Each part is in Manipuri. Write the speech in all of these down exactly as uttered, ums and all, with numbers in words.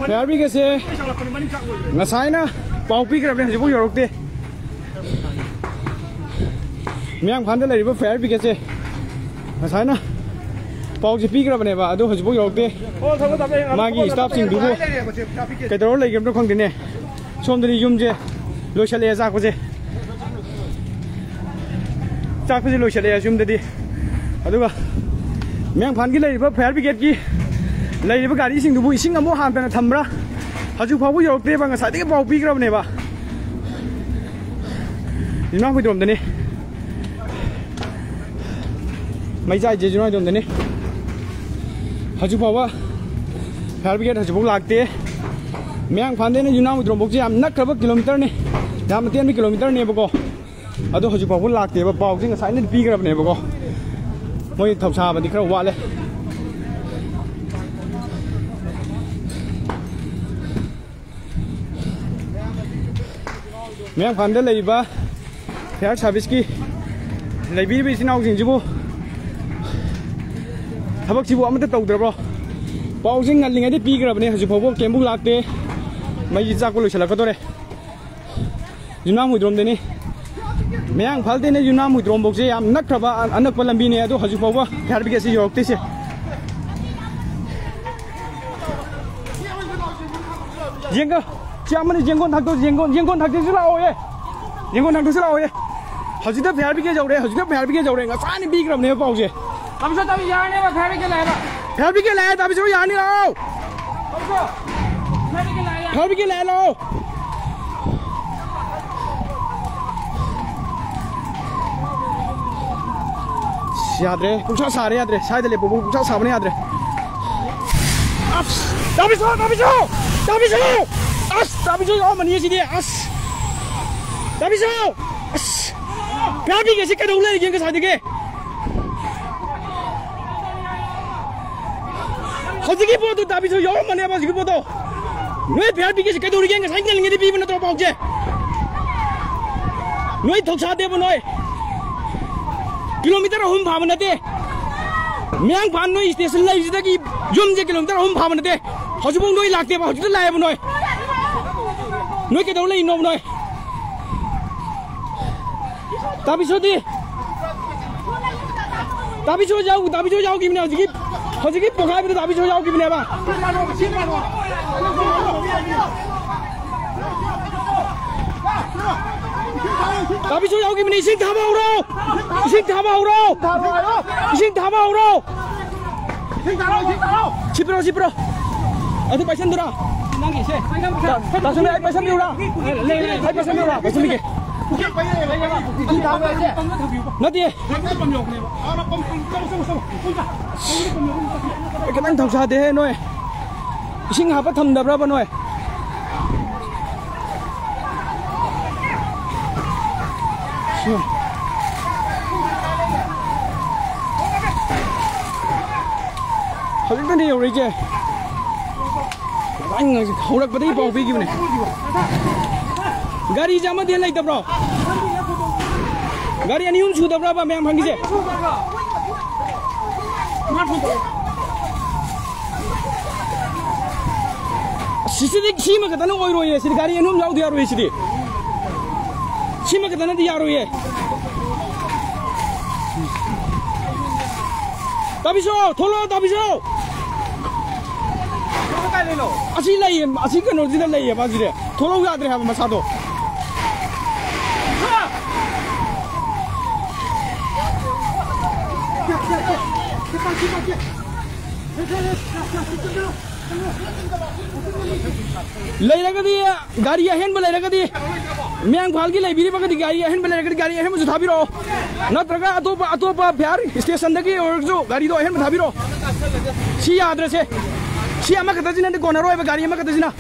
ꯐꯥꯌꯔ ꯕ꯭ꯔꯤꯒꯦꯗꯁꯦ ꯉꯁꯥꯏꯅ ꯄꯥꯎ ꯄꯤꯈ꯭ꯔꯕꯅꯦ, ꯍꯧꯖꯤꯛꯐꯥꯎ ꯌꯧꯔꯛꯇꯦ꯫ ꯃꯌꯥꯡꯐꯥꯟꯗ ꯂꯩꯔꯤꯕ ꯐꯥꯌꯔ ꯕ꯭ꯔꯤꯒꯦꯗꯁꯦ ꯉꯁꯥꯏꯅ ꯄꯥꯎꯁꯦ ꯄꯤꯈ꯭ꯔꯕꯅꯦꯕ, ꯑꯗꯣ ꯍꯧꯖꯤꯛꯐꯥꯎ ꯌꯧꯔꯛꯇꯦ꯫ ꯃꯥꯒꯤ ꯁ꯭ꯇꯥꯐꯁꯤꯡꯗꯨꯕꯨ ꯀꯩꯗꯧꯔ ꯂꯩꯈ꯭ꯔꯕꯅꯣ ꯈꯪꯗꯦꯅꯦ꯫ ꯁꯣꯝꯗꯗꯤ ꯌꯨꯝꯁꯦ ꯂꯣꯏꯁꯜꯂꯛꯑꯦ ꯆꯥꯛꯄꯁꯦ꯫ ꯆꯥꯛꯄꯁꯦ ꯂꯣꯏꯁꯜꯂꯛꯑꯦ ꯌꯨꯝꯗꯗꯤ꯫ ꯑꯗꯨꯒ ꯃꯌꯥꯡꯐꯥꯟꯒꯤ ꯂꯩꯔꯤꯕ ꯐꯥꯌꯔ ꯕ꯭ꯔꯤꯒꯦꯗꯀꯤ ꯂꯩꯔꯤꯕ ꯒꯥꯔꯤꯁꯤꯡꯗꯨꯕꯨ ꯏꯁꯤꯡ ꯑꯃꯨꯛ ꯍꯥꯟꯗꯅ ꯊꯝꯕ꯭ꯔꯥ? ꯍꯧꯖꯤꯛ ꯐꯥꯎꯕ ꯌꯧꯔꯛꯇꯦꯕ, ꯉꯁꯥꯏꯗꯒꯤ ꯄꯥꯎ ꯄꯤꯈ꯭ꯔꯕꯅꯦꯕ꯫ ꯌꯨꯝꯅꯥꯝ ꯍꯨꯏꯗ꯭ꯔꯣꯝꯗꯅꯤ꯫ ꯃꯩ ꯆꯥꯛꯏꯁꯦ ꯌꯨꯝꯅꯥꯝ ꯍꯨꯏꯗ꯭ꯔꯣꯝꯗꯅꯤ꯫ ꯍꯧꯖꯤꯛ ꯐꯥꯎꯕ ꯐꯥꯌꯔ ꯕ꯭ꯔꯤꯒꯦꯗ ꯍꯧꯖꯤꯛꯐꯥꯎ ꯂꯥꯛꯇꯦ꯫ ꯃꯌꯥꯡꯐꯥꯟꯗꯩꯅ ꯌꯨꯝꯅꯥꯝ ꯍꯨꯏꯗ꯭ꯔꯣꯝꯐꯥꯎꯁꯦ ꯌꯥꯝ ꯅꯛꯈ꯭ꯔꯕ ꯀꯤꯂꯣꯃꯤꯇꯔꯅꯤ, ꯌꯥꯝ ꯇꯦꯟꯕ ꯀꯤꯂꯣꯃꯤꯇꯔꯅꯦꯕꯀꯣ꯫ ꯑꯗꯣ ꯍꯧꯖꯤꯛ ꯐꯥꯎꯕ ꯂꯥꯛꯇꯦꯕ꯫ ꯄꯥꯎꯁꯦ ꯉꯁꯥꯏꯅ ꯄꯤꯈ꯭ꯔꯕꯅꯦꯕꯀꯣ꯫ ꯃꯣꯏ ꯊꯧꯁꯥꯕꯗꯤ ꯈꯔ ꯋꯥꯠꯂꯦ꯫ ꯃꯌꯥꯡꯐꯥꯟꯗ ꯂꯩꯔꯤꯕ ꯐꯥꯌꯔ ꯁꯥꯔꯚꯤꯁꯀꯤ ꯂꯩꯕꯤꯔꯤꯕ ꯏꯆꯤꯟ ꯏꯅꯥꯎꯁꯤꯡꯁꯤꯕꯨ ꯊꯕꯛꯁꯤꯕꯨ ꯑꯃꯠꯇ ꯇꯧꯗ꯭ꯔꯕ꯭ꯔꯣ? ꯄꯥꯎꯁꯦ ꯉꯜꯂꯤꯉꯩꯗ ꯄꯤꯈ꯭ꯔꯕꯅꯦ, ꯍꯧꯖꯤꯛ ꯐꯥꯎꯕ ꯀꯩꯝꯕꯨ ꯂꯥꯛꯇꯦ꯫ ꯃꯩꯁꯤ ꯆꯥꯛꯄ ꯂꯣꯏꯁꯤꯜꯂꯛꯀꯗꯣꯔꯦ꯫ ꯌꯨꯝꯅꯥꯝ ꯍꯨꯏꯗ꯭ꯔꯣꯝꯗꯅꯤ꯫ ꯃꯌꯥꯡꯐꯥꯟꯗꯩꯅ ꯌꯨꯝꯅꯥꯝ ꯍꯨꯏꯗ꯭ꯔꯣꯝꯐꯥꯎꯁꯦ ꯌꯥꯝ ꯅꯛꯈ꯭ꯔꯕ ꯑ-, ꯑꯅꯛꯄ ꯂꯝꯕꯤꯅꯦ, ꯑꯗꯣ ꯍꯧꯖꯤꯛ ꯐꯥꯎꯕ ꯐꯥꯌꯔ ꯕ꯭ꯔꯤꯒꯦꯗꯁꯤ ꯌꯧꯔꯛꯇ꯭ꯔꯤꯁꯦ꯫ ꯌꯦꯡꯒ-, ꯁꯤ ꯑꯃꯅ ꯌꯦꯡꯒꯣꯟ ꯊꯥꯛꯇꯣꯛ-, ꯌꯦꯡꯒꯣꯟ, ꯌꯦꯡꯒꯣꯟ ꯊꯥꯛꯇꯣꯛꯁꯤ ꯂꯥꯛꯑꯣꯌꯦ꯫ ꯌꯦꯡꯒꯣꯟ ꯊꯥꯛꯇꯣꯛꯁꯤ ꯂꯥꯛꯑꯣꯌꯦ꯫ ꯍꯧꯖꯤꯛꯇ ꯐꯥꯌꯔ ꯕ꯭ꯔꯤꯒꯦꯗ ꯌꯧꯔꯦ, ꯍꯧꯖꯤꯛꯇ ꯐꯥꯌꯔ ꯕ꯭ꯔꯤꯒꯦꯗ ꯌꯧꯔꯦ꯫ ꯉꯁꯥꯏꯅ ꯄꯤꯈ꯭ꯔꯕꯅꯦꯕ ꯄꯥꯎꯁꯦ꯫ ꯇꯥꯃꯣ ꯁꯣ, ꯇꯥꯃꯣ ꯌꯥꯔꯅꯦꯕ, ꯐꯥꯌꯔ ꯕ꯭ꯔꯤꯒꯦꯗ ꯂꯥꯛꯑꯦꯕ꯫ ꯐꯥꯌꯔ ꯕ꯭ꯔꯤꯒꯦꯗ ꯂꯥꯛꯑꯦ, ꯇꯥꯃꯣ ꯁꯣ ꯌꯥꯔꯅꯤ ꯂꯥꯛꯑꯣ꯫ ꯇꯥꯃꯣ ꯁꯣ, ꯐꯥꯌꯔ ꯕ꯭ꯔꯤꯒꯦꯗ ꯂꯥꯛꯑꯦ꯫ ꯐꯥꯌꯔ ꯕ꯭ꯔꯤꯒꯦꯗ ꯂꯥꯛꯑꯦ, ꯂꯥꯛꯑꯣ꯫ ꯑꯁ, ꯌꯥꯗ꯭ꯔꯦ, ꯄꯨꯡꯁꯥ ꯁꯥꯔꯦ, ꯌꯥꯗ꯭ꯔꯦ꯫ ꯁ꯭ꯋꯥꯏꯗ ꯂꯦꯞꯄ ꯄꯨꯡꯁꯥ ꯁꯥꯕꯅ ꯌꯥꯗ꯭ꯔꯦ꯫ ꯑꯁ! ꯇꯥꯕꯤꯁꯣ! ꯇꯥꯕꯤꯁꯣ! ꯇꯥꯕꯤꯁꯣ! ꯑꯁ! ꯇꯥꯕꯤꯁꯣ ꯌꯥꯎꯔꯝꯃꯅꯤ ꯁꯤꯗꯤ꯫ ꯑꯁ! ꯇꯥꯕꯤꯁꯣ! ꯑꯁ! ꯐꯥꯌꯔ ꯕ꯭ꯔꯤꯒꯦꯗꯁꯤ ꯀꯩꯗꯧ ꯂꯩꯔꯤꯒꯦ ꯉꯁꯥꯏꯗꯒꯤ? ꯍꯧꯖꯤꯛꯀꯤ ꯄꯣꯠꯇꯣ ꯇꯥꯕꯤꯁꯣ ꯌꯥꯎꯔꯝꯃꯅꯦꯕ ꯍꯧꯖꯤꯛꯀꯤ ꯄꯣꯠꯇꯣ꯫ ꯅꯣꯏ ꯐꯥꯌꯔ ꯕ꯭ꯔꯤꯒꯦꯗꯁꯤ ꯀꯩꯗꯧꯔꯤꯒꯦ? ꯉꯁꯥꯏ ꯉꯜꯂꯤꯉꯩꯗ ꯄꯤꯕ ꯅꯠꯇ꯭ꯔꯣ ꯄꯥꯎꯁꯦ? ꯅꯣꯏ ꯊꯧꯁꯥꯗꯦꯕ ꯅꯣꯏ꯫ ꯀꯤꯂꯣꯃꯤꯇꯔ ꯑꯍꯨꯝ ꯐꯥꯕ ꯅꯠꯇꯦ꯫ ꯃꯌꯥꯡꯐꯥꯟ ꯅꯣꯏ ꯁ꯭ꯇꯦꯁꯟ ꯂꯩꯔꯤꯁꯤꯗꯒꯤ ꯌꯨꯝꯁꯦ ꯀꯤꯂꯣꯃꯤꯇꯔ ꯑꯍꯨꯝ ꯐꯥꯕ ꯅꯠꯇꯦ꯫ ꯍꯧꯖꯤꯛꯐꯥꯎ ꯅꯣꯏ ꯂꯥꯛꯇꯦꯕ, ꯍꯧꯖꯤꯛꯇ ꯂꯥꯛꯑꯦꯕ ꯅꯣꯏ꯫ ꯅꯣꯏ ꯀꯩꯗꯧ ꯂꯩꯔꯤꯅꯣꯕ ꯅꯣꯏ? ꯇꯥꯕꯤꯁꯣꯗꯤ? ꯇꯥꯕꯤꯁꯣ ꯌꯥꯎ-, ꯇꯥꯕꯤꯁꯣ ꯌꯥꯎꯈꯤꯕꯅꯦ ꯍꯧꯖꯤꯛꯀꯤ, ꯍꯧꯖꯤꯛꯀꯤ ꯄꯣꯈꯥꯏꯕꯗ ꯇꯥꯕꯤꯁꯣ ꯌꯥꯎꯈꯤꯕꯅꯦꯕ꯫ ꯇꯥꯕꯤꯁꯨ ꯌꯥꯎꯈꯤꯕꯅꯤ꯫ ꯏꯁꯤꯡ ꯊꯥꯕ ꯍꯧꯔꯣ! ꯏꯁꯤꯡ ꯊꯥꯕ ꯍꯧꯔꯣ! ꯏꯁꯤꯡ ꯊꯥꯕ ꯍꯧꯔꯣ! ꯁꯤ ꯄꯤꯔꯣ, ꯁꯤ ꯄꯤꯔꯣ꯫ ꯑꯗꯨ ꯄꯥꯏꯁꯟꯗꯨꯔꯥ? ꯅꯪꯒꯤꯁꯦ꯫ ꯇꯥ-, ꯇꯥꯁꯟꯕꯤ, ꯑꯩ ꯄꯥꯏꯁꯟꯕꯤꯔꯨꯔꯥ? ꯑꯩ ꯄꯥꯏꯁꯟꯕꯤꯔꯨꯔꯥ? ꯄꯥꯏꯁꯟꯕꯤꯒꯦ꯫ ꯅꯠꯇꯦ꯫ ꯈꯤꯇꯪ ꯊꯧꯁꯥꯗꯦꯍꯦ ꯅꯣꯏ꯫ ꯏꯁꯤꯡ ꯍꯥꯞꯄ ꯊꯝꯗꯕ꯭ꯔꯕ ꯅꯣꯏ? ꯍꯧꯖꯤꯛꯇꯅꯦ ꯌꯧꯔꯛꯏꯁꯦ꯫ ꯍꯧꯔꯛꯄꯗꯒꯤ ꯄꯥꯎ ꯄꯤꯈꯤꯕꯅꯦ꯫ ꯒꯥꯔꯤꯁꯦ ꯑꯃꯗꯤ ꯂꯩꯇꯕ꯭ꯔꯣ? ꯒꯥꯔꯤ ꯑꯅꯤ ꯑꯍꯨꯝ ꯁꯨꯗꯕ꯭ꯔꯕ ꯃꯌꯥꯝ ꯐꯪꯉꯤꯁꯦ? ꯁꯤꯁꯤꯗꯤ ꯁꯤꯃ ꯈꯛꯇꯅ ꯑꯣꯏꯔꯣꯏꯌꯦ꯫ ꯁꯤꯗꯤ ꯒꯥꯔꯤ ꯑꯅꯤ ꯑꯍꯨꯝ ꯌꯥꯎꯗ ꯌꯥꯔꯣꯏꯌꯦ ꯁꯤꯗꯤ꯫ ꯁꯤꯃ ꯈꯛꯇꯅꯗꯤ ꯌꯥꯔꯣꯏꯌꯦ꯫ ꯇꯥꯕꯤꯁꯣ, ꯊꯣꯛꯂꯛꯑꯣ, ꯇꯥꯕꯤꯁꯣ꯫ ꯑꯁꯤ ꯂꯩꯌꯦ, ꯑꯁꯤ ꯀꯩꯅꯣꯁꯤꯗ ꯂꯩꯌꯦ ꯃꯥꯁꯤꯗꯤ꯫ ꯊꯣꯛꯂꯛꯑꯣ ꯌꯥꯗ꯭ꯔꯦ ꯍꯥꯏꯕ ꯃꯁꯥꯗꯣ꯫ ꯂꯩꯔꯒꯗꯤ, ꯒꯥꯔꯤ ꯑꯍꯦꯟꯕ ꯂꯩꯔꯒꯗꯤ, ꯃꯌꯥꯡꯐꯥꯜꯒꯤ ꯂꯩꯕꯤꯔꯤꯕꯒꯗꯤ ꯒꯥꯔꯤ ꯑꯍꯦꯟꯕ ꯂꯩꯔꯒꯗꯤ ꯒꯥꯔꯤ ꯑꯍꯦꯟꯕꯁꯨ ꯊꯥꯕꯤꯔꯛꯑꯣ꯫ ꯅꯠꯇ꯭ꯔꯒ ꯑꯇꯣꯞꯄ, ꯑꯇꯣꯞꯄ ꯐꯤꯌꯥꯔ ꯁ꯭ꯇꯦꯁꯟꯗꯒꯤ ꯑꯣꯏꯔꯁꯨ ꯒꯥꯔꯤꯗꯣ ꯑꯍꯦꯟꯕ ꯊꯥꯕꯤꯔꯛꯑꯣ꯫ ꯁꯤ ꯌꯥꯗ꯭ꯔꯁꯦ꯫ ꯁꯤ ꯑꯃꯈꯛꯇꯁꯤꯅꯗꯤ ꯀꯣꯟꯅꯔꯣꯏꯕ, ꯒꯥꯔꯤ ꯑꯃꯈꯛꯇꯁꯤꯅ꯫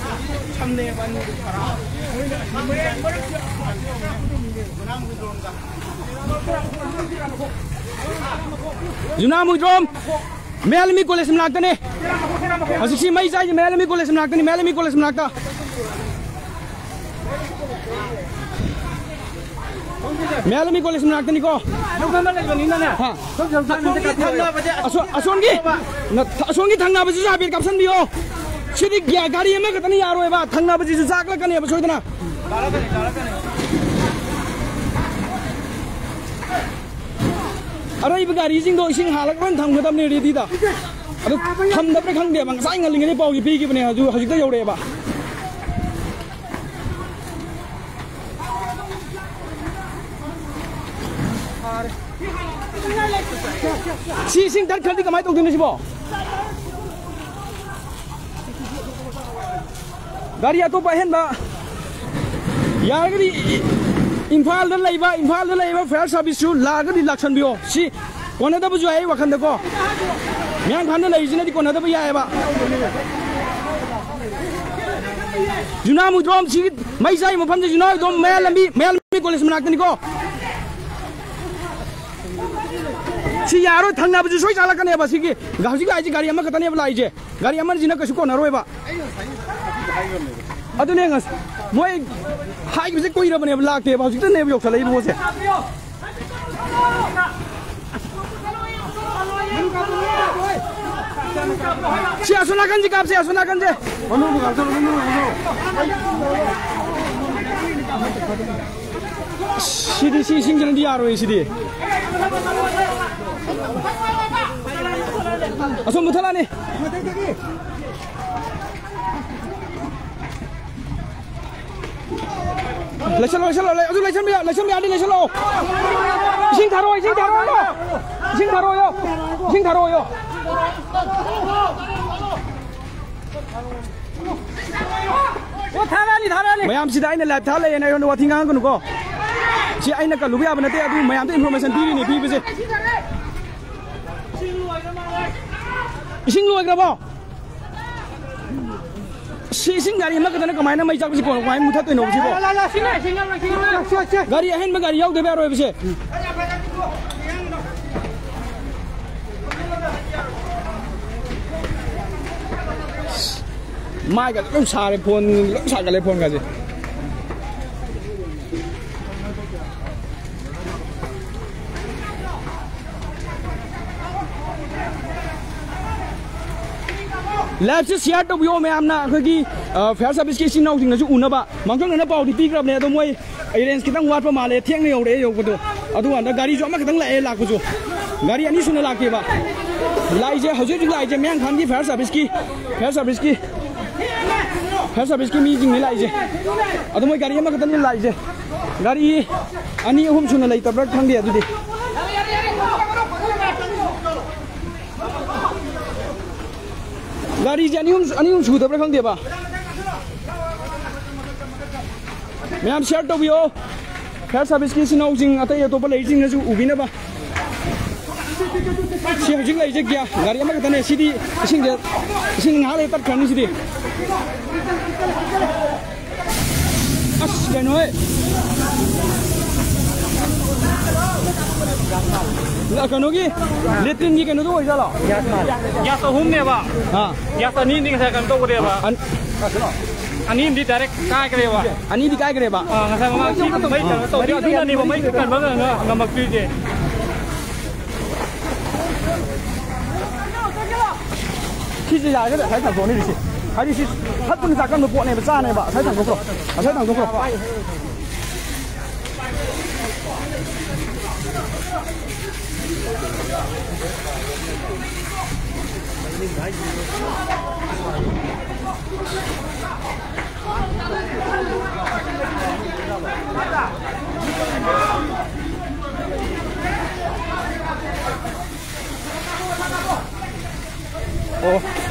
ꯌꯨꯅꯥꯝ ꯍꯨꯏꯗ꯭ꯔꯣꯝ꯫ ꯃꯌꯥꯂꯝꯕꯤ ꯀꯣꯂꯦꯖ ꯃꯅꯥꯛꯇꯅꯦ꯫ ꯍꯧꯖꯤꯛꯁꯤ ꯃꯩ ꯆꯥꯏꯁꯦ ꯃꯌꯥꯂꯝꯕꯤ ꯀꯣꯂꯦꯖ ꯃꯅꯥꯛꯇꯅꯤ, ꯃꯌꯥꯂꯝꯕꯤ ꯀꯣꯂꯦꯖ ꯃꯅꯥꯛꯇ꯫ ꯃꯌꯥꯂꯝꯕꯤ ꯀꯣꯂꯦꯖ ꯃꯅꯥꯛꯇꯅꯤꯀꯣ꯫ ꯌꯨꯝ ꯑꯃ ꯂꯩꯕꯅꯤꯅꯅꯦ꯫ ꯍꯥ꯫ ꯁꯣꯝ ꯁꯣꯝ ꯁꯥꯏꯗ ꯑꯝꯇ ꯀꯥꯞꯄꯤꯌꯣ꯫ ꯑꯁꯣ-, ꯑꯁꯣꯝꯒꯤ, ꯑꯁꯣꯝꯒꯤ ꯊꯪꯅꯕꯁꯤꯁꯨ ꯍꯥꯏꯐꯦꯠ ꯀꯥꯞꯁꯟꯕꯤꯌꯣ꯫ ꯁꯤꯗꯤ ꯒ꯭ꯌꯥ-, ꯒꯥꯔꯤ ꯑꯃꯈꯛꯇꯅ ꯌꯥꯔꯣꯏꯕ, ꯊꯪꯅꯕꯁꯤꯁꯨ ꯆꯥꯛꯂꯛꯀꯅꯦꯕ ꯁꯣꯏꯗꯅ꯫ ꯑꯔꯩꯕ ꯒꯥꯔꯤꯁꯤꯡꯗꯣ ꯏꯁꯤꯡ ꯍꯥꯜꯂꯒ ꯂꯣꯏ ꯊꯝꯒꯗꯕꯅꯦ ꯔꯦꯗꯤꯗ꯫ ꯑꯗꯨ ꯊꯝꯗꯕ꯭ꯔꯥ ꯈꯪꯗꯦꯕ, ꯉꯁꯥꯏ ꯉꯜꯂꯤꯉꯩꯗ ꯄꯥꯎꯁꯦ ꯄꯤꯈꯤꯕꯅꯦ, ꯍꯧꯖꯤꯛ, ꯍꯧꯖꯤꯛꯇ ꯌꯧꯔꯛꯑꯦꯕ꯫ ꯁꯤ ꯏꯁꯤꯡ ꯊꯠꯈ꯭ꯔꯗꯤ ꯀꯃꯥꯏꯅ ꯇꯧꯗꯣꯏꯅꯣ ꯁꯤꯕꯣ? ꯒꯥꯔꯤ ꯑꯇꯣꯞꯄ ꯑꯍꯦꯟꯕ ꯌꯥꯔꯒꯗꯤ ꯏ-, ꯏꯝꯐꯥꯜꯗ ꯂꯩꯕ, ꯏꯝꯐꯥꯜꯗ ꯂꯩꯕ ꯐꯥꯌꯔ ꯁꯥꯔꯚꯤꯁꯁꯨ ꯂꯥꯛꯑꯒꯗꯤ ꯂꯥꯛꯁꯟꯕꯤꯌꯣ꯫ ꯁꯤ ꯀꯣꯟꯅꯗꯕꯁꯨ ꯌꯥꯏ ꯑꯩ ꯋꯥꯈꯟꯗꯀꯣ꯫ ꯃꯌꯥꯡꯐꯥꯟꯗ ꯂꯩꯔꯤꯁꯤꯅꯗꯤ ꯀꯣꯟꯅꯗꯕ ꯌꯥꯏꯑꯕ꯫ ꯌꯨꯅꯥꯝ ꯍꯨꯏꯗ꯭ꯔꯣꯝ ꯁꯤꯒꯤ ꯃꯩ ꯆꯥꯏ ꯃꯐꯝꯁꯦ ꯌꯨꯅꯥꯝ ꯍꯨꯏꯗ꯭ꯔꯣꯝ ꯃꯌꯥꯜ ꯂꯝꯕꯤ, ꯃꯌꯥꯜ ꯂꯝꯕꯤ ꯀꯣꯂꯦꯖ ꯃꯅꯥꯛꯇꯅꯤꯀꯣ꯫ ꯁꯤ ꯌꯥꯔꯣꯏ, ꯊꯪꯅꯕꯁꯨ ꯁꯣꯏ ꯆꯥꯂꯛꯀꯅꯦꯕ꯫ ꯁꯤꯒꯤ ꯍꯧꯖꯤꯛ ꯂꯥꯛꯏꯁꯦ ꯒꯥꯔꯤ ꯑꯃꯈꯛꯇꯅꯦꯕ ꯂꯥꯛꯏꯁꯦ, ꯒꯥꯔꯤ ꯑꯃꯁꯤꯅ ꯀꯩꯁꯨ ꯀꯣꯟꯅꯔꯣꯏꯕ꯫ ꯑꯗꯨꯅꯦ ꯉꯁ-, ꯃꯣꯏ ꯍꯥꯏꯈꯤꯕꯁꯦ ꯀꯨꯏꯔꯕꯅꯦꯕ, ꯂꯥꯛꯇꯦꯕ, ꯍꯧꯖꯤꯛꯇꯅꯦꯕ ꯌꯧꯁꯜꯂꯛꯏꯕ ꯄꯣꯠꯁꯦ꯫ ꯁꯤ ꯑꯁꯣꯝ ꯅꯥꯀꯟꯁꯤ ꯀꯥꯞꯁꯦ, ꯑꯁꯣꯝ ꯅꯥꯀꯟꯁꯦ꯫ ꯁꯤꯗꯤ, ꯁꯤ ꯏꯁꯤꯡꯁꯤꯅꯗꯤ ꯌꯥꯔꯣꯏ ꯁꯤꯗꯤ꯫ ꯑꯁꯣꯝ ꯃꯨꯊꯠꯂꯛꯑꯅꯤ꯫ ꯂꯩꯁꯜꯂꯣ, ꯂꯩꯁꯜꯂꯣ, ꯂꯩ-, ꯑꯗꯨ ꯂꯩꯁꯟꯕ ꯌꯥ-, ꯂꯩꯁꯟꯕ ꯌꯥꯔꯗꯤ ꯂꯩꯁꯜꯂꯣ꯫ ꯏꯁꯤꯡ ꯊꯥꯔꯛꯑꯣ, ꯏꯁꯤꯡ ꯊꯥꯔꯛꯑꯣ꯫ ꯏꯁꯤꯡ ꯊꯥꯔꯛꯑꯣ, ꯏꯁꯤꯡ ꯊꯥꯔꯛꯑꯣ꯫ ꯑꯣ, ꯊꯥꯔꯛꯑꯅꯤ, ꯊꯥꯔꯛꯑꯅꯤ꯫ ꯃꯌꯥꯝꯁꯤꯗ ꯑꯩꯅ ꯂꯥꯏꯚ ꯊꯥ ꯂꯩꯌꯦꯅ ꯑꯩꯉꯣꯟꯗ ꯋꯥꯊꯤ ꯉꯥꯡꯉꯛꯀꯅꯨꯀꯣ꯫ ꯁꯤ ꯑꯩꯅ ꯀꯜꯂꯨꯕ ꯌꯥꯕ ꯅꯠꯇꯦ, ꯑꯗꯨ ꯃꯌꯥꯝꯗ ꯏꯟꯐꯣꯔꯃꯦꯁꯟ ꯄꯤꯔꯤꯅꯦ, ꯄꯤꯕꯁꯦ꯫ ꯏꯁꯤꯡ ꯂꯣꯏꯈ꯭ꯔꯕꯣ? ꯁꯤ ꯏꯁꯤꯡ ꯒꯥꯔꯤ ꯑꯃꯈꯛꯇꯅ ꯀꯃꯥꯏꯅ ꯃꯩ ꯆꯥꯛꯄꯁꯤ ꯀꯣꯟꯅ ꯀꯃꯥꯏꯅ ꯃꯨꯊꯠꯇꯣꯏꯅꯣ ꯁꯤꯕꯣ? ꯒꯥꯔꯤ ꯑꯍꯦꯟꯕ ꯒꯥꯔꯤ ꯌꯥꯎꯗꯕ ꯌꯥꯔꯣꯏꯕꯁꯦ꯫ ꯃꯥꯏꯒ ꯂꯣꯏ ꯁꯥꯔꯦ, ꯐꯣꯟ ꯂꯣꯏ ꯁꯥꯒꯠꯂꯦ, ꯐꯣꯟꯒꯁꯦ꯫ Live ꯁꯦ share ꯇꯧꯕꯤꯌꯣ ꯃꯌꯥꯝꯅ꯫ ꯑꯩꯈꯣꯏꯒꯤ, ꯑ, fire service ꯀꯤ ꯏꯆꯤꯟ ꯏꯅꯥꯎꯁꯤꯡꯅꯁꯨ ꯎꯅꯕ꯫ ꯃꯥꯡꯖꯧꯅꯅ ꯄꯥꯎꯗꯤ ꯄꯤꯈ꯭ꯔꯕꯅꯦ, ꯑꯗꯣ ꯃꯣꯏ arrange ꯈꯤꯇꯪ ꯋꯥꯠꯄ ꯃꯥꯜꯂꯦ, ꯊꯦꯡꯅ ꯌꯧꯔꯛꯑꯦ ꯌꯧꯕꯗꯣ꯫ ꯑꯗꯨꯀꯥꯟꯗ ꯒꯥꯔꯤꯁꯨ ꯑꯃꯈꯛꯇꯪ ꯂꯥꯛꯑꯦ, ꯂꯥꯛꯄꯁꯨ꯫ ꯒꯥꯔꯤ ꯑꯅꯤ ꯁꯨꯅ ꯂꯥꯛꯇꯦꯕ꯫ ꯂꯥꯛꯏꯁꯦ ꯍꯧꯖꯤꯛ ꯍꯧꯖꯤꯛ ꯂꯥꯛꯏꯁꯦ ꯃꯌꯥꯡꯐꯥꯟꯒꯤ fire service ꯀꯤ, fire service ꯀꯤ, fire service ꯀꯤ ꯃꯤꯁꯤꯡꯅꯤ ꯂꯥꯛꯏꯁꯦ꯫ ꯑꯗꯣ ꯃꯣꯏ ꯒꯥꯔꯤ ꯑꯃꯈꯛꯇꯅꯤ ꯂꯥꯛꯏꯁꯦ꯫ ꯒꯥꯔꯤ ꯑꯅꯤ ꯑꯍꯨꯝ ꯁꯨꯅ ꯂꯩꯇꯕ꯭ꯔꯥ ꯈꯪꯗꯦ ꯑꯗꯨꯗꯤ꯫ ꯒꯥꯔꯤꯁꯦ ꯑꯅꯤ ꯑꯍꯨꯝ, ꯑꯅꯤ ꯑꯍꯨꯝ ꯁꯨꯗꯕ꯭ꯔꯥ ꯈꯪꯗꯦꯕ꯫ ꯃꯌꯥꯝ share ꯇꯧꯕꯤꯌꯣ꯫ Fire service ꯀꯤ ꯏꯆꯤꯟ ꯏꯅꯥꯎꯁꯤꯡ ꯑꯇꯩ ꯑꯇꯣꯞꯄ ꯂꯩꯔꯤꯁꯤꯡꯅꯁꯨ ꯎꯕꯤꯅꯕ꯫ ꯁꯤ ꯍꯧꯖꯤꯛ ꯂꯩꯔꯤꯁꯦ ꯒ꯭ꯌꯥ-, ꯒꯥꯔꯤ ꯑꯃꯈꯛꯇꯅꯦ꯫ ꯁꯤꯗꯤ ꯏꯁꯤꯡꯁꯦ, ꯏꯁꯤꯡ ꯉꯥꯏꯍꯥꯛ ꯂꯩ ꯇꯠꯈ꯭ꯔꯅꯤ ꯁꯤꯗꯤ꯫ ꯑꯁ, ꯀꯩꯅꯣꯍꯦ꯫ ꯀꯩꯅꯣꯒꯤ, latrine ꯒꯤ ꯀꯩꯅꯣꯗꯣ ꯑꯣꯏꯖꯥꯠꯂꯣ? Gas ꯑꯍꯨꯝꯅꯦꯕ꯫ ꯑꯥ꯫ Gas ꯑꯅꯤꯗꯤ ꯉꯁꯥꯏ ꯀꯩꯅꯣ ꯇꯧꯒ꯭ꯔꯦꯕ꯫ ꯑꯟ-, ꯑꯅꯤꯗꯤ direct ꯀꯥꯏꯈ꯭ꯔꯦꯕ꯫ ꯑꯅꯤꯗꯤ ꯀꯥꯏꯈ꯭ꯔꯦꯕ? ꯑꯥ, ꯉꯁꯥꯏ ꯃꯃꯥꯡ ꯁꯤ ꯃꯩ ꯀꯩꯅꯣ ꯇꯧꯋꯤ, ꯑꯗꯨꯅꯅꯦꯕ ꯃꯩ ꯀꯟꯕ ꯉꯝ-, ꯉꯝꯃꯛꯇ꯭ꯔꯤꯁꯦ꯫ ꯁꯤꯁꯦ ꯌꯥꯔꯒꯗꯤ ꯑꯁꯥꯏ ꯊꯥꯡꯗꯣꯛꯑꯅꯤ ꯁꯤ꯫ ꯍꯥꯏꯗꯤ ꯁꯤ ꯐꯠꯇꯅ ꯆꯥꯛꯀꯟꯕ ꯄꯣꯠꯅꯦꯕ, ꯆꯥꯅꯦꯕ꯫ ꯑꯁꯥꯏ ꯊꯥꯡꯗꯣꯛꯈ꯭ꯔꯣ꯫ ꯑꯁꯥꯏ ꯊꯥꯡꯗꯣꯛꯈ꯭ꯔꯣ꯫ ꯑꯣ,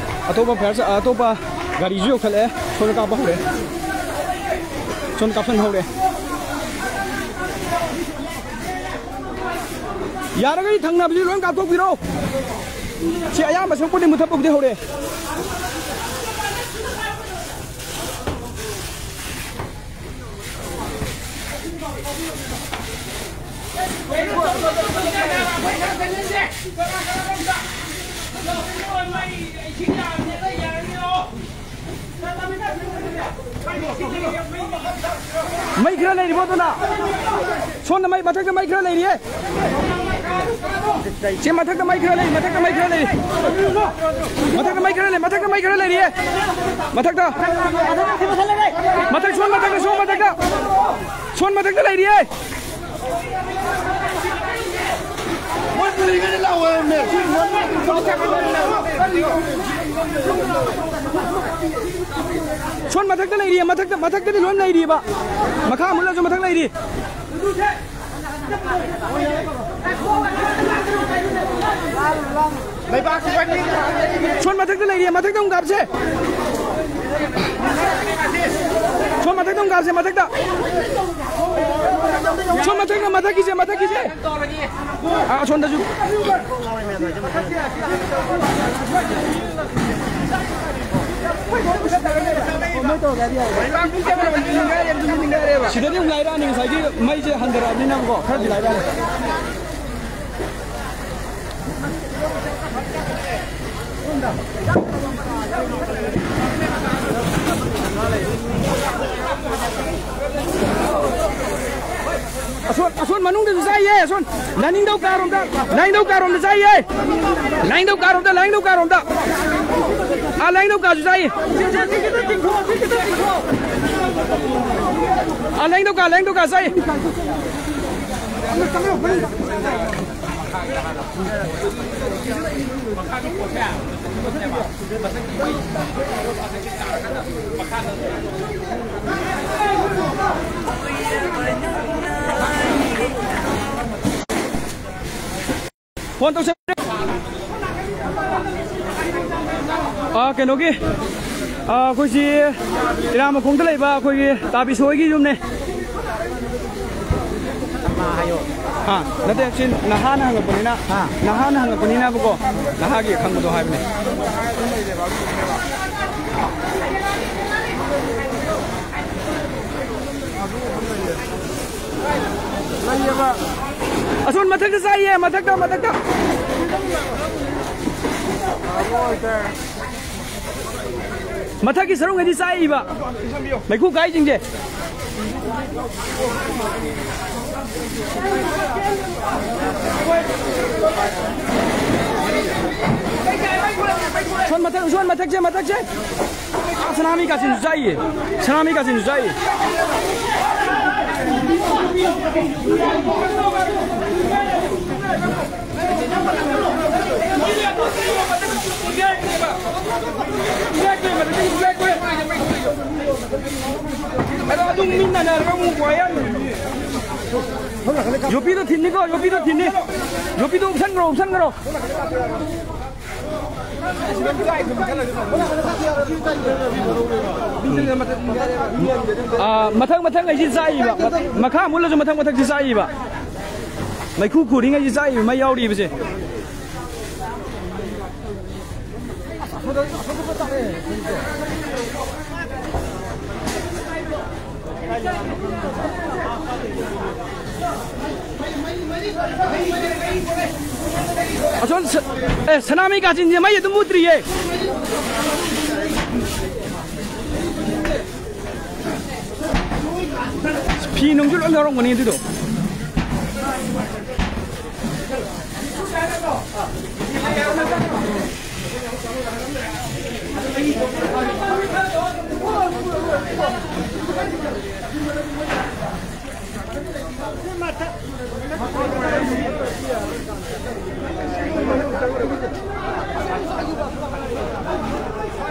ꯑꯇꯣꯞꯄ fire ꯁ-, ꯑꯇꯣꯞꯄ ꯒꯥꯔꯤꯁꯨ ꯌꯧꯈꯠꯂꯛꯑꯦ꯫ ꯁꯣꯝꯗ ꯀꯥꯞꯄ ꯍꯧꯔꯦ꯫ ꯁꯣꯝꯗ ꯀꯥꯞꯁꯟ ꯍꯧꯔꯦ꯫ ꯌꯥꯔꯒꯗꯤ ꯊꯪꯅꯕꯁꯤ ꯂꯣꯏ ꯀꯥꯞꯊꯣꯛꯄꯤꯔꯣ꯫ ꯁꯤ ꯑꯌꯥꯝꯕ ꯁꯔꯨꯛꯄꯨꯗꯤ ꯃꯨꯊꯠꯄꯕꯨꯗꯤ ꯍꯧꯔꯦ꯫ ꯃꯩ ꯈꯔ ꯂꯩꯔꯤꯕꯣ ꯑꯗꯨꯅ? ꯁꯣꯝꯗ ꯃꯩ, ꯃꯊꯛꯇ ꯃꯩ ꯈꯔ ꯂꯩꯔꯤꯌꯦ꯫ ꯁꯤ ꯃꯊꯛꯇ ꯃꯩ ꯈꯔ ꯂꯩ, ꯃꯊꯛꯇ ꯃꯩ ꯈꯔ ꯂꯩ꯫ ꯃꯊꯛꯇ ꯃꯩ ꯈꯔ ꯂꯩ, ꯃꯊꯛꯇ ꯃꯩ ꯈꯔ ꯂꯩꯔꯤꯌꯦ꯫ ꯃꯊꯛꯇ꯫ ꯃꯊꯛ ꯁꯣꯝ ꯃꯊꯛꯇ, ꯁꯣꯝ ꯃꯊꯛꯇ꯫ ꯁꯣꯝ ꯃꯊꯛꯇ ꯂꯩꯔꯤꯌꯦ꯫ ꯁꯣꯝ ꯃꯊꯛꯇ ꯂꯩꯔꯤꯌꯦ, ꯃꯊꯛꯇ, ꯃꯊꯛꯇꯗꯤ ꯂꯣꯏ ꯂꯩꯔꯤꯕ꯫ ꯃꯈꯥ ꯃꯨꯠꯂꯁꯨ ꯃꯊꯛ ꯂꯩꯔꯤ꯫ ꯁꯣꯝ ꯃꯊꯛꯇ ꯂꯩꯔꯤꯌꯦ, ꯃꯊꯛꯇ ꯑꯃꯨꯛ ꯀꯥꯞꯁꯦ꯫ ꯁꯣꯝ ꯃꯊꯛꯇ ꯑꯃꯨꯛ ꯀꯥꯞꯁꯦ, ꯃꯊꯛꯇ꯫ ꯁꯣꯝ ꯃꯊꯛꯇ, ꯃꯊꯛꯀꯤꯁꯦ, ꯃꯊꯛꯀꯤꯁꯦ꯫ ꯑꯥ, ꯑꯁꯣꯝꯗꯁꯨ꯫ ꯁꯤꯗꯗꯤ ꯑꯃꯨꯛ ꯂꯥꯏꯔꯛꯑꯅꯤ, ꯉꯁꯥꯏꯒꯤ ꯃꯩꯁꯦ ꯍꯟꯊꯔꯛꯑꯕꯅꯤꯅꯀꯣ, ꯈꯔꯗꯤ ꯂꯥꯏꯔꯛꯑꯅꯤ꯫ ꯑꯁꯣꯟ, ꯑꯁꯣꯟ ꯃꯅꯨꯡꯗꯁꯨ ꯆꯥꯏꯌꯦ, ꯑꯁꯣꯟ꯫ ꯂꯥꯏꯅꯤꯡꯊꯧ ꯀꯥꯔꯣꯝꯗ, ꯂꯥꯏꯅꯤꯡꯊꯧ ꯀꯥꯔꯣꯝꯗ ꯆꯥꯏꯌꯦ꯫ ꯂꯥꯏꯅꯤꯡꯊꯧ ꯀꯥꯔꯣꯝꯗ, ꯂꯥꯏꯅꯤꯡꯊꯧ ꯀꯥꯔꯣꯝꯗ꯫ ꯑꯥ, ꯂꯥꯏꯅꯤꯡꯊꯧ ꯀꯥꯁꯨ ꯆꯥꯏꯌꯦ꯫ ꯑꯥ, ꯂꯥꯏꯅꯤꯡꯊꯧ ꯀꯥ, ꯂꯥꯏꯅꯤꯡꯊꯧ ꯀꯥ ꯆꯥꯏꯌꯦ꯫ ꯐꯣꯟ ꯇꯧꯁꯜꯂꯨ꯫ ꯑꯥ, ꯀꯩꯅꯣꯒꯤ, ꯑꯥ, ꯑꯩꯈꯣꯏꯁꯤ ꯏꯔꯥꯃꯈꯣꯡꯗ ꯂꯩꯕ ꯑꯩꯈꯣꯏꯒꯤ ꯇꯥꯕꯤꯁꯣꯏꯒꯤ ꯌꯨꯝꯅꯦ꯫ ꯑꯥ, ꯅꯠꯇꯦ, ꯁꯤ ꯅꯍꯥꯅ ꯍꯪꯉꯛꯄꯅꯤꯅ, ꯑꯥ꯫ ꯅꯍꯥꯅ ꯍꯪꯉꯛꯄꯅꯤꯅꯕꯀꯣ, ꯅꯍꯥꯒꯤ ꯈꯪꯕꯗꯣ ꯍꯥꯏꯕꯅꯦ꯫ ꯑꯁꯣꯝ ꯃꯊꯛꯇ ꯆꯥꯏꯌꯦ, ꯃꯊꯛꯇ, ꯃꯊꯛꯇ꯫ ꯃꯊꯛꯀꯤ ꯁꯔꯨꯛꯉꯩꯗꯤ ꯆꯥꯏꯕ꯫ ꯃꯩꯈꯨ ꯀꯥꯏꯁꯤꯡꯁꯦ꯫ ꯁꯣꯟ ꯃꯊꯛ, ꯁꯣꯟ ꯃꯊꯛꯁꯦ, ꯃꯊꯛꯁꯦ꯫ ꯑꯥ, ꯁꯅꯥꯃꯍꯤ ꯀꯥꯆꯤꯟꯁꯨ ꯆꯥꯛꯏꯌꯦ꯫ ꯁꯅꯥꯃꯍꯤ ꯀꯥꯆꯤꯟꯁꯨ ꯆꯥꯛꯏ꯫ ꯌꯣꯄꯤꯗꯣ ꯊꯤꯟꯅꯤꯀꯣ, ꯌꯣꯄꯤꯗꯣ ꯊꯤꯟꯅꯤ꯫ ꯌꯣꯄꯤꯗꯣ ꯎꯞꯁꯟꯈ꯭ꯔꯣ, ꯎꯞꯁꯟꯈ꯭ꯔꯣ꯫ ꯑꯥ, ꯃꯊꯪ ꯃꯊꯪ ꯑꯩꯁꯤ ꯆꯥꯛꯏꯕ꯫ ꯃꯈꯥ ꯃꯨꯜꯂꯁꯨ ꯃꯊꯪ ꯃꯊꯪꯁꯤ ꯆꯥꯛꯏꯕ꯫ ꯃꯩꯈꯨ ꯈꯨꯔꯤꯉꯩꯁꯤ ꯆꯥꯛꯏꯕ, ꯃꯩ ꯌꯥꯎꯔꯤꯕꯁꯦ꯫ ꯑꯁꯣꯝ ꯁ-, ꯑꯦ, ꯁꯅꯥꯃꯍꯤ ꯀꯥꯆꯤꯟꯁꯦ ꯃꯩ ꯑꯗꯨꯝ ꯃꯨꯠꯇ꯭ꯔꯤꯌꯦ꯫ ꯐꯤ ꯅꯨꯡꯁꯨ ꯂꯣꯏ ꯌꯥꯎꯔꯝꯒꯅꯤ ꯑꯗꯨꯗꯣ꯫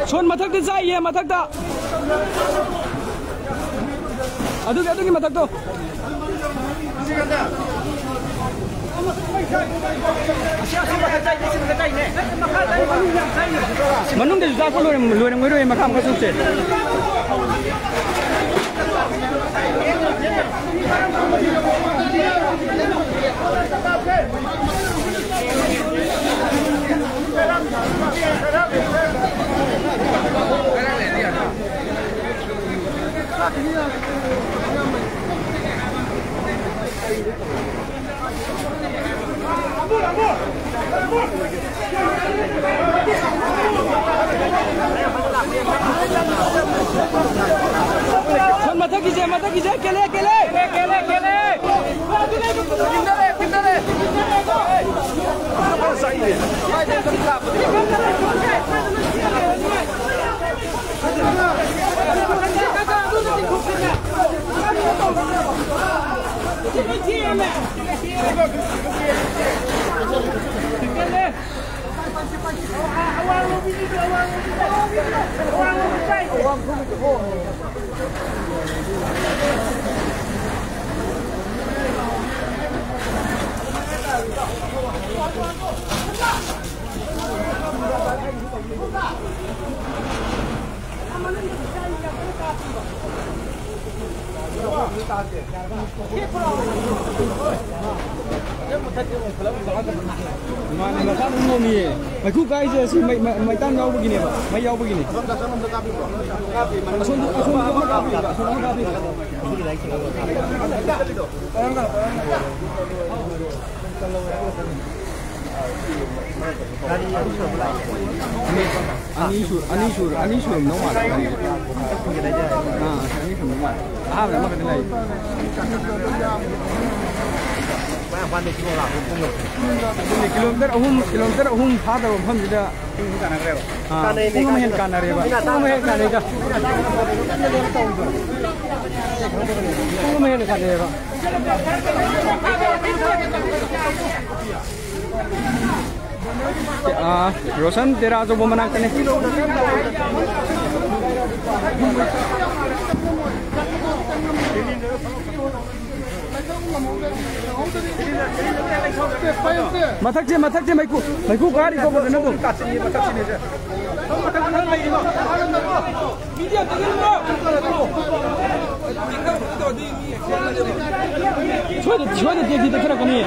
ꯁꯣꯟ ꯃꯊꯛꯇ ꯆꯥꯛꯏꯌꯦ, ꯃꯊꯛꯇ꯫ ꯑꯗꯨꯒꯤ, ꯑꯗꯨꯒꯤ ꯃꯊꯛꯇꯣ꯫ ꯃꯅꯨꯡꯗꯁꯨ ꯆꯥꯛꯄ ꯂꯣꯏꯔꯝ-, ꯂꯣꯏꯔꯝꯈꯤꯔꯣꯏ, ꯃꯈꯥ ꯑꯃꯨꯛꯀ ꯆꯠꯁꯦ꯫ ꯁꯣꯝ ꯃꯊꯛꯀꯤꯁꯦ, ꯃꯊꯛꯀꯤꯁꯦ, ꯀꯦꯂꯦ, ꯀꯦꯂꯦ꯫ ꯀꯦꯂꯦ, ꯀꯦꯂꯦ, ꯀꯦꯂꯦ꯫ ꯃꯥꯅꯦ, ꯃꯁꯥ ꯑꯗꯨꯝ ꯉꯝꯃꯤꯌꯦ꯫ ꯃꯩꯈꯨ ꯀꯥꯏꯁꯦ ꯑꯁꯤ ꯃꯩ-, ꯃꯩ-, ꯃꯩꯇꯥꯟ ꯌꯥꯎꯕꯒꯤꯅꯦꯕ, ꯃꯩ ꯌꯥꯎꯕꯒꯤꯅꯦ꯫ ꯑꯁꯣꯝꯗ, ꯑꯁꯣꯝꯗ ꯑꯃ ꯀꯥꯞꯄꯤꯕ, ꯑꯁꯣꯝꯗ ꯑꯃ ꯀꯥꯞꯄꯤꯕ꯫ ꯑꯅꯤ ꯁꯨ-, ꯑꯅꯤ ꯁꯨꯔ-, ꯑꯅꯤ ꯁꯨꯔꯝꯗꯧ ꯃꯥꯜꯂꯦ ꯒꯥꯔꯤꯁꯦ꯫ ꯑꯥ, ꯑꯅꯤ ꯁꯨꯔꯝꯗꯧ ꯃꯥꯜꯂꯦ꯫ ꯑꯍꯥꯟꯕꯗ ꯑꯃꯈꯛꯇ ꯂꯥꯛꯏ꯫ ꯑꯗꯨꯅꯦ, ꯀꯤꯂꯣꯃꯤꯇꯔ ꯑꯍꯨꯝ, ꯀꯤꯂꯣꯃꯤꯇꯔ ꯑꯍꯨꯝ ꯐꯥꯗꯕ ꯃꯐꯝꯁꯤꯗ ꯑꯥ, ꯄꯨꯡ ꯑꯃ ꯍꯦꯟꯅ ꯀꯥꯟꯅꯔꯦꯕ꯫ ꯄꯨꯡ ꯑꯃ ꯍꯦꯟꯅ ꯀꯥꯟꯅꯩꯗ꯫ ꯄꯨꯡ ꯑꯃ ꯍꯦꯟꯅ ꯀꯥꯟꯅꯩꯌꯦꯕ꯫ ꯑꯥ, ꯔꯣꯁꯟ ꯇꯦꯔꯥ ꯑꯆꯧꯕ ꯃꯅꯥꯛꯇꯅꯤ꯫ ꯃꯊꯛꯁꯦ, ꯃꯊꯛꯁꯦ ꯃꯩꯈꯨ, ꯃꯩꯈꯨ ꯀꯥꯔꯤꯀꯣ ꯐꯖꯅ ꯑꯗꯨꯝ꯫ ꯁꯣꯏꯗ-, ꯁꯣꯏꯗ ꯇꯦꯛꯇꯤ ꯇꯦꯛꯊꯔꯛꯀꯅꯤ꯫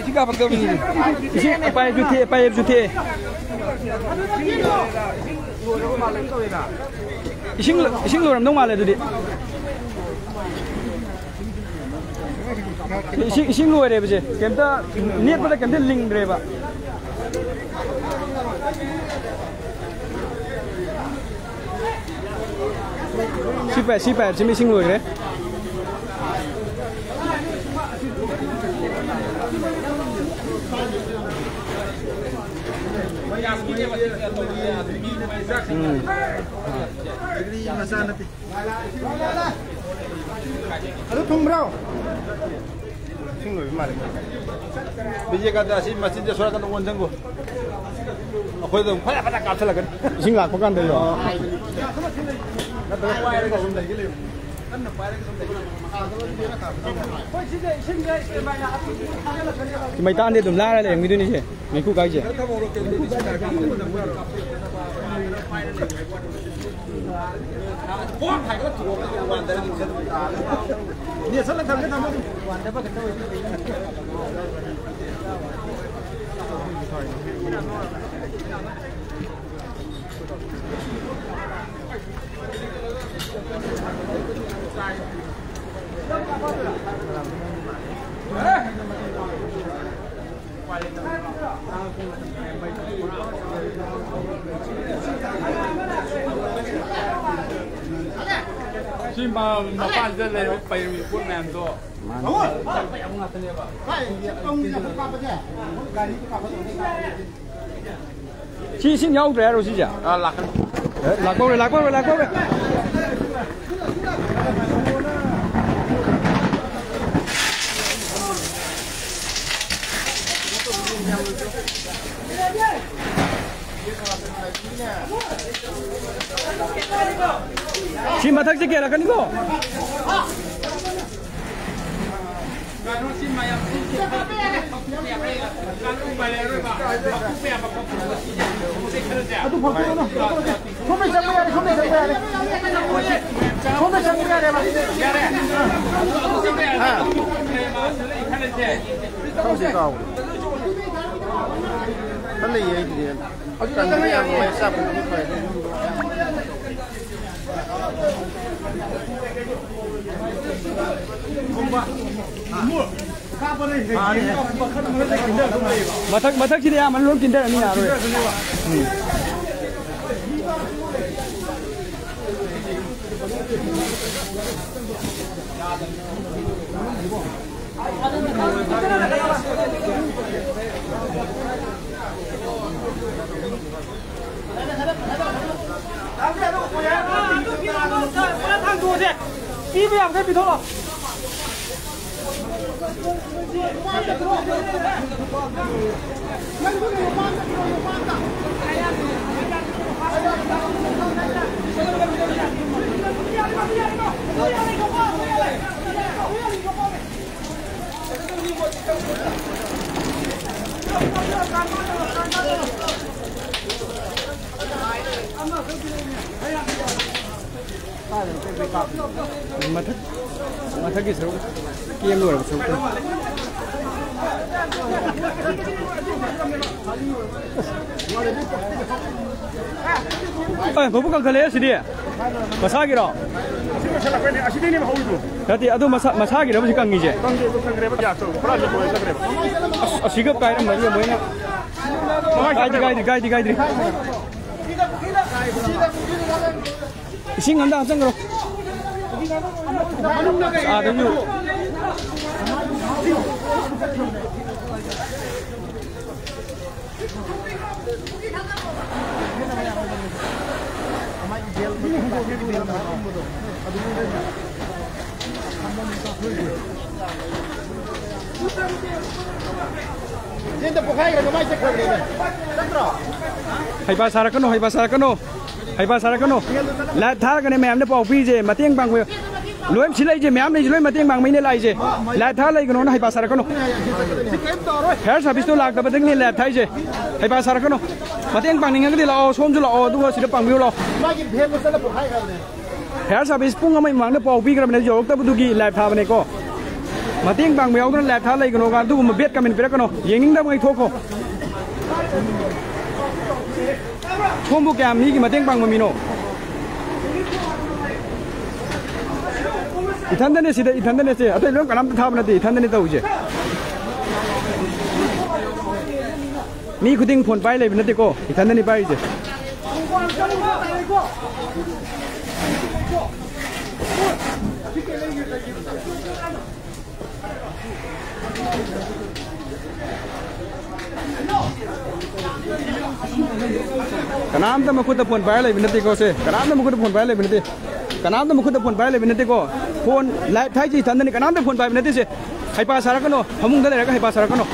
ꯏꯁꯤꯡ ꯀꯥꯞꯄꯛꯇꯧꯔꯤꯅꯤ꯫ ꯏꯁꯤꯡ ꯄꯥꯏꯞꯁꯨ ꯊꯦꯛꯑꯦ, ꯄꯥꯏꯞꯁꯨ ꯊꯦꯛꯑꯦ꯫ ꯏꯁꯤꯡ, ꯏꯁꯤꯡ ꯂꯣꯏꯔꯝꯗꯧ ꯃꯥꯜꯂꯦ ꯑꯗꯨꯗꯤ꯫ ꯏꯁꯤꯡ, ꯏꯁꯤꯡ ꯂꯣꯏꯔꯦꯕꯁꯦ꯫ ꯀꯩꯝꯇ, ꯅꯦꯠꯄꯗ ꯀꯩꯝꯇ ꯂꯤꯡꯗ꯭ꯔꯦꯕ꯫ ꯁꯤ ꯄꯥꯏ, ꯁꯤ ꯄꯥꯏꯞꯁꯤꯃ ꯏꯁꯤꯡ ꯂꯣꯏꯈ꯭ꯔꯦ꯫ ꯎꯝ꯫ ꯑꯗꯨ ꯊꯨꯝꯕ꯭ꯔꯣ? ꯏꯁꯤꯡ ꯂꯣꯏꯕ ꯃꯥꯜꯂꯦ꯫ ꯕꯤꯖꯦꯀꯥꯟꯇ, ꯑꯁꯤ ꯃꯆꯤꯟꯁꯦ ꯁꯣꯔꯛꯀꯅꯨ, ꯑꯣꯟꯁꯤꯟꯈꯣ꯫ ꯑꯩꯈꯣꯏꯗ ꯑꯃꯨꯛ ꯐꯖ ꯐꯖ ꯀꯥꯞꯁꯤꯜꯂꯛꯀꯅꯤ꯫ ꯏꯁꯤꯡ ꯂꯥꯛꯄ ꯀꯥꯟꯗ ꯂꯣ? ꯅꯠꯇ꯭ꯔꯒ ꯄꯥꯏꯔꯒ ꯁꯨꯝ ꯂꯩꯒꯦ ꯂꯩꯌꯨ꯫ ꯀꯟꯅ ꯄꯥꯏꯔꯒ ꯁꯨꯝ ꯂꯩꯒꯦ ꯂꯩꯌꯨ꯫ ꯃꯩꯇꯥꯟꯗꯤ ꯑꯗꯨꯝ ꯂꯥꯏꯔ ꯂꯩꯔꯝꯈꯤꯗꯣꯏꯅꯤꯁꯦ꯫ ꯃꯩꯈꯨ ꯀꯥꯏꯁꯦ꯫ ꯁꯤ ꯃ-, ꯃꯄꯥꯟꯁꯤꯗ ꯂꯩꯔꯤꯕ ꯄꯩꯔꯤꯕ ꯄꯣꯠ ꯃꯌꯥꯝꯗꯣ꯫ ꯁꯤ ꯏꯁꯤꯡ ꯌꯥꯎꯗ꯭ꯔꯦ ꯍꯥꯏꯔꯣ ꯁꯤꯁꯦ? ꯑꯥ, ꯂꯥꯛꯀꯅꯤ꯫ ꯑꯦ, ꯂꯥꯛꯄꯧꯔꯦ, ꯂꯥꯛꯄꯧꯔꯦ, ꯂꯥꯛꯄꯧꯔꯦ꯫ ꯁꯤ ꯃꯊꯛꯁꯦ ꯀꯦꯜꯂꯛꯀꯅꯤꯀꯣ꯫ ꯁꯣꯝꯗ ꯆꯪꯕ ꯌꯥꯔꯦ, ꯁꯣꯝꯗ ꯆꯪꯕ ꯌꯥꯔꯦ꯫ ꯁꯣꯝꯗ ꯆꯪꯕ ꯌꯥꯔꯦꯕ꯫ ꯌꯥꯔꯦ꯫ ꯑꯥ꯫ ꯈꯪꯗꯦ, ꯀꯥꯎꯔꯦ꯫ ꯈꯔ ꯂꯩꯌꯦ ꯑꯩꯒꯤꯗꯤ꯫ ꯀꯪꯕ ꯌꯥꯝ ꯅꯨꯡꯉꯥꯏ, ꯆꯥꯛ ꯄꯨꯕꯗꯤ ꯐꯔꯦ꯫ ꯃꯊꯛ, ꯃꯊꯛꯁꯤꯗꯤ ꯑꯌꯥꯝꯕꯅ ꯂꯣꯏ ꯀꯤꯟꯊꯔꯅꯤ, ꯌꯥꯔꯣꯏ꯫ ꯎꯝ꯫ ꯄꯤꯕ ꯌꯥꯝꯈꯩ ꯄꯤꯊꯣꯛꯑꯣ꯫ ꯃꯊꯛ, ꯃꯊꯛꯀꯤ ꯁꯔꯨꯛ ꯀꯦꯝ ꯂꯣꯏꯔꯕ ꯁꯔꯨꯛꯇꯣ꯫ ꯑꯦ, ꯃꯕꯨꯛ ꯀꯪꯈꯠꯂꯛꯑꯦ ꯁꯤꯗꯤ꯫ ꯃꯁꯥꯒꯤꯔꯣ? ꯑꯁꯤ ꯂꯣꯏꯁꯤꯜꯂꯛꯄꯩꯅꯦ꯫ ꯑꯁꯤꯗꯩꯅꯦꯕ ꯍꯧꯔꯤꯗꯣ꯫ ꯅꯠꯇꯦ, ꯑꯗꯨ ꯃꯁꯥ-, ꯃꯁꯥꯒꯤꯔꯕ ꯁꯤ ꯀꯪꯉꯤꯁꯦ? ꯈꯪꯗꯦ, ꯑꯗꯨ ꯀꯪꯈ꯭ꯔꯦꯕ꯫ ꯌꯥꯁꯨ ꯄꯨꯔꯥ ꯂꯤꯠ ꯑꯣꯏ ꯆꯠꯈ꯭ꯔꯦꯕ꯫ ꯑꯁ, ꯑꯁꯤꯒ ꯀꯥꯏꯔꯝꯃꯗꯤ ꯑꯃꯨꯛ ꯍꯦꯟꯅ ꯃꯃꯥꯏ ꯀꯥꯏꯗ꯭ꯔꯤ, ꯆꯠꯈ꯭ꯔꯦꯕ꯫ ꯀꯥꯏꯗ꯭ꯔꯤ, ꯀꯥꯏꯗ꯭ꯔꯤ, ꯀꯥꯏꯗ꯭ꯔꯤ꯫ ꯏꯁꯤꯡ ꯑꯝꯇ ꯍꯥꯞꯆꯤꯟꯈ꯭ꯔꯣ꯫ ꯑꯥꯗꯁꯨ꯫ ꯌꯦꯟꯗ ꯄꯣꯛꯈꯥꯏꯈ꯭ꯔꯒ ꯃꯥꯏ ꯆꯠꯈ꯭ꯔꯕꯅꯦꯃꯦ꯫ ꯆꯠꯇ꯭ꯔꯣ? ꯍꯩꯄꯥ ꯁꯥꯔꯛꯀꯅꯨ, ꯍꯩꯄꯥ ꯁꯥꯔꯛꯀꯅꯨ, ꯍꯩꯄꯥ ꯁꯥꯔꯛꯀꯅꯨ꯫ ꯂꯥꯏꯚ ꯊꯥꯔꯒꯅꯦ ꯃꯌꯥꯝꯅ ꯄꯥꯎ ꯄꯤꯔꯤꯁꯦ, ꯃꯇꯦꯡ ꯄꯥꯡꯕ꯫ ꯂꯣꯏ ꯁꯤ ꯂꯩꯁꯦ, ꯃꯌꯥꯝ ꯂꯩꯁꯦ, ꯂꯣꯏ ꯃꯇꯦꯡ ꯄꯥꯡꯕꯩꯅꯦ ꯂꯥꯛꯏꯁꯦ꯫ ꯂꯥꯏꯚ ꯊꯥꯔ ꯂꯩꯒꯅꯣꯅ ꯍꯩꯄꯥ ꯁꯥꯔꯛꯀꯅꯨ꯫ Fire ꯁꯥꯔꯚꯤꯁꯇꯣ ꯂꯥꯛꯇꯕꯗꯒꯤꯅꯦ live ꯊꯥꯏꯁꯦ꯫ ꯍꯩꯄꯥ ꯁꯥꯔꯛꯀꯅꯨ꯫ ꯃꯇꯦꯡ ꯄꯥꯡꯅꯤꯡꯉꯒꯗꯤ ꯂꯥꯛꯑꯣ, ꯁꯣꯝꯁꯨ ꯂꯥꯛꯑꯣ, ꯑꯗꯨꯒ ꯁꯤꯗ ꯄꯥꯡꯕꯤꯌꯨ ꯂꯥꯛꯑꯣ꯫ ꯃꯥꯒꯤ ꯚꯦꯟꯗꯣ ꯆꯠꯂ ꯄꯣꯛꯈꯥꯏꯈ꯭ꯔꯕꯅꯦ꯫ ꯐꯥꯌꯔ ꯁꯥꯔꯚꯤꯁ ꯄꯨꯡ ꯑꯃꯒꯤ ꯃꯃꯥꯡꯗ ꯄꯥꯎ ꯄꯤꯈ꯭ꯔꯕꯅꯦ, ꯌꯧꯔꯛꯇꯕꯗꯨꯒꯤ ꯂꯥꯏꯚ ꯊꯥꯕꯅꯦꯀꯣ꯫ ꯃꯇꯦꯡ ꯄꯥꯡꯕ ꯌꯥꯎꯗꯅ ꯂꯥꯏꯚ ꯊꯥ ꯂꯩꯒꯅꯣꯒ ꯑꯗꯨꯒꯨꯝꯕ ꯕꯦꯗ ꯀꯃꯦꯟ ꯄꯤꯔꯛꯀꯅꯣ꯫ ꯌꯦꯡꯅꯤꯡꯗꯕꯉꯩ ꯊꯣꯛꯈꯣ꯫ ꯁꯣꯝꯕꯨ ꯀꯌꯥꯝ ꯃꯤꯒꯤ ꯃꯇꯦꯡ ꯄꯥꯡꯕ ꯃꯤꯅꯣ? ꯏꯊꯟꯗꯅꯦ ꯁꯤꯗ, ꯏꯊꯟꯗꯅꯦ ꯁꯦ꯫ ꯑꯇꯩ ꯂꯣꯏ ꯀꯅꯥꯝꯇ ꯊꯥꯕ ꯅꯠꯇꯦ, ꯏꯊꯟꯗꯅꯦ ꯇꯧꯔꯤꯁꯦ꯫ ꯃꯤ ꯈꯨꯗꯤꯡ ꯐꯣꯟ ꯄꯥꯏ ꯂꯩꯕ ꯅꯠꯇꯦꯀꯣ, ꯏꯊꯟꯗꯅꯤ ꯄꯥꯏꯔꯤꯁꯦ꯫ ꯀꯅꯥꯝꯇ ꯃꯈꯨꯠꯇ ꯐꯣꯟ ꯄꯥꯏꯔ ꯂꯩꯕ ꯅꯠꯇꯦꯀꯣ ꯁꯦ꯫ ꯀꯅꯥꯝꯇ ꯃꯈꯨꯠꯇ ꯐꯣꯟ ꯄꯥꯏꯔ ꯂꯩꯕ ꯅꯠꯇꯦ꯫ ꯀꯅꯥꯝꯇ ꯃꯈꯨꯠꯇ ꯐꯣꯟ ꯄꯥꯏꯔ ꯂꯩꯕ ꯅꯠꯇꯦꯀꯣ꯫ ꯐꯣꯟ ꯂꯥꯏꯚ ꯊꯥꯏꯁꯤ ꯏꯊꯟꯗꯅꯤ꯫ ꯀꯅꯥꯝꯇ ꯐꯣꯟ ꯄꯥꯏꯕ ꯅꯠꯇꯦ ꯁꯦ꯫ ꯍꯩꯄꯥ ꯁꯥꯔꯛꯀꯅꯣ꯫ ꯐꯃꯨꯡꯗ ꯂꯩꯔꯒ ꯍꯩꯄꯥ ꯁꯥꯔꯛꯀꯅꯣ꯫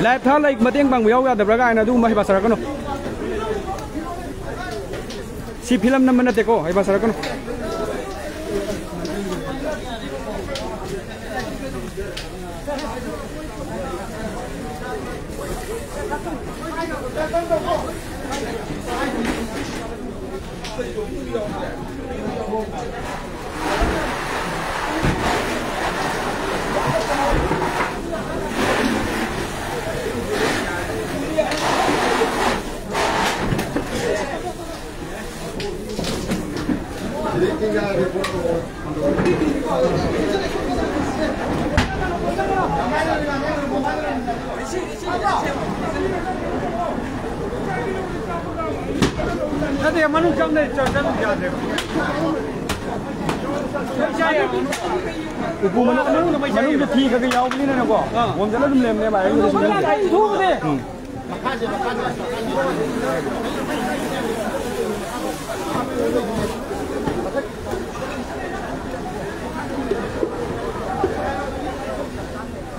ꯂꯥꯏꯚ ꯊꯥ ꯂꯩ, ꯃꯇꯦꯡ ꯄꯥꯡꯕ ꯌꯥꯎ ꯌꯥꯗꯕ꯭ꯔꯥ ꯀꯥꯏꯅ ꯑꯗꯨꯒꯨꯝꯕ ꯍꯩꯄꯥ ꯁꯥꯔꯛꯀꯅꯣ꯫ ꯁꯤ ꯐꯤꯂꯝ ꯅꯝꯕ ꯅꯠꯇꯦꯀꯣ, ꯍꯩꯄꯥ ꯁꯥꯔꯛꯀꯅꯨ꯫ ꯅꯠꯇꯦ, ꯃꯅꯨꯡ ꯆꯪꯗꯦ, ꯆꯪ-, ꯆꯪ ꯌꯥꯗꯦꯕ꯫ ꯎꯄꯨ ꯃꯅꯨꯡ, ꯃꯅꯨꯡꯗ ꯐꯤ ꯈꯔ ꯈꯔ ꯌꯥꯎꯕꯅꯤꯅꯅꯦꯀꯣ, ꯑꯥ꯫ ꯑꯣꯝꯖꯜꯂ ꯑꯗꯨꯝ ꯂꯩꯔꯝꯅꯦꯕ, ꯑꯌꯨꯛꯇ ꯁꯨꯡꯂꯦꯟ ꯂꯦꯟꯗꯦ꯫ ꯃꯈꯥꯁꯦ, ꯃꯈꯥꯁꯦ, ꯃꯈꯥꯁꯦ꯫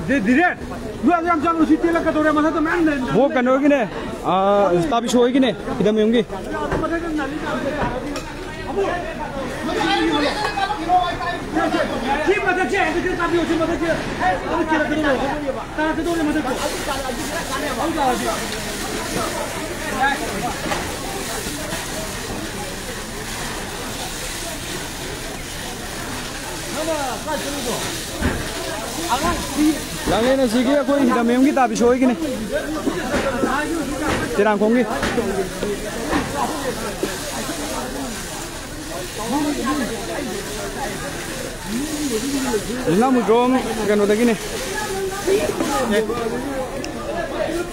ꯗꯦ, ꯗꯤꯔꯦꯟ, ꯅꯣꯏ ꯑꯗꯨ ꯌꯥꯝ ꯆꯪꯉꯨ, ꯁꯤ ꯇꯦꯜꯂꯛꯀꯗꯧꯔꯦ, ꯃꯊꯛꯇ ꯃꯌꯥꯝ ꯂꯩ꯫ ꯕꯣ, ꯀꯩꯅꯣꯒꯤꯅꯦ, ꯑꯥ, ꯇꯥꯕꯤꯁꯣ ꯍꯣꯏꯒꯤꯅꯦ, ꯏꯗꯝ ꯌꯨꯝꯒꯤ꯫ ꯁꯤ ꯃꯊꯛꯁꯦ, ꯑꯗꯨ ꯈꯤꯇꯪ ꯇꯥꯕꯤꯌꯣ, ꯁꯤ ꯃꯊꯛꯁꯦ꯫ ꯑꯗꯨ ꯀꯦꯜꯂꯛꯀꯗꯧꯔꯦ꯫ ꯇꯥꯔꯛꯀꯗꯧꯔꯦ ꯃꯊꯛꯇ꯫ ꯍꯧꯖꯤꯛ ꯇꯥꯔꯗꯤ꯫ ꯂꯥꯡꯂꯦꯟ ꯑꯁꯤꯒꯤ ꯑꯩꯈꯣꯏ ꯍꯤꯗꯝ ꯃꯌꯨꯝꯒꯤ ꯇꯥꯕꯤꯁꯣ ꯍꯣꯏꯒꯤꯅꯤ꯫ ꯇꯦꯔꯥꯡꯈꯣꯡꯒꯤ꯫ ꯌꯨꯝꯅꯥꯝ ꯍꯨꯏꯗ꯭ꯔꯣꯝ ꯀꯩꯅꯣꯗꯒꯤꯅꯦ꯫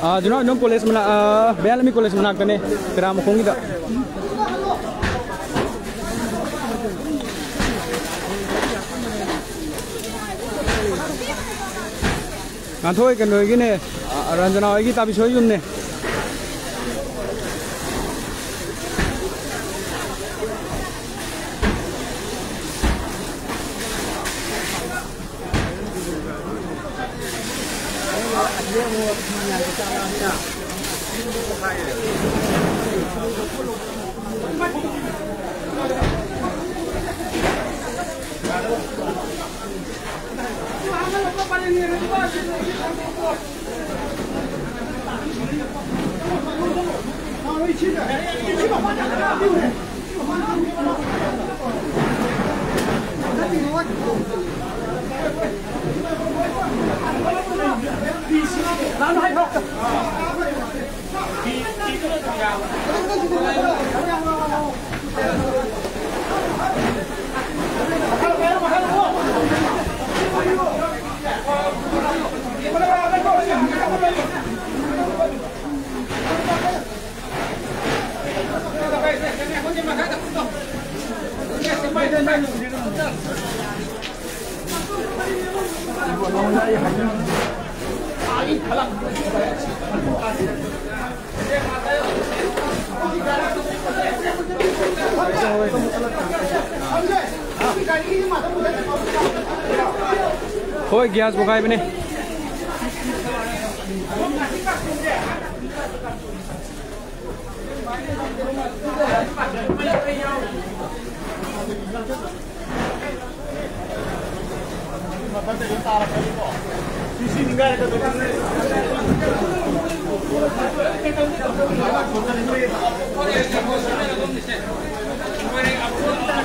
ꯑꯥ, ꯖꯨꯅꯥ ꯍꯨꯏꯗ꯭ꯔꯣꯝ ꯀꯣꯂꯦꯖ ꯃꯅꯥꯛ, ꯑꯥ, ꯃꯌꯥꯂꯝꯕꯤ ꯀꯣꯂꯦꯖ ꯃꯅꯥꯛꯇꯅꯦ, ꯇꯦꯔꯥ ꯃꯈꯣꯡꯒꯤꯗ꯫ ꯉꯥꯟꯊꯣꯏ ꯀꯩꯅꯣꯒꯤꯅꯦ, ꯑ, ꯔꯟꯖꯅꯥ ꯍꯣꯏꯒꯤ ꯇꯥꯕꯤꯁꯣꯏ ꯌꯨꯝꯅꯦ꯫ ꯍꯣꯏ, ꯒ꯭ꯌꯥꯁ ꯄꯣꯈꯥꯏꯕꯅꯦ꯫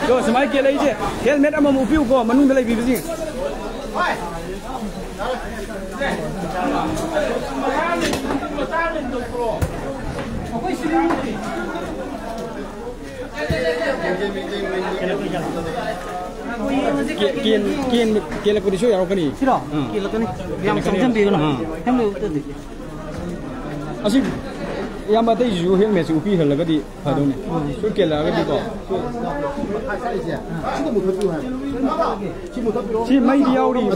ꯑꯗꯣ ꯁꯨꯃꯥꯏꯅ ꯀꯦꯜꯂꯛꯏꯁꯦ, ꯍꯦꯜꯃꯦꯠ ꯑꯃꯃꯝ ꯎꯞꯄꯤꯌꯨꯀꯣ, ꯃꯅꯨꯡꯗ ꯂꯩꯕꯤꯕꯁꯤꯡ꯫ ꯀꯦ-, ꯀꯦꯟ-, ꯀꯦꯟ-, ꯀꯦꯜꯂꯛꯄꯗꯨꯁꯨ ꯌꯥꯎꯔꯛꯀꯅꯤ꯫ ꯁꯤꯔꯣ? ꯑꯥ꯫ ꯀꯦꯜꯂꯛꯀꯅꯤ꯫ ꯌꯥꯝ ꯀꯦꯜꯂꯛꯀꯅꯤ꯫ ꯆꯪꯁꯤꯟꯕꯤꯒꯅꯨ꯫ ꯑꯥ꯫ ꯍꯦꯜꯃꯦꯠ ꯎꯞꯇ꯭ꯔꯗꯤ꯫ ꯑꯁꯤ ꯏꯌꯥꯝꯕ ꯑꯇꯩꯁꯤꯁꯨ ꯍꯦꯜꯃꯦꯠꯁꯦ ꯎꯞꯄꯤꯍꯜꯂꯒꯗꯤ ꯐꯗꯧꯅꯤ꯫ ꯁꯨꯠ ꯀꯦꯜꯂꯛꯑꯒꯗꯤꯀꯣ꯫ ꯁꯤ ꯃꯩꯗꯤ ꯌꯥꯎꯔꯤꯕ꯫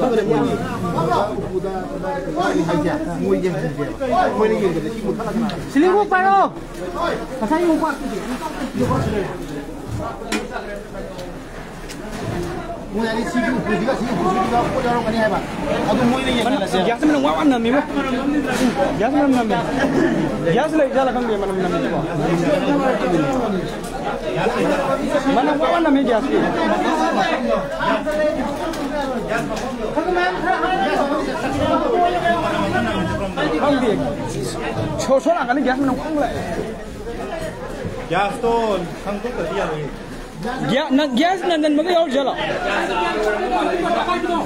ꯁꯤꯂꯤꯡ ꯈꯣꯡ ꯄꯥꯏꯔꯣ꯫ ꯉꯁꯥꯏ ꯌꯣꯡꯄꯥꯛ꯫ ꯃꯣꯏ ꯑꯅꯤ ꯁꯤꯒꯤ ꯎꯄꯨꯁꯤꯒ ꯁꯤꯒꯤ ꯎꯄꯨꯁꯤꯒ ꯄꯣꯠ ꯌꯥꯎꯔꯝꯒꯅꯤ ꯍꯥꯏꯕ꯫ ꯑꯗꯨ ꯃꯣꯏꯅ ꯌꯦꯡꯍꯜꯂꯁꯦ꯫ ꯒ꯭ꯌꯥꯁ ꯃꯅꯝ ꯋꯥ ꯋꯥ ꯅꯝꯃꯤꯕꯣ꯫ ꯒ꯭ꯌꯥꯁ ꯃꯅꯝ ꯅꯝꯃꯤ꯫ ꯒ꯭ꯌꯥꯁ ꯂꯩ ꯖꯥꯠꯂ ꯈꯪꯗꯦ, ꯃꯅꯝ ꯅꯝꯃꯤꯕꯣ꯫ ꯃꯅꯝ ꯋꯥ ꯋꯥ ꯅꯝꯃꯤ ꯒ꯭ꯌꯥꯁꯀꯤ꯫ ꯈꯪꯗꯦ꯫ ꯁꯣ-, ꯁꯣ ꯅꯥꯀꯟꯗ ꯒ꯭ꯌꯥꯁ ꯃꯅꯝ ꯀꯟꯅ ꯂꯥꯛꯑꯦ꯫ ꯒ꯭ꯌꯥꯁꯇꯣ ꯈꯪꯗꯣꯛꯇ꯭ꯔꯗꯤ ꯌꯥꯔꯣꯏꯌꯦ꯫ ꯒ꯭ꯌꯥ-, ꯅꯪ ꯒ꯭ꯌꯥꯁ ꯅꯟꯖꯟꯕꯒ ꯌꯥꯎꯔꯤ ꯖꯥꯠꯂꯣ?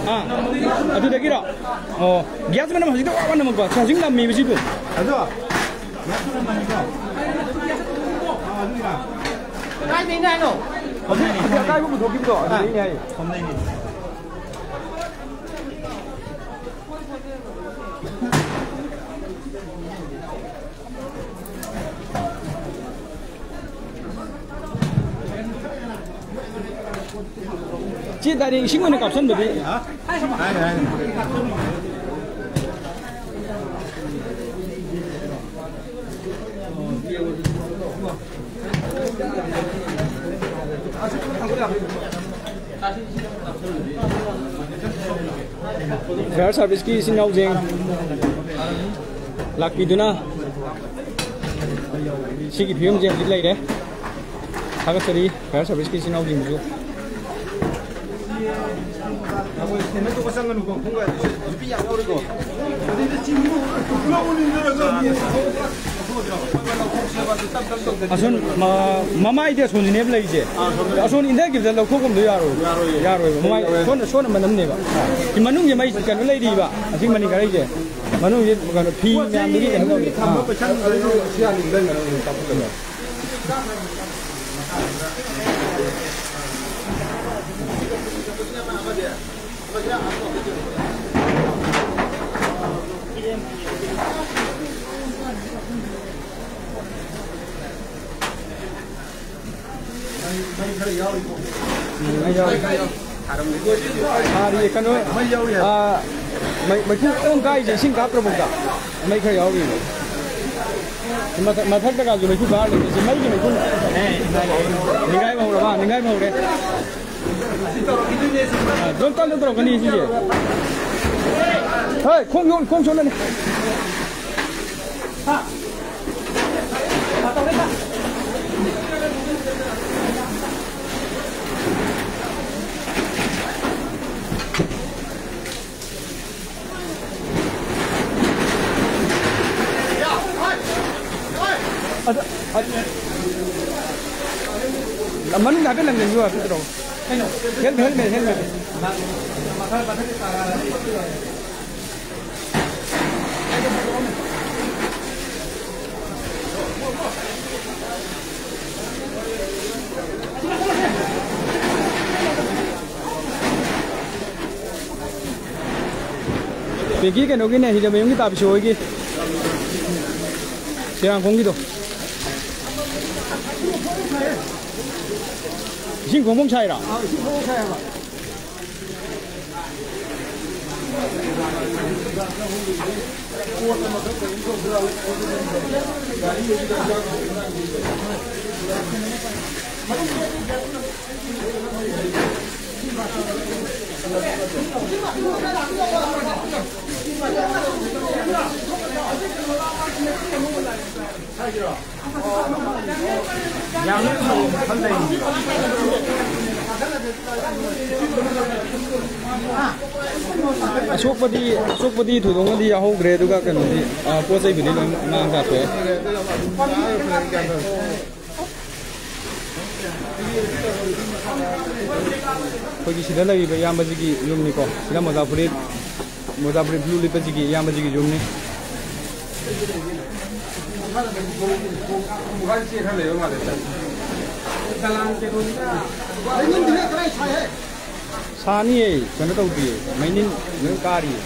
ꯑꯥ, ꯑꯗꯨꯗꯒꯤꯔꯣ? ꯑꯣ, ꯒ꯭ꯌꯥꯁ ꯃꯅꯝ ꯍꯧꯖꯤꯛꯇ ꯋꯥ ꯋꯥ ꯅꯝꯃꯛꯄ꯫ ꯁꯤ ꯍꯧꯖꯤꯛ ꯅꯝꯃꯤꯕ ꯁꯤꯕꯨ꯫ ꯑꯗꯣ, ꯒ꯭ꯌꯥꯁ ꯃꯅꯝ ꯅꯝꯃꯤꯗꯣ? ꯑꯥ, ꯑꯗꯨꯒꯤꯔꯥ? ꯀꯥꯏꯗꯩꯅꯣ ꯍꯥꯏꯅꯣ? ꯍꯧꯖꯤꯛ ꯑꯀꯥꯏꯕ ꯄꯨꯊꯣꯛꯈꯤꯕꯗꯣ, ꯑꯗꯨꯗꯩꯅꯦ ꯍꯥꯏꯌꯦ꯫ ꯁꯣꯝꯗꯩꯅꯦ꯫ ꯁꯤ ꯗꯥꯏꯔꯦꯛ ꯏꯁꯤꯡ ꯑꯣꯏꯅ ꯀꯥꯞꯁꯤꯟꯕꯗꯤ꯫ ꯐꯥꯌꯔ ꯁꯥꯔꯚꯤꯁꯀꯤ ꯏꯆꯤꯟ ꯏꯅꯥꯎꯁꯤꯡ ꯂꯥꯛꯄꯤꯗꯨꯅ ꯁꯤꯒꯤ ꯐꯤꯕꯝꯁꯦ ꯍꯧꯖꯤꯛ ꯂꯩꯔꯦ꯫ ꯊꯥꯒꯠꯆꯔꯤ ꯐꯥꯌꯔ ꯁꯥꯔꯚꯤꯁꯀꯤ ꯏꯆꯤꯟ ꯏꯅꯥꯎꯁꯤꯡꯕꯨꯁꯨ꯫ ꯑꯁꯣꯝ ꯃ-, ꯃꯃꯥꯏꯗꯤ ꯑꯁꯣꯝꯁꯤꯅꯦꯕ ꯂꯩꯔꯤꯁꯦ꯫ ꯑꯁꯣꯝ ꯏꯟꯊꯈꯤꯕꯗ ꯂꯧꯊꯣꯛꯐꯝꯗꯣ ꯌꯥꯔꯣꯏ꯫ ꯌꯥꯔꯣꯏꯌꯦ꯫ ꯌꯥꯔꯣꯏꯕ꯫ ꯃꯃꯥꯏ ꯁꯣꯝꯅ, ꯁꯣꯝꯅ ꯃꯅꯝꯅꯦꯕ꯫ ꯁꯤ ꯃꯅꯨꯡꯁꯦ ꯃꯩ ꯀꯩꯅꯣ ꯂꯩꯔꯤꯕ꯫ ꯑꯁꯤ ꯃꯅꯤꯡ ꯈꯔꯩꯁꯦ꯫ ꯃꯅꯨꯡꯁꯦ ꯀꯩꯅꯣ ꯐꯤ ꯃꯌꯥꯝꯗꯨꯒꯤ ꯀꯩꯅꯣ ꯇꯧꯔꯤ꯫ ꯑꯥ꯫ ꯊꯥꯔꯤꯌꯦ, ꯀꯩꯅꯣ, ꯑꯥ, ꯃꯩ-, ꯃꯩꯈꯨ ꯀꯟꯅ ꯀꯥꯏꯁꯦ ꯏꯁꯤꯡ ꯀꯥꯞꯇ꯭ꯔꯐꯥꯎꯗ ꯃꯩ ꯈꯔ ꯌꯥꯎꯔꯤꯕ꯫ ꯃꯊꯛ-, ꯃꯊꯛꯇꯒꯁꯨ ꯃꯩꯈꯨ ꯀꯥꯔ ꯂꯩꯕꯁꯦ ꯃꯩꯒꯤ ꯃꯩꯈꯨ꯫ ꯅꯤꯡꯒꯥꯏꯕ ꯍꯧꯔꯕ? ꯅꯤꯡꯒꯥꯏꯕ ꯍꯧꯔꯦ꯫ ꯑꯥ, ꯗꯣꯝ ꯇꯞꯅ ꯇꯧꯔꯛꯀꯅꯤ ꯁꯤꯁꯦ꯫ ꯍꯣꯏ, ꯈꯣꯡ ꯌꯣꯟ-, ꯈꯣꯡ ꯆꯣꯠꯂꯅꯤ꯫ ꯑꯗ, ꯑꯗ, ꯃꯅꯨꯡꯗ ꯍꯥꯏꯐꯦꯠ ꯂꯪꯁꯤꯟꯕꯤꯌꯨ, ꯍꯥꯏꯐꯦꯠ ꯇꯧꯔꯣ꯫ Helmet, helmet, helmet. ꯄꯦꯡꯀꯤ ꯀꯩꯅꯣꯒꯤꯅꯦ, ꯍꯤꯖꯝꯃꯌꯨꯝꯒꯤ ꯇꯥꯕꯤꯁꯨ ꯍꯣꯏꯒꯤ ꯆꯦꯔꯥꯡꯈꯣꯡꯒꯤꯗꯣ꯫ ꯏꯁꯤꯡ ꯐꯣꯡ ꯐꯣꯡ ꯁꯥꯏꯔꯣ? ꯑꯁꯣꯛꯄꯗꯤ, ꯑꯁꯣꯛꯄꯗꯤ ꯊꯣꯏꯗꯣꯛꯅꯗꯤ ꯌꯥꯎꯍꯧꯗ꯭ꯔꯦ, ꯑꯗꯨꯒ ꯀꯩꯅꯣꯗꯤ, ꯑ, ꯄꯣꯠ ꯆꯩꯕꯨꯗꯤ ꯂꯣꯏ ꯃꯥꯡ ꯇꯥꯊꯣꯛꯑꯦ꯫ ꯑꯩꯈꯣꯏꯒꯤ ꯁꯤꯗ ꯂꯩꯔꯤꯕ ꯏꯌꯥꯝꯕꯁꯤꯒꯤ ꯌꯨꯝꯅꯤꯀꯣ꯫ ꯁꯤꯗ ꯃꯣꯖꯥ ꯐꯨꯔꯤꯠ, ꯃꯣꯖꯥ ꯐꯨꯔꯤꯠ ꯕ꯭ꯂꯨ ꯂꯤꯠꯄꯁꯤꯒꯤ ꯏꯌꯥꯝꯕꯁꯤꯒꯤ ꯌꯨꯝꯅꯤ꯫ ꯁꯥꯅꯤꯌꯦ, ꯀꯩꯅꯣ ꯇꯧꯗꯤꯌꯦ, ꯃꯩꯅꯤꯟ ꯂꯣꯏ ꯀꯥꯔꯤꯌꯦ꯫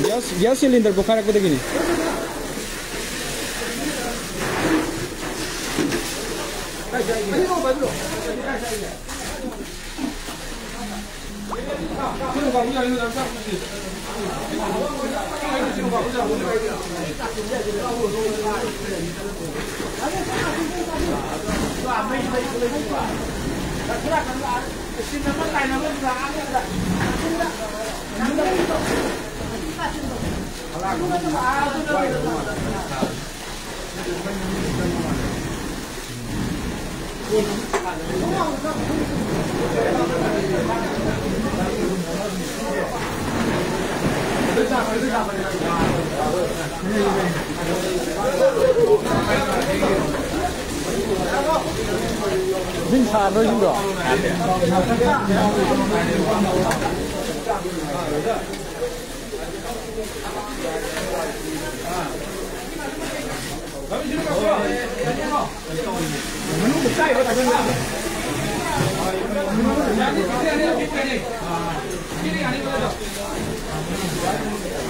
ꯒ꯭ꯌꯥꯁ, ꯒ꯭ꯌꯥꯁ ꯁꯤꯂꯤꯟꯗꯔ ꯄꯣꯈꯥꯏꯔꯛꯄꯗꯒꯤꯅꯤ꯫ ꯏꯁꯤꯡ ꯁꯥꯗ꯭ꯔꯣ, ꯏꯁꯤꯡꯗꯣ?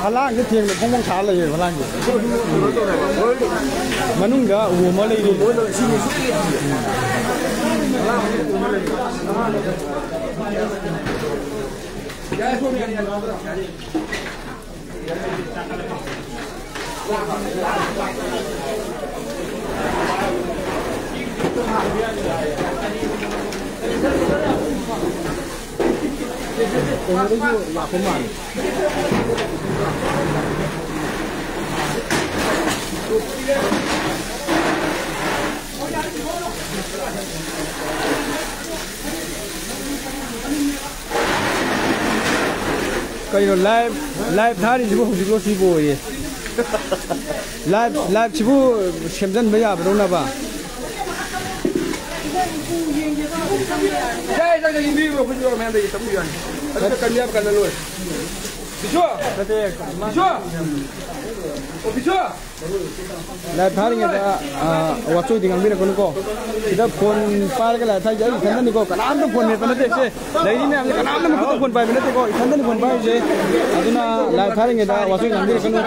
ꯐꯂꯥꯡꯁꯦ ꯊꯦꯡꯅ ꯐꯣꯡ ꯐꯣꯡ ꯁꯥꯔ ꯂꯩꯌꯦ, ꯐꯂꯥꯡꯁꯦ꯫ ꯃꯅꯨꯡꯗ ꯎ ꯑꯃ ꯂꯩꯔꯤ꯫ ꯀꯩꯅꯣꯗꯒꯤ ꯂꯥꯛꯄ ꯃꯥꯜꯂꯦ꯫ ꯀꯩꯅꯣ, ꯂꯥꯏꯚ, ꯂꯥꯏꯚ ꯊꯥꯔꯤꯁꯤꯕꯨ ꯍꯧꯖꯤꯛꯂꯣ ꯁꯤꯕꯨ ꯑꯣꯏꯌꯦ? ꯂꯥꯏꯚ, ꯂꯥꯏꯚꯁꯤꯕꯨ ꯁꯦꯝꯖꯤꯟꯕ ꯌꯥꯕꯗꯧꯅꯕ? ꯌꯥꯏ, ꯅꯪ ꯌꯦꯡꯕꯤꯌꯨ, ꯑꯩꯈꯣꯏꯁꯨ ꯃꯌꯥꯝꯗ ꯌꯦꯡꯕꯤꯌꯨ ꯌꯥꯅꯤ꯫ ꯑꯗꯨꯗ ꯀꯟꯕ ꯌꯥꯕ ꯀꯜꯂ ꯂꯣꯏꯔꯦ꯫ ꯕꯤꯁꯨ! ꯕꯤꯁꯨ! ꯑꯣ, ꯕꯤꯁꯨ! ꯂꯥꯏꯞ ꯊꯥꯔꯤꯉꯩꯗ, ꯑ, ꯋꯥꯆꯣꯏꯗꯤ ꯉꯥꯡꯕꯤꯔꯛꯀꯅꯨꯀꯣ꯫ ꯁꯤꯗ ꯐꯣꯟ ꯄꯥꯏꯔꯒ ꯂꯥꯏꯞ ꯊꯥꯏꯁꯦ ꯑꯩ ꯏꯊꯟꯗꯅꯤꯀꯣ, ꯀꯅꯥꯝꯇ ꯐꯣꯟ ꯃꯦꯠꯄ ꯅꯠꯇꯦ꯫ ꯁꯦ, ꯂꯩꯔꯤ ꯃꯌꯥꯝꯁꯦ ꯀꯅꯥꯝꯇ ꯃꯈꯨꯠꯇ ꯐꯣꯟ ꯄꯥꯏꯕ ꯅꯠꯇꯦꯀꯣ, ꯏꯊꯟꯗꯅꯤ ꯐꯣꯟ ꯄꯥꯏꯔꯤꯁꯦ꯫ ꯑꯗꯨꯅ ꯂꯥꯏꯞ ꯊꯥꯔꯤꯉꯩꯗ ꯋꯥꯆꯣꯏ ꯉꯥꯡꯕꯤꯔꯛꯀꯅꯨ꯫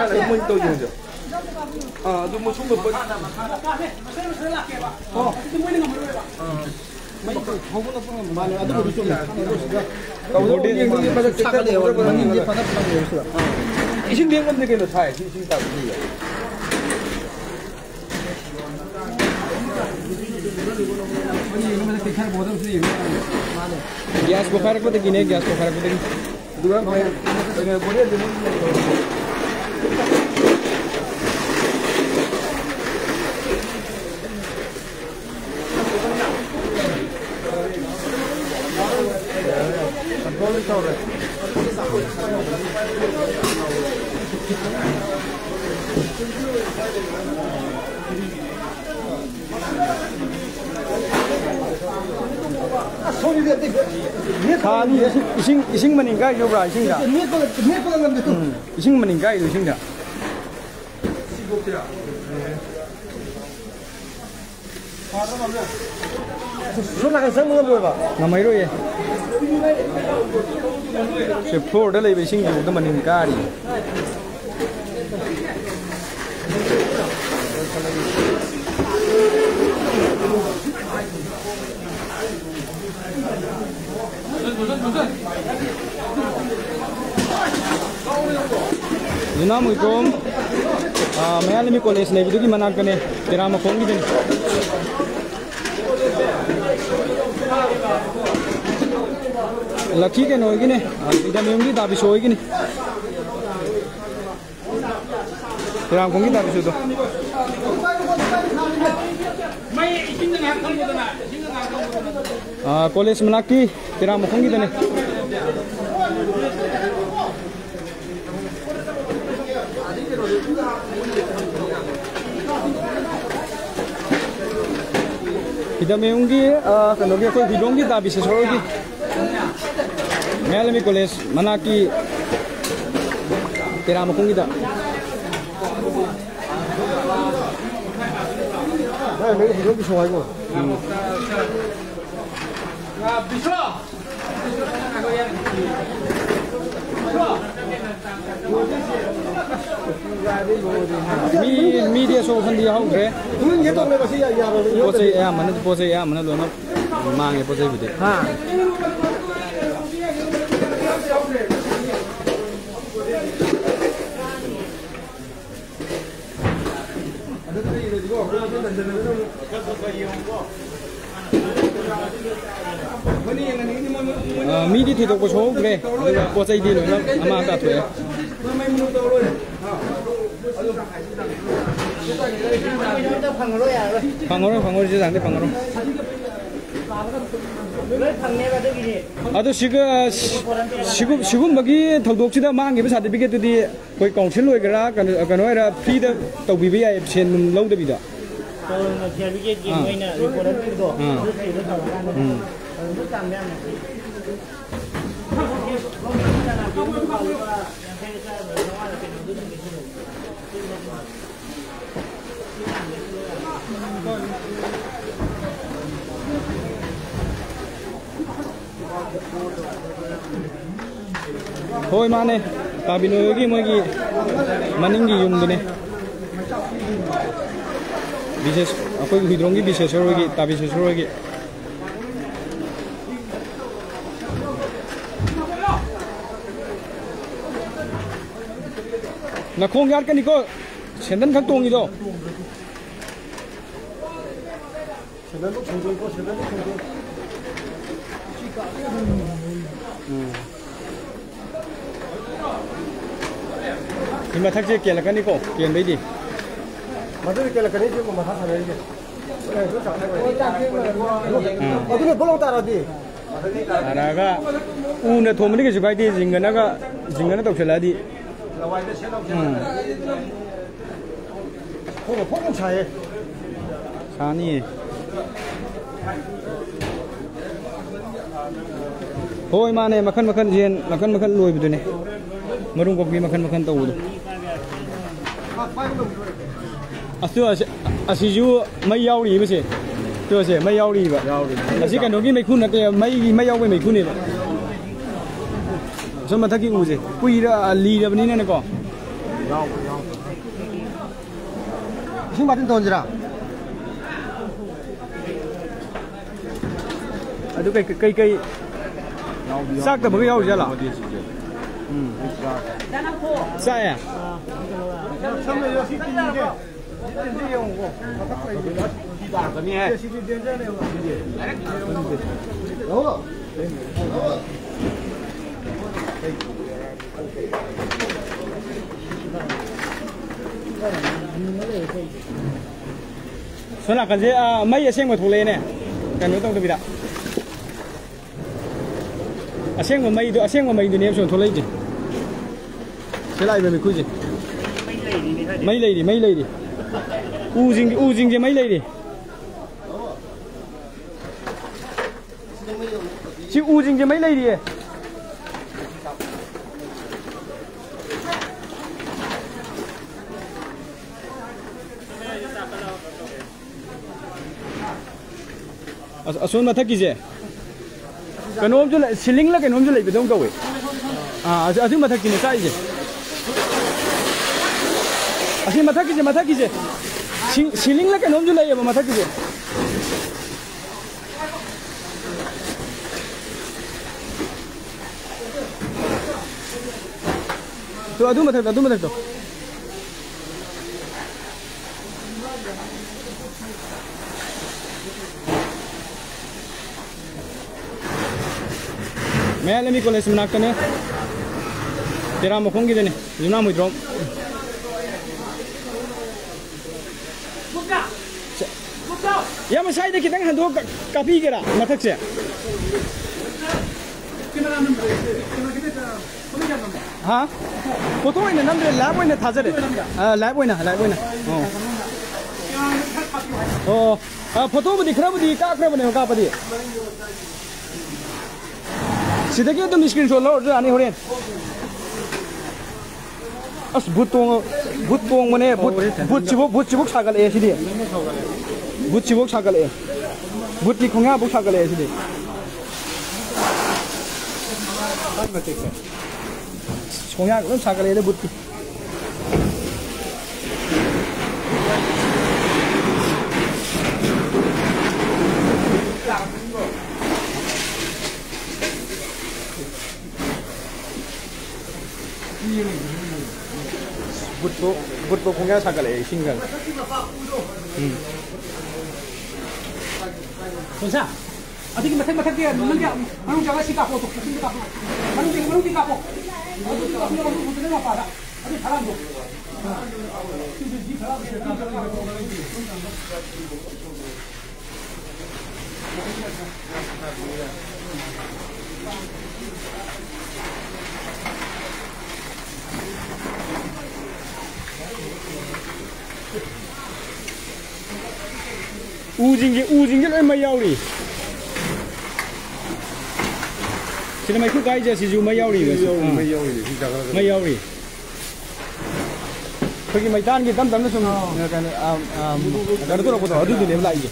ꯑꯥ, ꯑꯗꯨ ꯃꯣꯏ ꯁꯨꯝꯕ ꯄꯣꯠ-, ꯑꯣ꯫ ꯃꯩ ꯍꯧꯒꯠꯂꯛꯄ ꯉꯝꯕ ꯃꯥꯜꯂꯦ꯫ ꯑꯗꯨꯕꯨꯗꯤ ꯆꯨꯝꯃꯦ꯫ ꯇꯧꯗꯕꯨꯗꯤ ꯌꯦꯡꯗꯣꯏꯅꯦ, ꯃꯊꯛꯇ ꯁꯥꯒꯠꯂꯦꯕ꯫ ꯃꯅꯤꯡꯗꯤ ꯐꯖꯅ ꯐꯪꯉꯦꯕ ꯁꯤꯗ꯫ ꯏꯁꯤꯡ ꯂꯦꯡꯉꯝꯗꯦ ꯀꯩꯅꯣ, ꯁꯥꯏ꯫ ꯁꯤ ꯏꯁꯤꯡ ꯇꯥꯕ ꯌꯦꯡꯉꯣ꯫ ꯃꯊꯛꯇ ꯈꯔ ꯕꯣꯗꯝꯁꯨ ꯌꯦꯡꯉꯣ꯫ ꯃꯥꯅꯦ꯫ ꯒ꯭ꯌꯥꯁ ꯄꯣꯈꯥꯏꯔꯛꯄꯗꯒꯤꯅꯦ, ꯒ꯭ꯌꯥꯁ ꯄꯣꯈꯥꯏꯔꯛꯄꯗꯒꯤ꯫ ꯑꯗꯨꯒ ꯃꯣꯏ ꯀꯩꯅꯣ ꯕꯣꯗꯤ ꯑꯗꯨꯝ ꯊꯥ ꯑꯅꯤ ꯏꯁꯤꯡ, ꯏꯁꯤꯡ, ꯏꯁꯤꯡ ꯃꯅꯤꯡ ꯀꯥꯏ ꯌꯧꯕ꯭ꯔꯥ ꯏꯁꯤꯡꯗ? ꯅꯦꯠꯄ, ꯅꯦꯠꯄ ꯉꯝꯗꯦ꯫ ꯎꯝ, ꯏꯁꯤꯡ ꯃꯅꯤꯡ ꯀꯥꯏꯗꯣ ꯏꯁꯤꯡꯗ꯫ ꯁꯣꯝ ꯅꯥꯀꯟ ꯆꯪꯕ ꯉꯝꯃꯣꯏꯕ? ꯉꯝꯃꯩꯔꯣꯏꯌꯦ꯫ ꯁꯦ, ꯐ꯭ꯂꯣꯔꯗ ꯂꯩꯕ ꯏꯁꯤꯡꯁꯤꯐꯥꯎꯗ ꯃꯅꯤꯟ ꯀꯥꯔꯤ꯫ ꯌꯨꯅꯥꯝ ꯍꯨꯏꯀꯣꯝ, ꯑ, ꯃꯌꯥꯂꯝꯕꯤ ꯀꯣꯂꯦꯖ ꯂꯩꯕꯗꯨꯒꯤ ꯃꯅꯥꯛꯇꯅꯦ, ꯇꯦꯔꯥ ꯃꯈꯣꯡꯒꯤꯗꯅꯦ꯫ ꯂꯛꯀꯤ ꯀꯩꯅꯣ ꯍꯣꯏꯒꯤꯅꯦ, ꯑ, ꯏꯗꯃꯌꯨꯝꯒꯤ ꯗꯥꯕꯤꯁꯣ ꯍꯣꯏꯒꯤꯅꯦ꯫ ꯇꯦꯔꯥꯃꯈꯣꯡꯒꯤ ꯗꯥꯕꯤꯁꯣꯗꯣ꯫ ꯑꯥ, ꯀꯣꯂꯦꯖ ꯃꯅꯥꯛꯀꯤ ꯇꯦꯔꯥꯃꯈꯣꯡꯒꯤꯗꯅꯦ꯫ ꯁꯤꯗꯃꯌꯨꯝꯒꯤ, ꯑꯥ, ꯀꯩꯅꯣꯒꯤ ꯑꯩꯈꯣꯏ ꯍꯨꯏꯗꯣꯡꯒꯤ ꯗꯥꯕꯤꯁꯣ ꯍꯣꯏꯒꯤ ꯃꯌꯥꯂꯝꯕꯤ ꯀꯣꯂꯦꯖ ꯃꯅꯥꯛꯀꯤ ꯇꯦꯔꯥ ꯃꯈꯣꯡꯒꯤꯗ꯫ ꯅꯪ ꯍꯤꯔꯣꯒꯤ ꯁꯣ ꯍꯥꯏꯕꯣ? ꯎꯝ꯫ ꯃꯤ, ꯃꯤꯗꯤ ꯑꯁꯣꯛ ꯑꯄꯟꯗꯤ ꯌꯥꯎꯍꯧꯗ꯭ꯔꯦ꯫ ꯄꯣꯠ ꯆꯩ ꯑꯌꯥꯝꯕꯅ, ꯄꯣꯠ ꯆꯩ ꯑꯌꯥꯝꯕꯅ ꯂꯣꯏꯅ ꯃꯥꯡꯉꯦ, ꯄꯣꯠ ꯆꯩꯕꯨꯗꯤ꯫ ꯍꯥ? ꯑ, ꯃꯤꯗꯤ ꯊꯣꯏꯗꯣꯛꯄ ꯁꯣꯛꯍꯧꯗ꯭ꯔꯦ, ꯑꯗꯨꯒ ꯄꯣꯠ ꯆꯩꯗꯤ ꯂꯣꯏꯅ ꯑꯃꯥꯡ ꯇꯥꯊꯣꯛꯑꯦ꯫ ꯐꯪꯉꯔꯣꯏ, ꯐꯪꯉꯔꯣꯏ, ꯁꯤ ꯆꯥꯡꯗꯤ ꯐꯪꯉꯔꯣꯏ꯫ ꯑꯗꯣ ꯁꯤꯒ, ꯁꯤꯒꯨꯝ-, ꯁꯤꯒꯨꯝꯕꯒꯤ ꯊꯧꯗꯣꯛꯁꯤꯗ ꯃꯥꯡꯈꯤꯕ ꯁꯥꯔꯇꯤꯐꯤꯀꯦꯠꯇꯨꯗꯤ ꯑꯩꯈꯣꯏ ꯀꯥꯎꯟꯁꯤꯜ ꯑꯣꯏꯒꯦꯔꯥ, ꯀꯩꯅꯣ, ꯀꯩꯅꯣ ꯑꯣꯏꯒꯦꯔꯥ, ꯐ꯭ꯔꯤꯗ ꯇꯧꯕꯤꯕ ꯌꯥꯏ, ꯁꯦꯟ ꯅꯨꯡ ꯂꯧꯗꯕꯤꯗ꯫ ꯆꯥꯎꯅ ꯁꯥꯔꯇꯤꯐꯤꯀꯦꯠꯀꯤ ꯑꯥ꯫ ꯃꯣꯏꯅ ꯔꯤꯄꯣꯔꯠ ꯑꯃ ꯄꯤꯕꯗꯣ, ꯑꯥ꯫ ꯑꯗꯨ ꯄꯤꯕꯗꯣ ꯐꯕ ꯀꯥꯟꯗ ꯎꯝ꯫ ꯑꯗꯨꯝ ꯇꯥꯟꯕ ꯌꯥꯝꯅ ꯐꯩ꯫ ꯍꯣꯏ, ꯃꯥꯅꯦ꯫ ꯇꯥꯕꯤꯅꯣꯏ ꯍꯣꯏꯒꯤ ꯃꯣꯏꯒꯤ ꯃꯅꯤꯡꯒꯤ ꯌꯨꯝꯗꯨꯅꯦ꯫ ꯕꯤꯁꯦꯁ-, ꯑꯩꯈꯣꯏꯒꯤ ꯍꯨꯏꯗ꯭ꯔꯣꯝꯒꯤ ꯕꯤꯁꯦꯁꯣꯔ ꯍꯣꯏꯒꯤ, ꯇꯥꯕꯤꯁꯦꯁꯣꯔ ꯍꯣꯏꯒꯤ꯫ ꯅꯈꯣꯡ ꯌꯥꯠꯀꯅꯤꯀꯣ, ꯁꯦꯟꯗꯟ ꯈꯛ ꯇꯣꯡꯉꯤꯗꯣ꯫ ꯁꯦꯟꯗꯟꯗꯨ ꯈꯣꯡꯗꯣꯛꯀꯣ, ꯁꯦꯟꯗꯟꯗꯨ ꯈꯣꯡꯗꯣꯛ꯫ ꯎꯝ꯫ ꯁꯤ ꯃꯊꯛꯁꯦ ꯀꯦꯜꯂꯛꯀꯅꯤꯀꯣ, ꯀꯦꯟꯕꯩꯗꯤ꯫ ꯃꯊꯛꯁꯦ ꯀꯦꯜꯂꯛꯀꯅꯤ, ꯁꯤꯕꯨ ꯃꯊꯥ ꯁꯥꯟꯅꯔꯤꯁꯦ꯫ ꯎꯝ꯫ ꯑꯗꯨꯅꯦ, ꯄꯣꯂꯣꯡ ꯇꯥꯔꯗꯤ꯫ ꯇꯥꯔꯛꯑꯒ ꯎꯅ ꯊꯣꯝꯕꯗꯤ ꯀꯩꯁꯨ ꯀꯥꯏꯗꯦ, ꯖꯤꯡꯒꯅꯒ, ꯖꯤꯡꯒꯅ ꯇꯧꯁꯜꯂꯛꯑꯗꯤ꯫ ꯎꯝ꯫ ꯈꯣꯡꯅ ꯐꯣꯡ ꯐꯣꯡ ꯁꯥꯏꯌꯦ꯫ ꯁꯥꯅꯤꯌꯦ꯫ ꯍꯣꯏ, ꯃꯥꯅꯦ, ꯃꯈꯟ ꯃꯈꯟ ꯌꯦꯟ, ꯃꯈꯟ ꯃꯈꯟ ꯂꯣꯏꯕꯗꯨꯅꯦ꯫ ꯃꯔꯨꯝ ꯀꯣꯛꯄꯤ ꯃꯈꯟ ꯃꯈꯟ ꯇꯧꯕꯗꯣ꯫ ꯑꯁ, ꯑꯁꯤ, ꯑꯁꯤꯁꯨ ꯃꯩ ꯌꯥꯎꯔꯤꯕꯁꯦ꯫ ꯇꯨꯁꯦ, ꯃꯩ ꯌꯥꯎꯔꯤꯕ꯫ ꯌꯥꯎꯔꯤ꯫ ꯑꯁꯤ ꯀꯩꯅꯣꯒꯤ ꯃꯩꯈꯨ ꯅꯠꯇꯦ, ꯃꯩꯒꯤ, ꯃꯩ ꯌꯥꯎꯕꯩ ꯃꯩꯈꯨꯅꯦꯕ꯫ ꯑꯁꯣꯝ ꯃꯊꯛꯀꯤ ꯎꯁꯦ꯫ ꯀꯨꯏꯔ-, ꯂꯤꯔꯕꯅꯤꯅꯅꯦꯀꯣ꯫ ꯌꯥꯎ, ꯌꯥꯎ꯫ ꯏꯁꯤꯡ ꯕꯥꯇꯤꯟ ꯇꯣꯟꯁꯤꯔꯥ? ꯑꯗꯨ ꯀꯩ, ꯀꯩ, ꯀꯩ, ꯌꯥꯎꯗꯤ ꯌꯥꯎꯗꯦ꯫ ꯆꯥꯛꯇꯕꯒ ꯌꯥꯎꯔꯤ ꯖꯥꯠꯂꯥ? ꯌꯥꯎꯗꯦ ꯁꯤꯁꯦ꯫ ꯎꯝ꯫ ꯆꯥꯛ꯫ ꯆꯥꯛꯑꯦ? ꯁꯝꯅ ꯁꯤ ꯇꯤꯡꯒꯦ꯫ ꯁꯤ ꯇꯤꯡꯒꯦ ꯌꯦꯡꯉꯨꯀꯣ꯫ ꯃꯊꯛ ꯂꯩꯕꯅꯦ꯫ ꯁꯤꯗꯤ ꯗꯦꯟꯖꯔꯅꯦꯕ꯫ ꯂꯧꯔꯣ꯫ ꯁꯣꯝ ꯅꯥꯀꯟꯁꯦ, ꯑꯥ, ꯃꯩ ꯑꯁꯦꯡꯕ ꯊꯣꯛꯂꯛꯑꯦꯅꯦ, ꯀꯩꯅꯣ ꯇꯧꯗꯕꯤꯗ꯫ ꯑꯁꯦꯡꯕ ꯃꯩꯗꯣ, ꯑꯁꯦꯡꯕ ꯃꯩꯗꯨꯅꯦꯕ ꯁꯣꯝ ꯊꯣꯛꯂꯛꯏꯁꯦ꯫ ꯁꯤ ꯂꯥꯛꯏꯕ ꯃꯩꯈꯨꯁꯦ꯫ ꯃꯩ ꯂꯩꯔꯤ, ꯃꯩ ꯂꯩꯔꯤ꯫ ꯎꯁꯤꯡ-, ꯎꯁꯤꯡꯁꯦ ꯃꯩ ꯂꯩꯔꯤ꯫ ꯁꯤ ꯎꯁꯤꯡꯁꯦ ꯃꯩ ꯂꯩꯔꯤꯌꯦ꯫ ꯑꯁ, ꯑꯁꯣꯝ ꯃꯊꯛꯀꯤꯁꯦ ꯀꯩꯅꯣꯝꯁꯨ ꯂꯩ, ꯁꯤꯂꯤꯡꯂ ꯀꯩꯅꯣꯝꯁꯨ ꯂꯩꯕꯗꯧꯅ ꯇꯧꯋꯦ꯫ ꯑꯥ, ꯑꯗꯨ, ꯑꯗꯨ ꯃꯊꯛꯀꯤꯅꯦ ꯆꯥꯛꯏꯁꯦ꯫ ꯑꯁꯤ ꯃꯊꯛꯀꯤꯁꯦ, ꯃꯊꯛꯀꯤꯁꯦ꯫ ꯁꯤ-, ꯁꯤꯂꯤꯡꯂ ꯀꯩꯅꯣꯝꯁꯨ ꯂꯩꯌꯦꯕ ꯃꯊꯛꯀꯤꯁꯦ꯫ ꯇꯨ, ꯑꯗꯨ ꯃꯊꯛꯇ, ꯑꯗꯨ ꯃꯊꯛꯇꯣ꯫ ꯃꯌꯥꯏ ꯂꯝꯕꯤ ꯀꯣꯂꯦꯖ ꯃꯅꯥꯛꯇꯅꯦ꯫ ꯇꯦꯔꯥ ꯃꯈꯣꯡꯒꯤꯗꯅꯦ꯫ ꯌꯨꯝꯅꯥꯝ ꯍꯨꯏꯗ꯭ꯔꯣꯝ꯫ ꯌꯥꯝ ꯁ꯭ꯋꯥꯏꯗ ꯈꯤꯇꯪ ꯍꯟꯗꯣꯛꯑ ꯀꯥ-, ꯀꯥꯞꯄꯤꯒꯦꯔꯥ ꯃꯊꯛꯁꯦ? ꯍꯥ? ꯐꯣꯇꯣ ꯑꯣꯏꯅ ꯅꯝꯗ꯭ꯔꯦ, ꯂꯥꯏꯚ ꯑꯣꯏꯅ ꯊꯥꯖꯔꯦ꯫ ꯑ, ꯂꯥꯏꯚ ꯑꯣꯏꯅ, ꯂꯥꯏꯚ ꯑꯣꯏꯅ꯫ ꯑꯣ꯫ ꯑꯣ꯫ ꯑ, ꯐꯣꯇꯣꯕꯨꯗꯤ ꯈꯔꯕꯨꯗꯤ ꯀꯥꯞꯈ꯭ꯔꯕꯅꯦꯕ, ꯀꯥꯞꯄꯗꯤ꯫ ꯁꯤꯗꯒꯤ ꯑꯗꯨꯝ screenshot ꯂꯧꯔꯁꯨ ꯌꯥꯅꯤ ꯍꯣꯔꯦꯟ꯫ ꯑꯁ, ꯕꯨꯠ ꯇꯣꯡꯉ-, ꯕꯨꯠ ꯇꯣꯡꯕꯅꯦ꯫ ꯕꯨꯠ, ꯕꯨꯠꯁꯤꯕꯨ, ꯕꯨꯠꯁꯤꯕꯨ ꯁꯥꯒꯠꯂꯛꯑꯦ ꯁꯤꯗꯤ꯫ ꯕꯨꯠꯁꯤꯕꯨ ꯁꯥꯒꯠꯂꯛꯑꯦ꯫ ꯕꯨꯠꯀꯤ ꯈꯣꯡꯌꯥꯕꯨ ꯁꯥꯒꯠꯂꯛꯑꯦ ꯁꯤꯗꯤ꯫ ꯈꯣꯡꯌꯥꯒ ꯂꯣꯏ ꯁꯥꯒꯠꯂꯛꯑꯦꯗ ꯕꯨꯠꯀꯤ꯫ ꯕꯨꯠꯇꯣ, ꯕꯨꯠꯇꯣ ꯈꯣꯡꯌꯥ ꯁꯥꯒꯠꯂꯛꯑꯦ ꯏꯁꯤꯡꯒ꯫ ꯎꯝ꯫ ꯀꯣꯟꯁꯥ, ꯑꯗꯨꯒꯤ ꯃꯊꯛ, ꯃꯊꯛꯀꯤ ꯅꯪꯒꯤ ꯃꯅꯨꯡ ꯆꯪꯉ ꯁꯤ ꯀꯥꯞꯄꯣ, ꯃꯅꯨꯡꯗꯤ, ꯃꯅꯨꯡꯗꯤ ꯀꯥꯞꯄꯣ꯫ ꯑꯗꯨꯗꯤ ꯀꯥꯞꯄꯣ, ꯑꯗꯨ ꯃꯄꯥꯗ꯫ ꯑꯗꯨ ꯊꯥꯔꯛꯑꯝꯃꯣ꯫ ꯎꯁꯤꯡꯁꯦ, ꯎꯁꯤꯡꯁꯦ ꯂꯣꯏ ꯃꯩ ꯌꯥꯎꯔꯤ꯫ ꯁꯤꯗ ꯃꯩꯈꯨ ꯀꯥꯏꯁꯦ, ꯁꯤꯁꯨ ꯃꯩ ꯌꯥꯎꯔꯤꯕ꯫ ꯃꯩ ꯌꯥꯎꯔꯤ, ꯑꯥ꯫ ꯃꯩ ꯌꯥꯎꯔꯤ, ꯁꯤ ꯖꯒꯥꯗ꯫ ꯃꯩ ꯌꯥꯎꯔꯤ꯫ ꯑꯩꯈꯣꯏꯒꯤ ꯃꯩꯇꯥꯟꯒꯤ ꯇꯞ ꯇꯞꯅ ꯁꯨꯝ, ꯑꯥ꯫ ꯀꯩꯅꯣ, ꯑꯥ, ꯑꯥ, ꯀꯩꯅꯣ ꯇꯧꯔꯛꯄꯗꯣ, ꯑꯗꯨꯗꯨꯅꯦꯕ ꯂꯥꯛꯏꯁꯦ꯫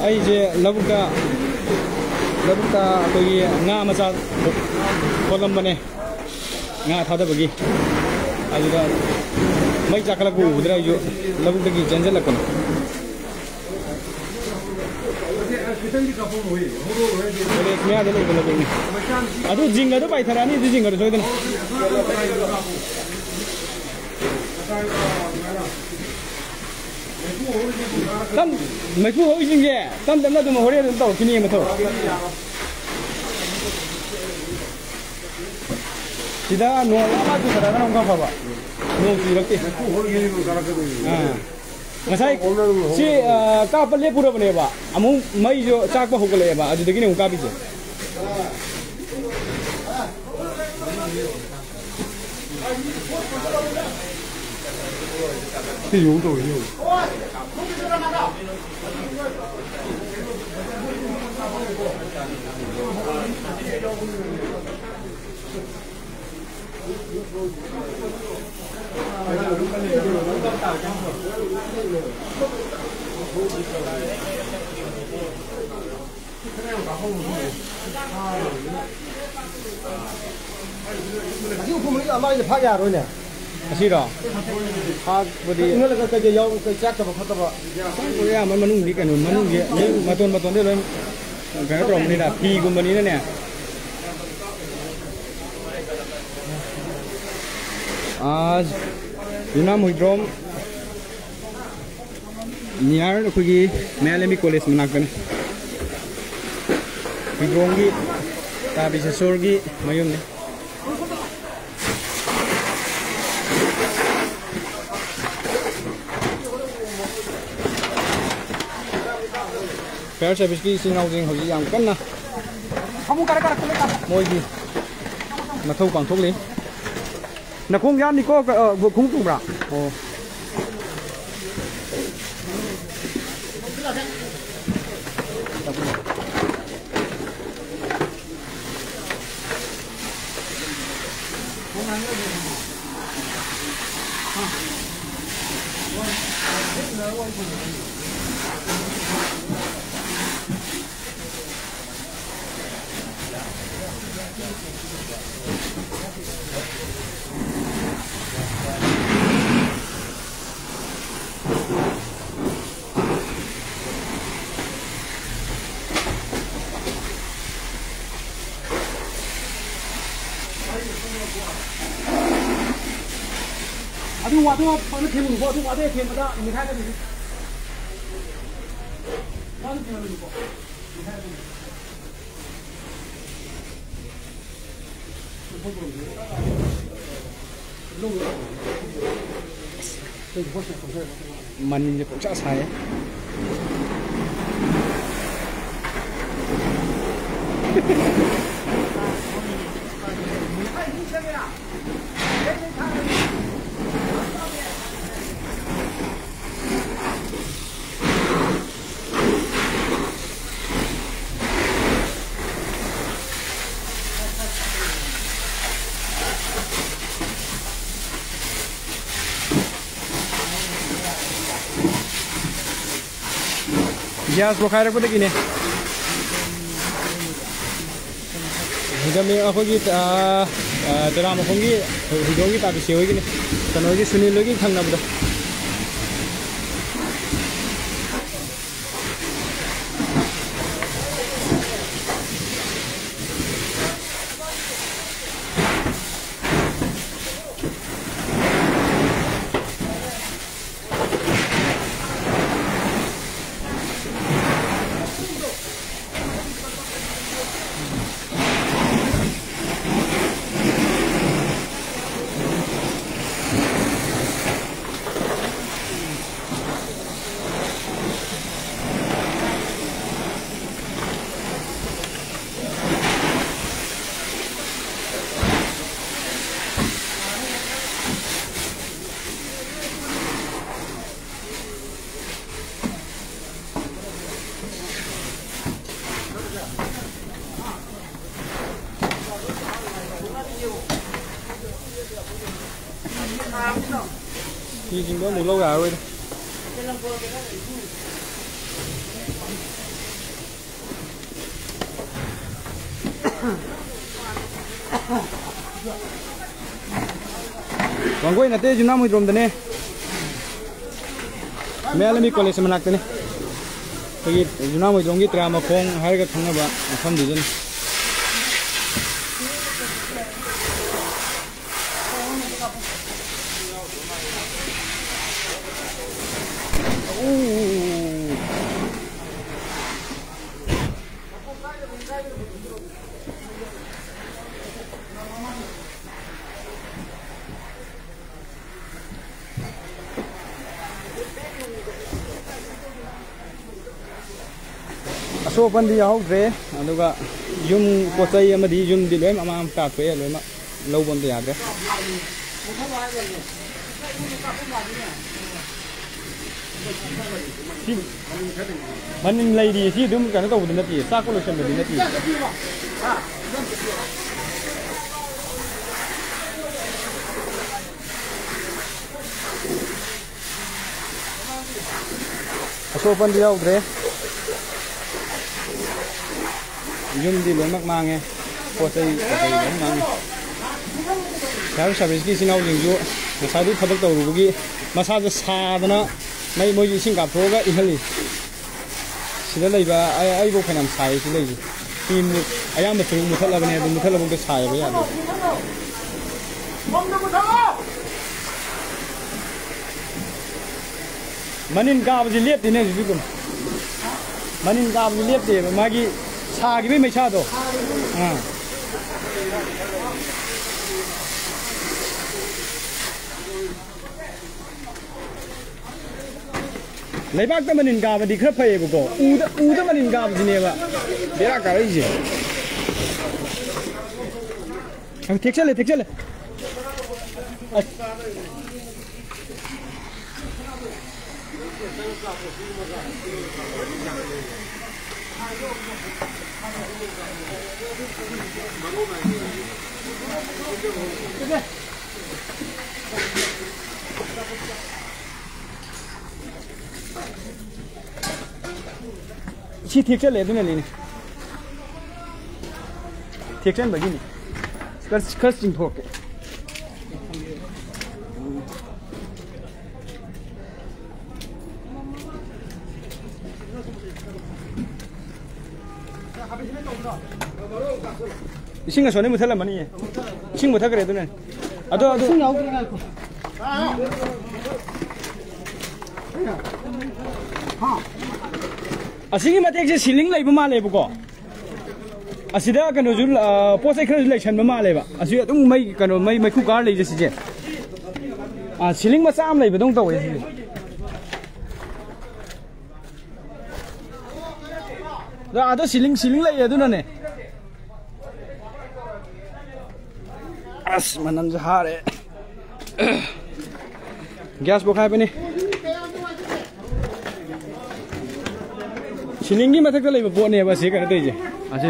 ꯑꯩꯁꯦ ꯂꯧꯕꯨꯛꯇ, ꯂꯧꯕꯨꯛꯇ ꯑꯩꯈꯣꯏꯒꯤ ꯉꯥ ꯃꯆꯥ ꯈꯣꯠꯂꯝꯕꯅꯦ, ꯉꯥ ꯊꯥꯗꯕꯒꯤ꯫ ꯑꯗꯨꯗ ꯃꯩ ꯆꯥꯛꯈꯠꯂꯛꯄ ꯎꯕꯗꯨꯗ ꯑꯩꯁꯨ ꯂꯧꯕꯨꯛꯇꯒꯤ ꯆꯦꯟꯁꯤꯜꯂꯛꯄꯅꯦ꯫ ꯀꯣꯂꯦꯖ ꯃꯌꯥꯗ ꯂꯩꯕ ꯂꯧꯕꯨꯛꯅꯤ꯫ ꯑꯗꯨ ꯖꯤꯡꯒꯗꯣ ꯄꯥꯏꯊꯔꯛꯑꯅꯤ, ꯑꯗꯨ ꯖꯤꯡꯒꯗꯣ ꯁꯣꯏꯗꯅ꯫ ꯇꯝ-, ꯃꯩꯈꯨ ꯍꯧꯔꯤꯁꯤꯡꯁꯦ ꯇꯞ ꯇꯞꯅ ꯑꯗꯨꯝ ꯍꯣꯔꯦꯟ ꯑꯗꯨꯝ ꯇꯧꯔꯛꯈꯤꯅꯤ ꯃꯊꯧ꯫ ꯁꯤꯗ ꯅꯣꯡ ꯑꯃ ꯆꯨꯊꯔꯒꯅ ꯑꯃꯨꯛ ꯈꯔ ꯐꯕ꯫ ꯅꯣꯡ ꯆꯨꯔꯛꯇꯦ꯫ ꯑꯥ꯫ ꯉꯁꯥꯏ ꯁꯤ, ꯑ, ꯀꯥꯞꯄ ꯂꯦꯞꯄꯨꯔꯕꯅꯦꯕ, ꯑꯃꯨꯛ ꯃꯩꯁꯨ ꯆꯥꯛꯄ ꯍꯧꯒꯠꯂꯛꯑꯦꯕ, ꯑꯗꯨꯗꯒꯤꯅꯦ ꯑꯃꯨꯛ ꯀꯥꯞꯄꯤꯁꯦ꯫ ꯁꯤ ꯌꯦꯡꯉꯨ ꯇꯧꯔꯤꯁꯤ ꯌꯦꯡꯉꯨ꯫ ꯑꯁꯤ ꯎꯐꯨꯟ ꯃꯔꯤꯗꯣ ꯑꯃ ꯑꯩꯅ ꯐꯥ ꯌꯥꯔꯣꯏꯅꯦ꯫ ꯑꯁꯤꯔꯣ? ꯐꯥꯕꯗꯤ ꯏꯪꯍꯜꯂꯒ ꯀꯩꯀꯩ ꯌꯥꯎ-, ꯀꯩ ꯆꯥꯛꯇꯕ ꯈꯣꯠꯇꯕ꯫ ꯑꯌꯥꯝꯕ ꯃꯅꯨꯡꯗꯤ ꯀꯩꯅꯣ, ꯃꯅꯨꯡꯒꯤ ꯃꯇꯣꯟ ꯃꯇꯣꯟꯗꯤ ꯂꯣꯏ ꯀꯩꯅꯣ ꯇꯧꯔꯝꯕꯅꯤꯗ, ꯐꯤꯒꯨꯝꯕꯅꯤꯅꯅꯦ꯫ ꯑꯥ, ꯌꯨꯅꯥꯝ ꯍꯨꯏꯗ꯭ꯔꯣꯝ near ꯑꯩꯈꯣꯏꯒꯤ ꯃꯌꯥꯏ ꯂꯝꯕꯤ ꯀꯣꯂꯦꯖ ꯃꯅꯥꯛꯇꯅꯤ꯫ ꯍꯨꯏꯗ꯭ꯔꯣꯝꯒꯤ ꯇꯥ ꯕꯤꯁꯦꯁꯣꯔꯒꯤ ꯃꯌꯨꯝꯅꯤ꯫ Fire service ꯀꯤ ꯏꯆꯤꯟ ꯏꯅꯥꯎꯁꯤꯡ ꯍꯧꯖꯤꯛ ꯌꯥꯝ ꯀꯟꯅ ꯃꯣꯏꯒꯤ ꯃꯊꯧ ꯄꯥꯡꯊꯣꯛꯂꯤ꯫ ꯅꯈꯣꯡ ꯌꯥꯠꯅꯤꯀꯣ, ꯀ-, ꯑ, ꯈꯣꯡꯎꯞ ꯇꯣꯡꯕ꯭ꯔꯥ? ꯑꯣ꯫ ꯑꯗꯨ ꯋꯥꯗꯣ ꯐꯖꯅ ꯊꯦꯡꯉꯨꯀꯣ, ꯑꯗꯨ ꯋꯥꯗꯣ ꯍꯦꯛ ꯊꯦꯡꯕꯗ ꯅꯤꯡꯈꯥꯏꯒꯗꯣꯏꯅꯤ꯫ ꯋꯥꯗꯣ ꯊꯦꯡꯍꯜꯂꯨꯀꯣ, ꯅꯤꯡꯈꯥꯏꯒꯗꯣꯏꯅꯤ꯫ ꯃꯅꯤꯟꯁꯦ ꯄꯪꯁꯥ ꯁꯥꯏꯌꯦ꯫ ꯒ꯭ꯌꯥꯁ ꯄꯣꯈꯥꯏꯔꯛꯄꯗꯒꯤꯅꯦ꯫ ꯍꯤꯡꯒꯣꯜ ꯑꯩꯈꯣꯏꯒꯤ, ꯑꯥ, ꯑꯥ, ꯇꯦꯔꯥꯃꯈꯣꯡꯒꯤ ꯍꯤꯡꯒꯣꯜꯒꯤ ꯇꯥꯕꯤꯁꯦ ꯍꯣꯏꯒꯤꯅꯦ꯫ ꯀꯩꯅꯣꯒꯤ ꯁꯨꯅꯤꯜ ꯍꯣꯏꯒꯤ ꯊꯪꯅꯕꯗꯣ꯫ ꯐꯤꯁꯤꯡꯗꯣ ꯑꯃꯨꯛ ꯂꯧ ꯌꯥꯔꯔꯣꯏꯗ꯫ ꯋꯥꯡꯒꯣꯏ ꯅꯠꯇꯦ, ꯌꯨꯝꯅꯥꯝ ꯍꯨꯏꯗ꯭ꯔꯣꯝꯗꯅꯦ꯫ ꯃꯌꯥꯏ ꯂꯝꯕꯤ ꯀꯣꯂꯦꯖ ꯃꯅꯥꯛꯇꯅꯤ꯫ ꯑꯩꯈꯣꯏꯒꯤ ꯌꯨꯝꯅꯥꯝ ꯍꯨꯏꯗ꯭ꯔꯣꯝꯒꯤ ꯇꯔꯥꯃꯈꯣꯡ ꯍꯥꯏꯔꯒ ꯈꯪꯅꯕ ꯃꯐꯝꯗꯨꯗꯅꯤ꯫ ꯑꯁꯣꯛ ꯑꯄꯟꯗꯤ ꯌꯥꯎꯍꯧꯗ꯭ꯔꯦ꯫ ꯑꯗꯨꯒ ꯌꯨꯝ ꯄꯣꯠ ꯆꯩ ꯑꯃꯗꯤ ꯌꯨꯝꯗꯤ ꯂꯣꯏ ꯑꯃꯥꯡ ꯇꯥꯛꯊꯣꯛꯑꯦ, ꯂꯣꯏꯅꯃꯛ ꯂꯧꯕ ꯑꯝꯇ ꯌꯥꯗ꯭ꯔꯦ꯫ ꯁꯤ ꯃꯅꯤꯟ ꯂꯩꯔꯤ꯫ ꯁꯤ ꯑꯗꯨꯝ ꯀꯩꯅꯣ ꯇꯧꯕꯗꯤ ꯅꯠꯇꯦ, ꯆꯥꯛꯄ ꯂꯣꯏꯁꯟꯕꯗꯤ ꯅꯠꯇꯦ꯫ ꯑꯁꯣꯛ ꯑꯄꯟꯗꯤ ꯌꯥꯎꯗ꯭ꯔꯦ꯫ ꯌꯨꯝꯗꯤ ꯂꯣꯏꯅꯃꯛ ꯃꯥꯡꯉꯦ꯫ ꯄꯣꯠ ꯆꯩ ꯀꯩꯀꯩ ꯂꯣꯏ ꯃꯥꯡꯉꯦ꯫ ꯐꯥꯌꯔ ꯁꯥꯔꯚꯤꯁꯀꯤ ꯏꯆꯤꯟ ꯏꯅꯥꯎꯁꯤꯡꯁꯨ ꯉꯁꯥꯏꯗꯩ ꯊꯕꯛ ꯇꯧꯔꯨꯕꯒꯤ ꯃꯁꯥꯁꯦ ꯁꯥꯗꯅ ꯃꯩ, ꯃꯣꯏꯁꯨ ꯏꯁꯤꯡ ꯀꯥꯞꯊꯣꯛꯑꯒ ꯏꯪꯍꯜꯂꯤ꯫ ꯁꯤꯗ ꯂꯩꯕ ꯑꯩ, ꯑꯩꯐꯧ ꯐꯅꯌꯥꯝ ꯁꯥꯏꯌꯦ꯫ ꯁꯤ ꯂꯩꯁꯦ ꯇꯤꯝ ꯑꯌꯥꯝꯕ ꯁꯔꯨꯛ ꯃꯨꯊꯠꯂꯕꯅꯦ꯫ ꯑꯗꯨ ꯃꯨꯊꯠꯂꯐꯥꯎꯗ ꯁꯥꯏꯌꯦꯕ, ꯌꯥꯗꯦ꯫ ꯃꯅꯤꯟ ꯀꯥꯕꯁꯤ ꯂꯦꯞꯇꯦꯅꯦ ꯍꯧꯖꯤꯛꯁꯨ ꯑꯗꯨꯝ꯫ ꯃꯅꯤꯟ ꯀꯥꯕꯁꯤ ꯂꯦꯞꯇꯦꯕ, ꯃꯥꯒꯤ ꯁꯥꯈꯤꯕꯒꯤ ꯃꯩꯁꯥꯗꯣ꯫ ꯑꯥ꯫ ꯂꯩꯕꯥꯛꯇ ꯃꯅꯤꯟ ꯀꯥꯕꯗꯤ ꯈꯔ ꯐꯩꯌꯦꯕꯀꯣ, ꯎꯗ, ꯎꯗ ꯃꯅꯤꯟ ꯀꯥꯕꯁꯤꯅꯦꯕ ꯕꯦꯔꯥ ꯀꯥꯔꯛꯏꯁꯦ꯫ ꯑ, ꯊꯦꯛꯆꯜꯂꯦ, ꯊꯦꯛꯆꯜꯂꯦ꯫ ꯑꯁ꯫ ꯁꯤ ꯊꯦꯛꯆꯜꯂꯦ, ꯑꯗꯨꯅꯅꯤꯅꯦ꯫ ꯊꯦꯛꯆꯟꯕꯒꯤꯅꯤ꯫ ꯈꯔ, ꯈꯔ ꯆꯤꯡꯊꯣꯛꯀꯦ꯫ ꯏꯁꯤꯡ ꯑꯁꯣꯟꯗꯩ ꯃꯨꯠꯊꯠꯂꯝꯃꯅꯤꯌꯦ꯫ ꯏꯁꯤꯡ ꯃꯨꯠꯊꯠꯈ꯭ꯔꯦ ꯑꯗꯨꯅꯅꯦ꯫ ꯑꯗꯣ, ꯑꯗꯨ ꯏꯁꯤꯡ ꯌꯥꯎꯗ꯭ꯔꯦ, ꯉꯥꯏꯈꯣ꯫ ꯑꯁꯤꯒꯤ ꯃꯇꯦꯛꯁꯦ ꯁꯤꯂꯤꯡ ꯂꯩꯕ ꯃꯥꯜꯂꯦꯕꯀꯣ꯫ ꯑꯁꯤꯗ ꯀꯩꯅꯣꯁꯨ, ꯑ, ꯄꯣꯠ ꯆꯩ ꯈꯔꯁꯨ ꯂꯩꯁꯟꯕ ꯃꯥꯜꯂꯦꯕ꯫ ꯑꯁꯤ ꯑꯗꯨꯝ ꯃꯩ, ꯀꯩꯅꯣ, ꯃꯩ ꯃꯩꯈꯨ ꯀꯥꯔ ꯂꯩꯁꯦ ꯁꯤꯁꯦ꯫ ꯑ, ꯁꯤꯂꯤꯡ ꯃꯆꯥ ꯑꯃ ꯂꯩꯕꯗꯧꯅ ꯇꯧꯋꯦ ꯁꯤꯁꯦ꯫ ꯑꯗꯣ ꯑꯥꯗ ꯁꯤꯂꯤꯡ, ꯁꯤꯂꯤꯡ ꯂꯩꯌꯦ ꯑꯗꯨꯅꯅꯦ꯫ ꯑꯁ, ꯃꯅꯝꯁꯦ ꯍꯥꯔꯦ꯫ ꯒ꯭ꯌꯥꯁ ꯄꯣꯛꯈꯥꯏꯕꯅꯤ꯫ ꯁꯤꯂꯤꯡꯒꯤ ꯃꯊꯛꯇ ꯂꯩꯕ ꯄꯣꯠꯅꯦꯕ ꯑꯁꯤ ꯀꯩꯅꯣ ꯇꯧꯔꯤꯁꯦ꯫ ꯑꯁꯤ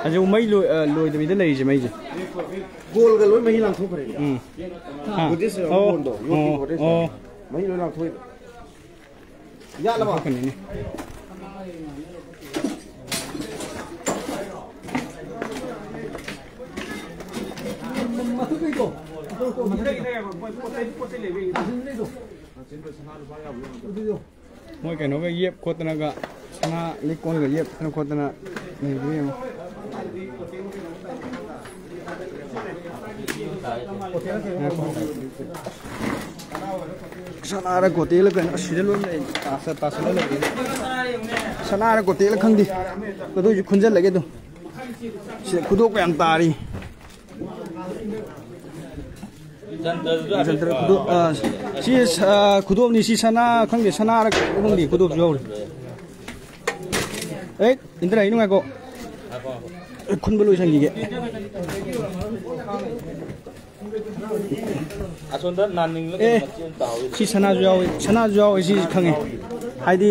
ꯍꯧꯖꯤꯛ ꯃꯩ ꯂꯣꯏ-, ꯑ, ꯂꯣꯏꯗꯕꯤꯗ ꯂꯩꯔꯤꯁꯦ ꯃꯩꯁꯦ꯫ ꯒꯣꯜꯒ ꯂꯣꯏ ꯃꯍꯤ ꯂꯥꯡꯊꯣꯛꯈ꯭ꯔꯦ꯫ ꯎꯝ꯫ ꯍꯥ? ꯒꯣꯗ꯭ꯔꯦꯖ ꯑꯣ, ꯒꯣꯜꯗꯣ, ꯌꯣꯠꯀꯤ ꯑꯣ, ꯒꯣꯗ꯭ꯔꯦꯖ꯫ ꯑꯣ꯫ ꯃꯍꯤ ꯂꯣꯏ ꯂꯥꯡꯊꯣꯛꯏꯕ꯫ ꯌꯥꯠꯂꯕ? ꯂꯥꯡꯊꯣꯛꯀꯅꯤꯅꯦ꯫ ꯃꯊꯛꯇꯩꯗꯣ꯫ ꯃꯊꯛꯇꯩꯗꯣ꯫ ꯑꯗꯨꯗꯣ꯫ ꯃꯣꯏ ꯀꯩꯅꯣꯒ ꯌꯦꯞ ꯈꯣꯠꯇꯅꯒ, ꯁꯅꯥ ꯂꯤꯛꯀꯣꯟꯒ ꯌꯦꯞꯇꯅ ꯈꯣꯠꯇꯅ ꯂꯩꯕꯗꯣ ꯌꯦꯡꯉꯣ꯫ ꯁꯅꯥꯔ ꯀꯣꯇꯦꯜꯂ ꯀꯩꯅꯣ, ꯑꯁ, ꯁꯤꯗ ꯂꯣꯏ ꯂꯩ꯫ ꯇꯥꯁ-, ꯇꯥꯁꯜꯂ ꯂꯩꯔꯦ꯫ ꯁꯅꯥꯔ ꯀꯣꯇꯦꯜꯂ ꯈꯪꯗꯦ꯫ ꯑꯗꯨꯏꯁꯨ ꯈꯨꯟꯖꯜꯂꯒꯦ ꯑꯗꯨꯝ꯫ ꯁꯤꯗ ꯈꯨꯗꯣꯞ ꯌꯥꯝ ꯇꯥꯔꯤ꯫ ꯖꯟꯇ꯭ꯔꯗꯨꯁꯨ ꯍꯥꯏꯐꯦꯠ, ꯖꯟꯇ꯭ꯔ ꯈꯨꯗꯣꯞ, ꯑ, ꯁꯤ, ꯑ, ꯈꯨꯗꯣꯞꯅꯤ꯫ ꯁꯤ ꯁꯅꯥ ꯈꯪꯗꯦ, ꯁꯅꯥꯔ ꯀꯩꯅꯣ ꯈꯪꯗꯦ, ꯈꯨꯗꯣꯞꯁꯨ ꯌꯥꯎꯔꯤ꯫ ꯑꯦ, ꯏꯟꯗ꯭ꯔ, ꯑꯩ ꯅꯨꯡꯉꯥꯏꯀꯣ? ꯉꯥꯏꯈꯣ, ꯉꯥꯏꯈꯣ꯫ ꯈꯨꯟꯕ ꯂꯣꯏꯁꯟꯈꯤꯒꯦ꯫ ꯑꯁꯣꯝꯗ ꯅꯥꯅꯤꯡꯂ ꯑꯦ, ꯀꯩꯅꯣ ꯃꯆꯦ ꯑꯃ ꯇꯥꯍꯧꯔꯤ꯫ ꯁꯤ ꯁꯅꯥꯁꯨ ꯌꯥꯎꯏ, ꯁꯅꯥꯁꯨ ꯌꯥꯎꯏ, ꯁꯤ ꯈꯪꯉꯦ꯫ ꯍꯥꯏꯗꯤ,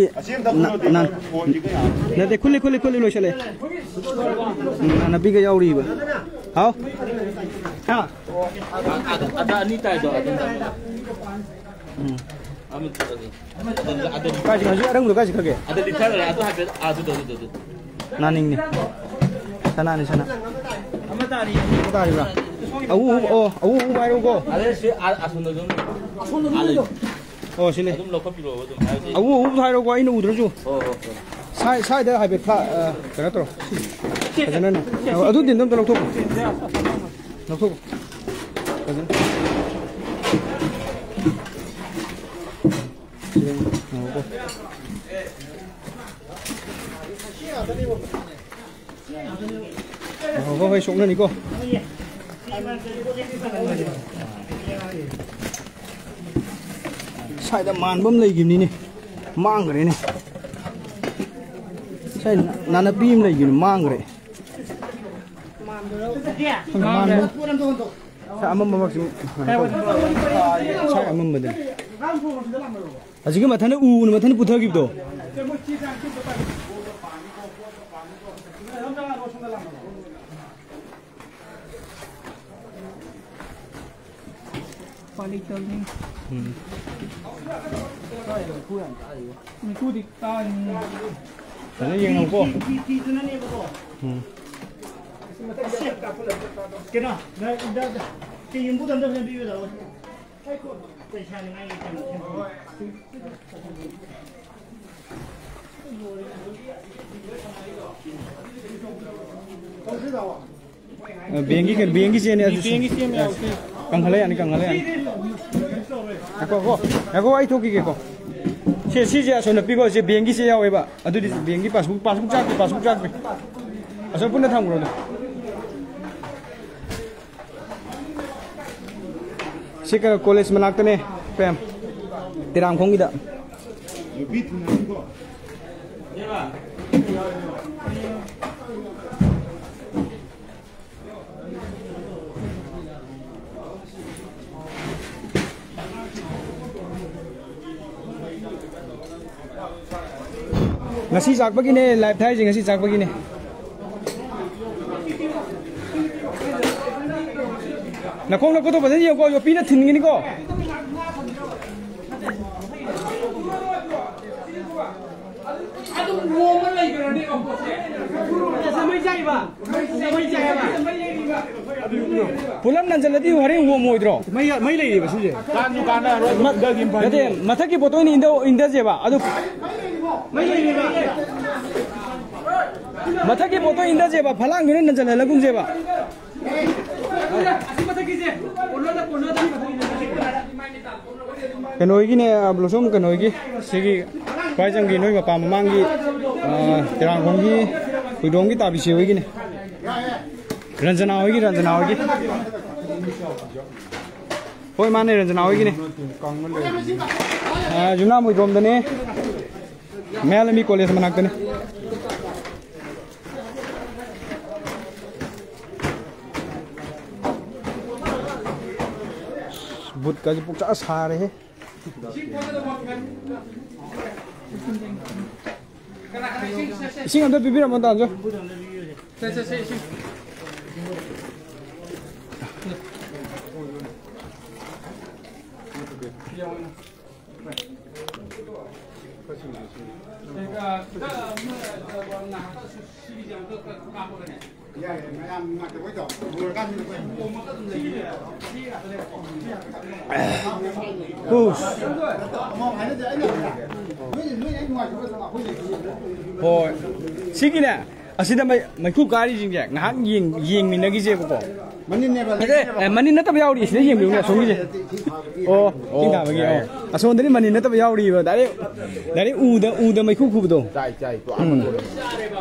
ꯅ-, ꯅ-, ꯅꯠꯇꯦ, ꯈꯨꯜꯂꯤ, ꯈꯨꯜꯂꯤ, ꯈꯨꯜꯂꯤ, ꯂꯣꯏꯁꯜꯂꯦ꯫ ꯎꯝ, ꯅꯥꯄꯤꯒ ꯌꯥꯎꯔꯤꯕ꯫ ꯍꯥꯎ? ꯍꯥ? ꯑꯗ, ꯑꯗ ꯑꯅꯤ ꯇꯥꯏꯗꯣ, ꯑꯗꯨꯝ ꯎꯝ꯫ ꯑꯃ ꯆꯠꯂꯁꯤ꯫ ꯑꯗꯨ, ꯑꯗꯨ ꯀꯥꯏ ꯆꯠꯈ꯭ꯔꯒꯦ? ꯍꯧꯖꯤꯛ ꯑꯔꯪꯕꯗꯣ ꯀꯥꯏ ꯆꯠꯈ꯭ꯔꯒꯦ? ꯑꯗꯨ ꯂꯤꯊꯔ, ꯑꯗꯨ ꯍꯥꯏꯐꯦꯠ, ꯑꯗꯨꯗꯣ, ꯑꯗꯨꯗꯣ, ꯑꯗꯨꯗꯣ꯫ ꯅꯥꯅꯤꯡꯅꯤ꯫ ꯁꯅꯥꯅꯤ, ꯁꯅꯥ꯫ ꯑꯃ ꯇꯥꯔꯤ꯫ ꯑꯃ ꯇꯥꯔꯤꯕ꯭ꯔꯥ? ꯑꯎ, ꯑꯎ, ꯑꯣ, ꯑꯎ, ꯑꯎ ꯍꯥꯏꯔꯣꯀꯣ꯫ ꯑꯗꯩ ꯁꯤ ꯑ-, ꯑꯁꯣꯝꯗꯁꯨ ꯑꯃ ꯑꯁꯣꯝꯗ ꯑꯗꯨꯝ ꯂꯩꯗꯣ꯫ ꯑꯣ, ꯁꯤ ꯂꯩ꯫ ꯑꯗꯨꯝ ꯂꯧꯈꯠꯄꯤꯔꯛꯑꯣ, ꯑꯗꯨꯝ ꯍꯥꯏꯕꯗꯤ꯫ ꯑꯎ, ꯑꯎ ꯍꯥꯏꯔꯣꯀꯣ, ꯑꯩꯅ ꯎꯗ꯭ꯔꯁꯨ꯫ ꯍꯣꯏ, ꯍꯣꯏ, ꯍꯣꯏ꯫ ꯁꯥꯏ-, ꯁꯥꯏꯗ ꯍꯥꯏꯐꯦꯠ ꯊꯥ-, ꯑ, ꯀꯩꯅꯣ ꯇꯧꯔꯣ꯫ ꯐꯖꯅꯅꯦ꯫ ꯑꯗꯨ ꯗꯤꯟꯗꯣ ꯑꯝꯇ ꯂꯧꯊꯣꯛꯈꯣ꯫ ꯂꯧꯊꯣꯛꯈꯣ꯫ ꯐꯖꯅ꯫ ꯁꯤ ꯌꯦꯡꯉꯣꯀꯣ꯫ ꯍꯣꯏ, ꯍꯣꯏ, ꯍꯣꯏ, ꯁꯣꯛꯅꯅꯤꯀꯣ꯫ ꯁ꯭ꯋꯥꯏꯗ ꯃꯥꯟꯕ ꯑꯃ ꯂꯩꯈꯤꯕꯅꯤꯅꯦ, ꯃꯥꯡꯈ꯭ꯔꯦꯅꯦ꯫ ꯅꯥꯅꯞꯄꯤ ꯑꯃ ꯂꯩꯒꯤꯅ ꯃꯥꯡꯈ꯭ꯔꯦ꯫ ꯁꯥꯏ ꯑꯃꯝꯕꯃꯛꯁꯤ, ꯁꯥꯏ ꯑꯃꯝꯕꯗꯅꯤ꯫ ꯍꯧꯖꯤꯛꯀꯤ ꯃꯊꯟꯗ ꯎꯅ ꯃꯊꯟꯗ ꯄꯨꯊꯈꯤꯕꯗꯣ꯫ ꯎꯄꯥꯏ ꯂꯩꯇꯕꯅꯤ꯫ ꯎꯝ꯫ ꯃꯩꯈꯨꯗꯤ ꯀꯥꯅꯤ꯫ ꯐꯖꯅ ꯌꯦꯡꯉꯨꯀꯣ꯫ ꯎꯝ꯫ ꯀꯩꯅꯣ, ꯅ-, ꯅ-, ꯀꯩ ꯌꯨꯝꯕꯨꯗ ꯑꯝꯇ ꯐꯖꯅ ꯄꯤꯕꯤꯔꯛꯑꯣ꯫ ꯕꯦꯡꯒꯤ ꯀꯩꯅꯣ, ꯕꯦꯡꯒꯤ ꯆꯦꯅꯦ ꯑꯗꯨꯁꯨ꯫ ꯕꯦꯡꯒꯤ ꯆꯦ ꯑꯃ ꯌꯥꯎꯁꯦ꯫ ꯀꯪꯍꯜꯂ ꯌꯥꯅꯤ, ꯀꯪꯍꯜꯂ ꯌꯥꯅꯤ꯫ ꯉꯥꯏꯈꯣ, ꯉꯥꯏꯈꯣ, ꯉꯥꯏꯈꯣ, ꯑꯩ ꯊꯣꯛꯈꯤꯒꯦꯀꯣ꯫ ꯁꯦ, ꯁꯤꯁꯦ ꯑꯁꯣꯝꯗ ꯄꯤꯈꯣ, ꯁꯦ ꯕꯦꯡꯒꯤ ꯆꯦ ꯌꯥꯎꯋꯦꯕ꯫ ꯑꯗꯨꯗꯤ ꯕꯦꯡꯒꯤ ꯄꯥꯁꯕꯨꯛ, ꯄꯥꯁꯕꯨꯛ ꯆꯥꯛꯇ꯭ꯔꯤ, ꯄꯥꯁꯕꯨꯛ ꯆꯥꯛꯇ꯭ꯔꯤ꯫ ꯑꯁꯣꯝ ꯄꯨꯟꯅ ꯊꯝꯈ꯭ꯔꯣ ꯑꯗꯣ꯫ ꯁꯤ ꯀꯩꯅꯣ, ꯀꯣꯂꯦꯖ ꯃꯅꯥꯛꯇꯅꯦ, ꯄꯦꯝ꯫ ꯇꯦꯔꯥꯡꯈꯣꯡꯒꯤꯗ꯫ ꯉꯁꯤ ꯆꯥꯛꯄꯒꯤꯅꯦ, ꯂꯥꯏꯞ ꯊꯥꯏꯁꯦ ꯉꯁꯤ ꯆꯥꯛꯄꯒꯤꯅꯦ꯫ ꯅꯈꯣꯡ ꯅꯈꯨꯠꯇꯣ ꯐꯖꯅ ꯌꯦꯡꯉꯨꯀꯣ, ꯌꯣꯠꯄꯤꯅ ꯊꯤꯟꯒꯅꯤꯀꯣ꯫ ꯑꯗꯨꯝ ꯂꯣꯡꯉ ꯂꯩꯈ꯭ꯔꯅꯦꯕ ꯄꯣꯠꯁꯦ꯫ ꯃꯩ ꯆꯥꯏꯕ? ꯃꯩ ꯆꯥꯏꯕ? ꯄꯨꯂꯞ ꯅꯟꯖꯜꯂꯗꯤ ꯍꯣꯔꯦꯟ ꯑꯣꯝꯃꯣꯏꯗ꯭ꯔꯣ? ꯃꯩ, ꯃꯩ ꯂꯩꯔꯤꯕ ꯁꯤꯁꯦ꯫ ꯀꯥꯟꯁꯨ ꯀꯥꯟꯅꯔꯣꯏ, ꯃꯨꯠꯊꯈꯤꯕꯅ ꯐꯩ꯫ ꯅꯠꯇꯦ, ꯃꯊꯛꯀꯤ ꯄꯣꯠꯇꯣ ꯑꯣꯏꯅ ꯏꯟꯗ-, ꯏꯟꯗꯁꯦꯕ꯫ ꯑꯗꯨ ꯃꯩ ꯂꯩꯔꯤꯕ? ꯃꯊꯛꯀꯤ ꯄꯣꯠꯇꯣ ꯏꯟꯗꯁꯦꯕ, ꯐꯂꯥꯡꯗꯨꯅ ꯅꯟꯖꯜꯍꯜꯂꯒꯨꯝꯁꯦꯕ꯫ ꯑꯁꯤ ꯃꯊꯛꯀꯤꯁꯦ, ꯀꯣꯟꯅꯗ, ꯀꯣꯟꯅꯗ ꯃꯊꯛꯀꯤꯁꯦ꯫ ꯀꯩꯅꯣꯒꯤꯅꯦ, ꯕ꯭ꯂꯣꯁꯣꯝ ꯀꯩꯅꯣꯒꯤ, ꯁꯤꯒꯤ ꯈ꯭ꯋꯥꯏꯖꯝꯒꯤ ꯅꯣꯏ ꯃꯄꯥ ꯃꯃꯥꯡꯒꯤ, ꯑ, ꯇꯦꯔꯥꯡꯈꯣꯡꯒꯤ ꯍꯨꯏꯗ꯭ꯔꯣꯝꯒꯤ ꯇꯥꯕꯤꯁꯦ ꯍꯣꯏꯒꯤꯅꯦ꯫ ꯔꯟꯖꯅꯥ ꯍꯣꯏꯒꯤ, ꯔꯟꯖꯅꯥ ꯍꯣꯏꯒꯤ꯫ ꯍꯣꯏ, ꯃꯥꯅꯦ, ꯔꯟꯖꯅꯥ ꯍꯣꯏꯒꯤꯅꯦ꯫ ꯑ, ꯌꯨꯝꯅꯥꯝ ꯍꯨꯏꯗ꯭ꯔꯣꯝꯗꯅꯦ꯫ ꯃꯌꯥꯏ ꯂꯝꯕꯤ ꯀꯣꯂꯦꯖ ꯃꯅꯥꯛꯇꯅꯦ꯫ ꯕꯨꯠꯀꯁꯦ ꯄꯨꯡꯁꯥ ꯁꯥꯔꯦꯍꯦ꯫ ꯏꯁꯤꯡ ꯑꯝꯇ ꯄꯤꯕꯤꯔꯝꯃꯣ, ꯇꯥꯟꯁꯨ꯫ ꯍꯣꯏ꯫ ꯁꯤꯒꯤꯅꯦ, ꯑꯁꯤꯗ ꯃꯩ-, ꯃꯩꯈꯨ ꯀꯥꯔꯤꯁꯤꯡꯁꯦ ꯉꯥꯏꯍꯥꯛ ꯌꯦꯡ-, ꯌꯦꯡꯃꯤꯟꯅꯒꯤꯁꯦꯕꯀꯣ꯫ ꯃꯅꯤꯟꯅꯦꯕ, ꯅꯠꯇꯦ, ꯃꯅꯤꯟꯅꯦꯕ꯫ ꯑꯦ, ꯃꯅꯤꯟ ꯅꯠꯇꯕ ꯌꯥꯎꯔꯤ, ꯁꯤꯗ ꯌꯦꯡꯕꯤꯌꯨꯅꯦ, ꯑꯁꯣꯝꯒꯤꯁꯦ꯫ ꯑꯣ, ꯏꯁꯤꯡ ꯑꯣ, ꯊꯥꯕꯒꯤ, ꯌꯥꯏ, ꯑꯣ꯫ ꯌꯥꯏ꯫ ꯑꯁꯣꯝꯗꯗꯤ ꯃꯅꯤꯟ ꯅꯠꯇꯕ ꯌꯥꯎꯔꯤꯕ, direct, direct ꯎꯗ, ꯎꯗ ꯃꯩꯈꯨ ꯈꯨꯕꯗꯣ꯫ ꯆꯥꯏ, ꯆꯥꯏ, ꯇꯣ, ꯎꯝ꯫ ꯑꯃꯗꯣ꯫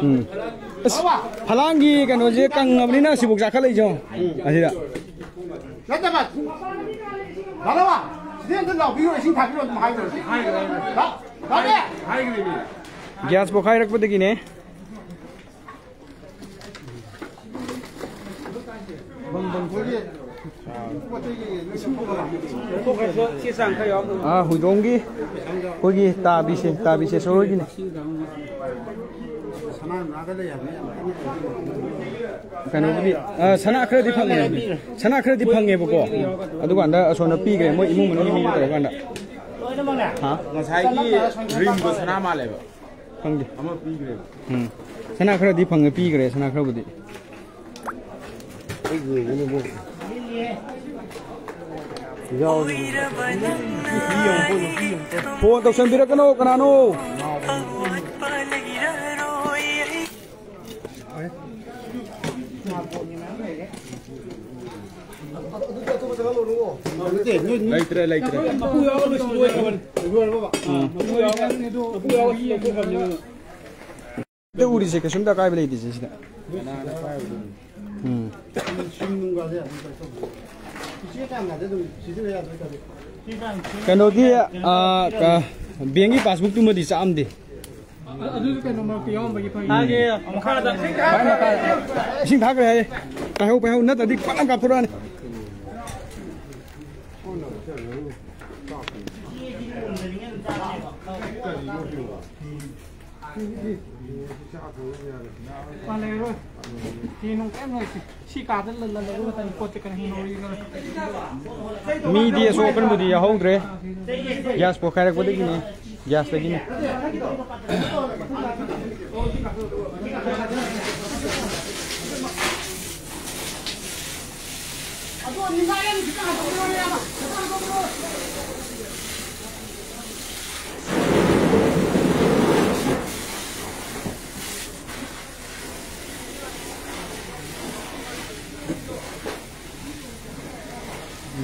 ꯎꯝ꯫ ꯑꯁ, ꯐꯂꯥꯡꯒꯤ ꯀꯩꯅꯣꯁꯦ ꯀꯪꯉꯕꯅꯤꯅ ꯑꯁꯤꯐꯥꯎ ꯆꯥꯈꯠꯂꯛꯏꯁꯦ, ꯌꯦꯡꯉꯣ꯫ ꯎꯝ꯫ ꯑꯁꯤꯗ꯫ ꯅꯠꯇꯕ, ꯕꯥꯂꯋꯥ, ꯁꯤꯗ ꯑꯝꯇ ꯂꯥꯎꯕꯤꯌꯣ, ꯏꯁꯤꯡ ꯊꯥꯕꯤꯔꯣ ꯑꯗꯨꯝ ꯍꯥꯏꯈ꯭ꯔꯣ꯫ ꯍꯥꯏꯈ꯭ꯔꯦ, ꯍꯥꯏꯈ꯭ꯔꯦ꯫ ꯂꯥꯎ-, ꯂꯥꯎꯕꯤ! ꯍꯥꯏꯈ꯭ꯔꯦꯃꯤ꯫ ꯒ꯭ꯌꯥꯁ ꯄꯣꯈꯥꯏꯔꯛꯄꯗꯒꯤꯅꯦ꯫ ꯑꯥ, ꯍꯨꯏꯗ꯭ꯔꯣꯝꯒꯤ ꯑꯩꯈꯣꯏꯒꯤ ꯇꯥꯕꯤꯁꯦ, ꯇꯥꯕꯤꯁꯦ ꯁꯣꯔꯣꯏꯒꯤꯅꯦ꯫ ꯀꯩꯅꯣꯕꯨꯗꯤ, ꯑꯥ, ꯁꯅꯥ ꯈꯔꯗꯤ ꯐꯪꯉꯦ꯫ ꯁꯅꯥ ꯈꯔꯗꯤ ꯐꯪꯉꯦꯕꯀꯣ꯫ ꯑꯗꯨꯀꯥꯟꯗ ꯑꯁꯣꯝꯗ ꯄꯤꯈ꯭ꯔꯦ, ꯃꯣꯏ ꯏꯃꯨꯡ ꯃꯅꯨꯡꯒꯤ ꯃꯤꯒ ꯇꯧꯔꯀꯥꯟꯗ꯫ ꯍꯥ? ꯉꯁꯥꯏꯒꯤ ꯔꯤꯡꯗꯣ ꯁꯅꯥ ꯃꯥꯜꯂꯦꯕ꯫ ꯈꯪꯗꯦ꯫ ꯑꯃ ꯄꯤꯈ꯭ꯔꯦꯕ꯫ ꯎꯝ꯫ ꯁꯅꯥ ꯈꯔꯗꯤ ꯐꯪꯉꯦ, ꯄꯤꯈ꯭ꯔꯦ ꯁꯅꯥ ꯈꯔꯕꯨꯗꯤ꯫ ꯑꯩ ꯌꯦꯡꯒꯅꯤ ꯃꯣꯏ꯫ ꯌꯥꯎꯔꯤ꯫ ꯐꯣꯟ ꯇꯧꯁꯟꯕꯤꯔꯛꯀꯅꯣ, ꯀꯅꯥꯅꯣ? ꯂꯩꯇ꯭ꯔꯦ, ꯂꯩꯇ꯭ꯔꯦ꯫ ꯃꯄꯨ ꯌꯥꯎꯔꯒ ꯂꯣꯏꯁꯤꯜꯂꯣꯏ ꯍꯥꯏꯕꯅꯤ꯫ ꯎꯝ꯫ ꯃꯄꯨ ꯌꯥꯎꯔꯒ ꯂꯧꯊꯣꯛꯈ꯭ꯔꯕꯅꯤ꯫ ꯁꯤꯗ ꯎꯔꯤꯁꯦ ꯀꯩꯁꯨꯝꯇ ꯑꯀꯥꯏꯕ ꯂꯩꯇꯦ ꯁꯤꯗ꯫ ꯎꯝ꯫ ꯀꯩꯅꯣꯒꯤ, ꯑꯥ, ꯀ-, ꯕꯦꯡꯒꯤ ꯄꯥꯁꯕꯨꯛꯇꯨꯃꯗꯤ ꯆꯥꯛꯑꯝꯗꯦ꯫ ꯑꯗꯨꯁꯨ ꯀꯩꯅꯣ ꯃꯔꯛꯇ ꯌꯥꯎꯔꯝꯕꯒꯤ ꯐꯪꯉꯤ꯫ ꯃꯈꯥꯗ꯫ ꯏꯁꯤꯡ ꯊꯥꯈ꯭ꯔꯦ ꯍꯥꯏꯌꯦ꯫ ꯄꯥꯏꯍꯧ, ꯄꯥꯏꯍꯧ, ꯅꯠꯇ꯭ꯔꯗꯤ ꯐꯖꯅ ꯀꯥꯞꯊꯣꯔꯛꯑꯅꯤ꯫ ꯃꯥ ꯂꯩꯔꯔꯣꯏ꯫ ꯐꯤ ꯅꯨꯡ ꯀꯩꯝ ꯂꯩꯇꯦ꯫ ꯁꯤ ꯀꯥꯗ ꯂ-, ꯂ-, ꯂꯩꯕ ꯃꯇꯝꯗ ꯄꯣꯠꯁꯦ ꯀꯩꯅꯣ ꯍꯤꯡꯍꯧꯔꯤꯗꯅ꯫ ꯃꯤꯗꯤ ꯑꯁꯣꯛ ꯑꯄꯟꯕꯨꯗꯤ ꯌꯥꯎꯍꯧꯗ꯭ꯔꯦ꯫ ꯒ꯭ꯌꯥꯁ ꯄꯣꯈꯥꯏꯔꯛꯄꯗꯒꯤꯅꯦ꯫ ꯒ꯭ꯌꯥꯁꯇꯒꯤꯅꯦ꯫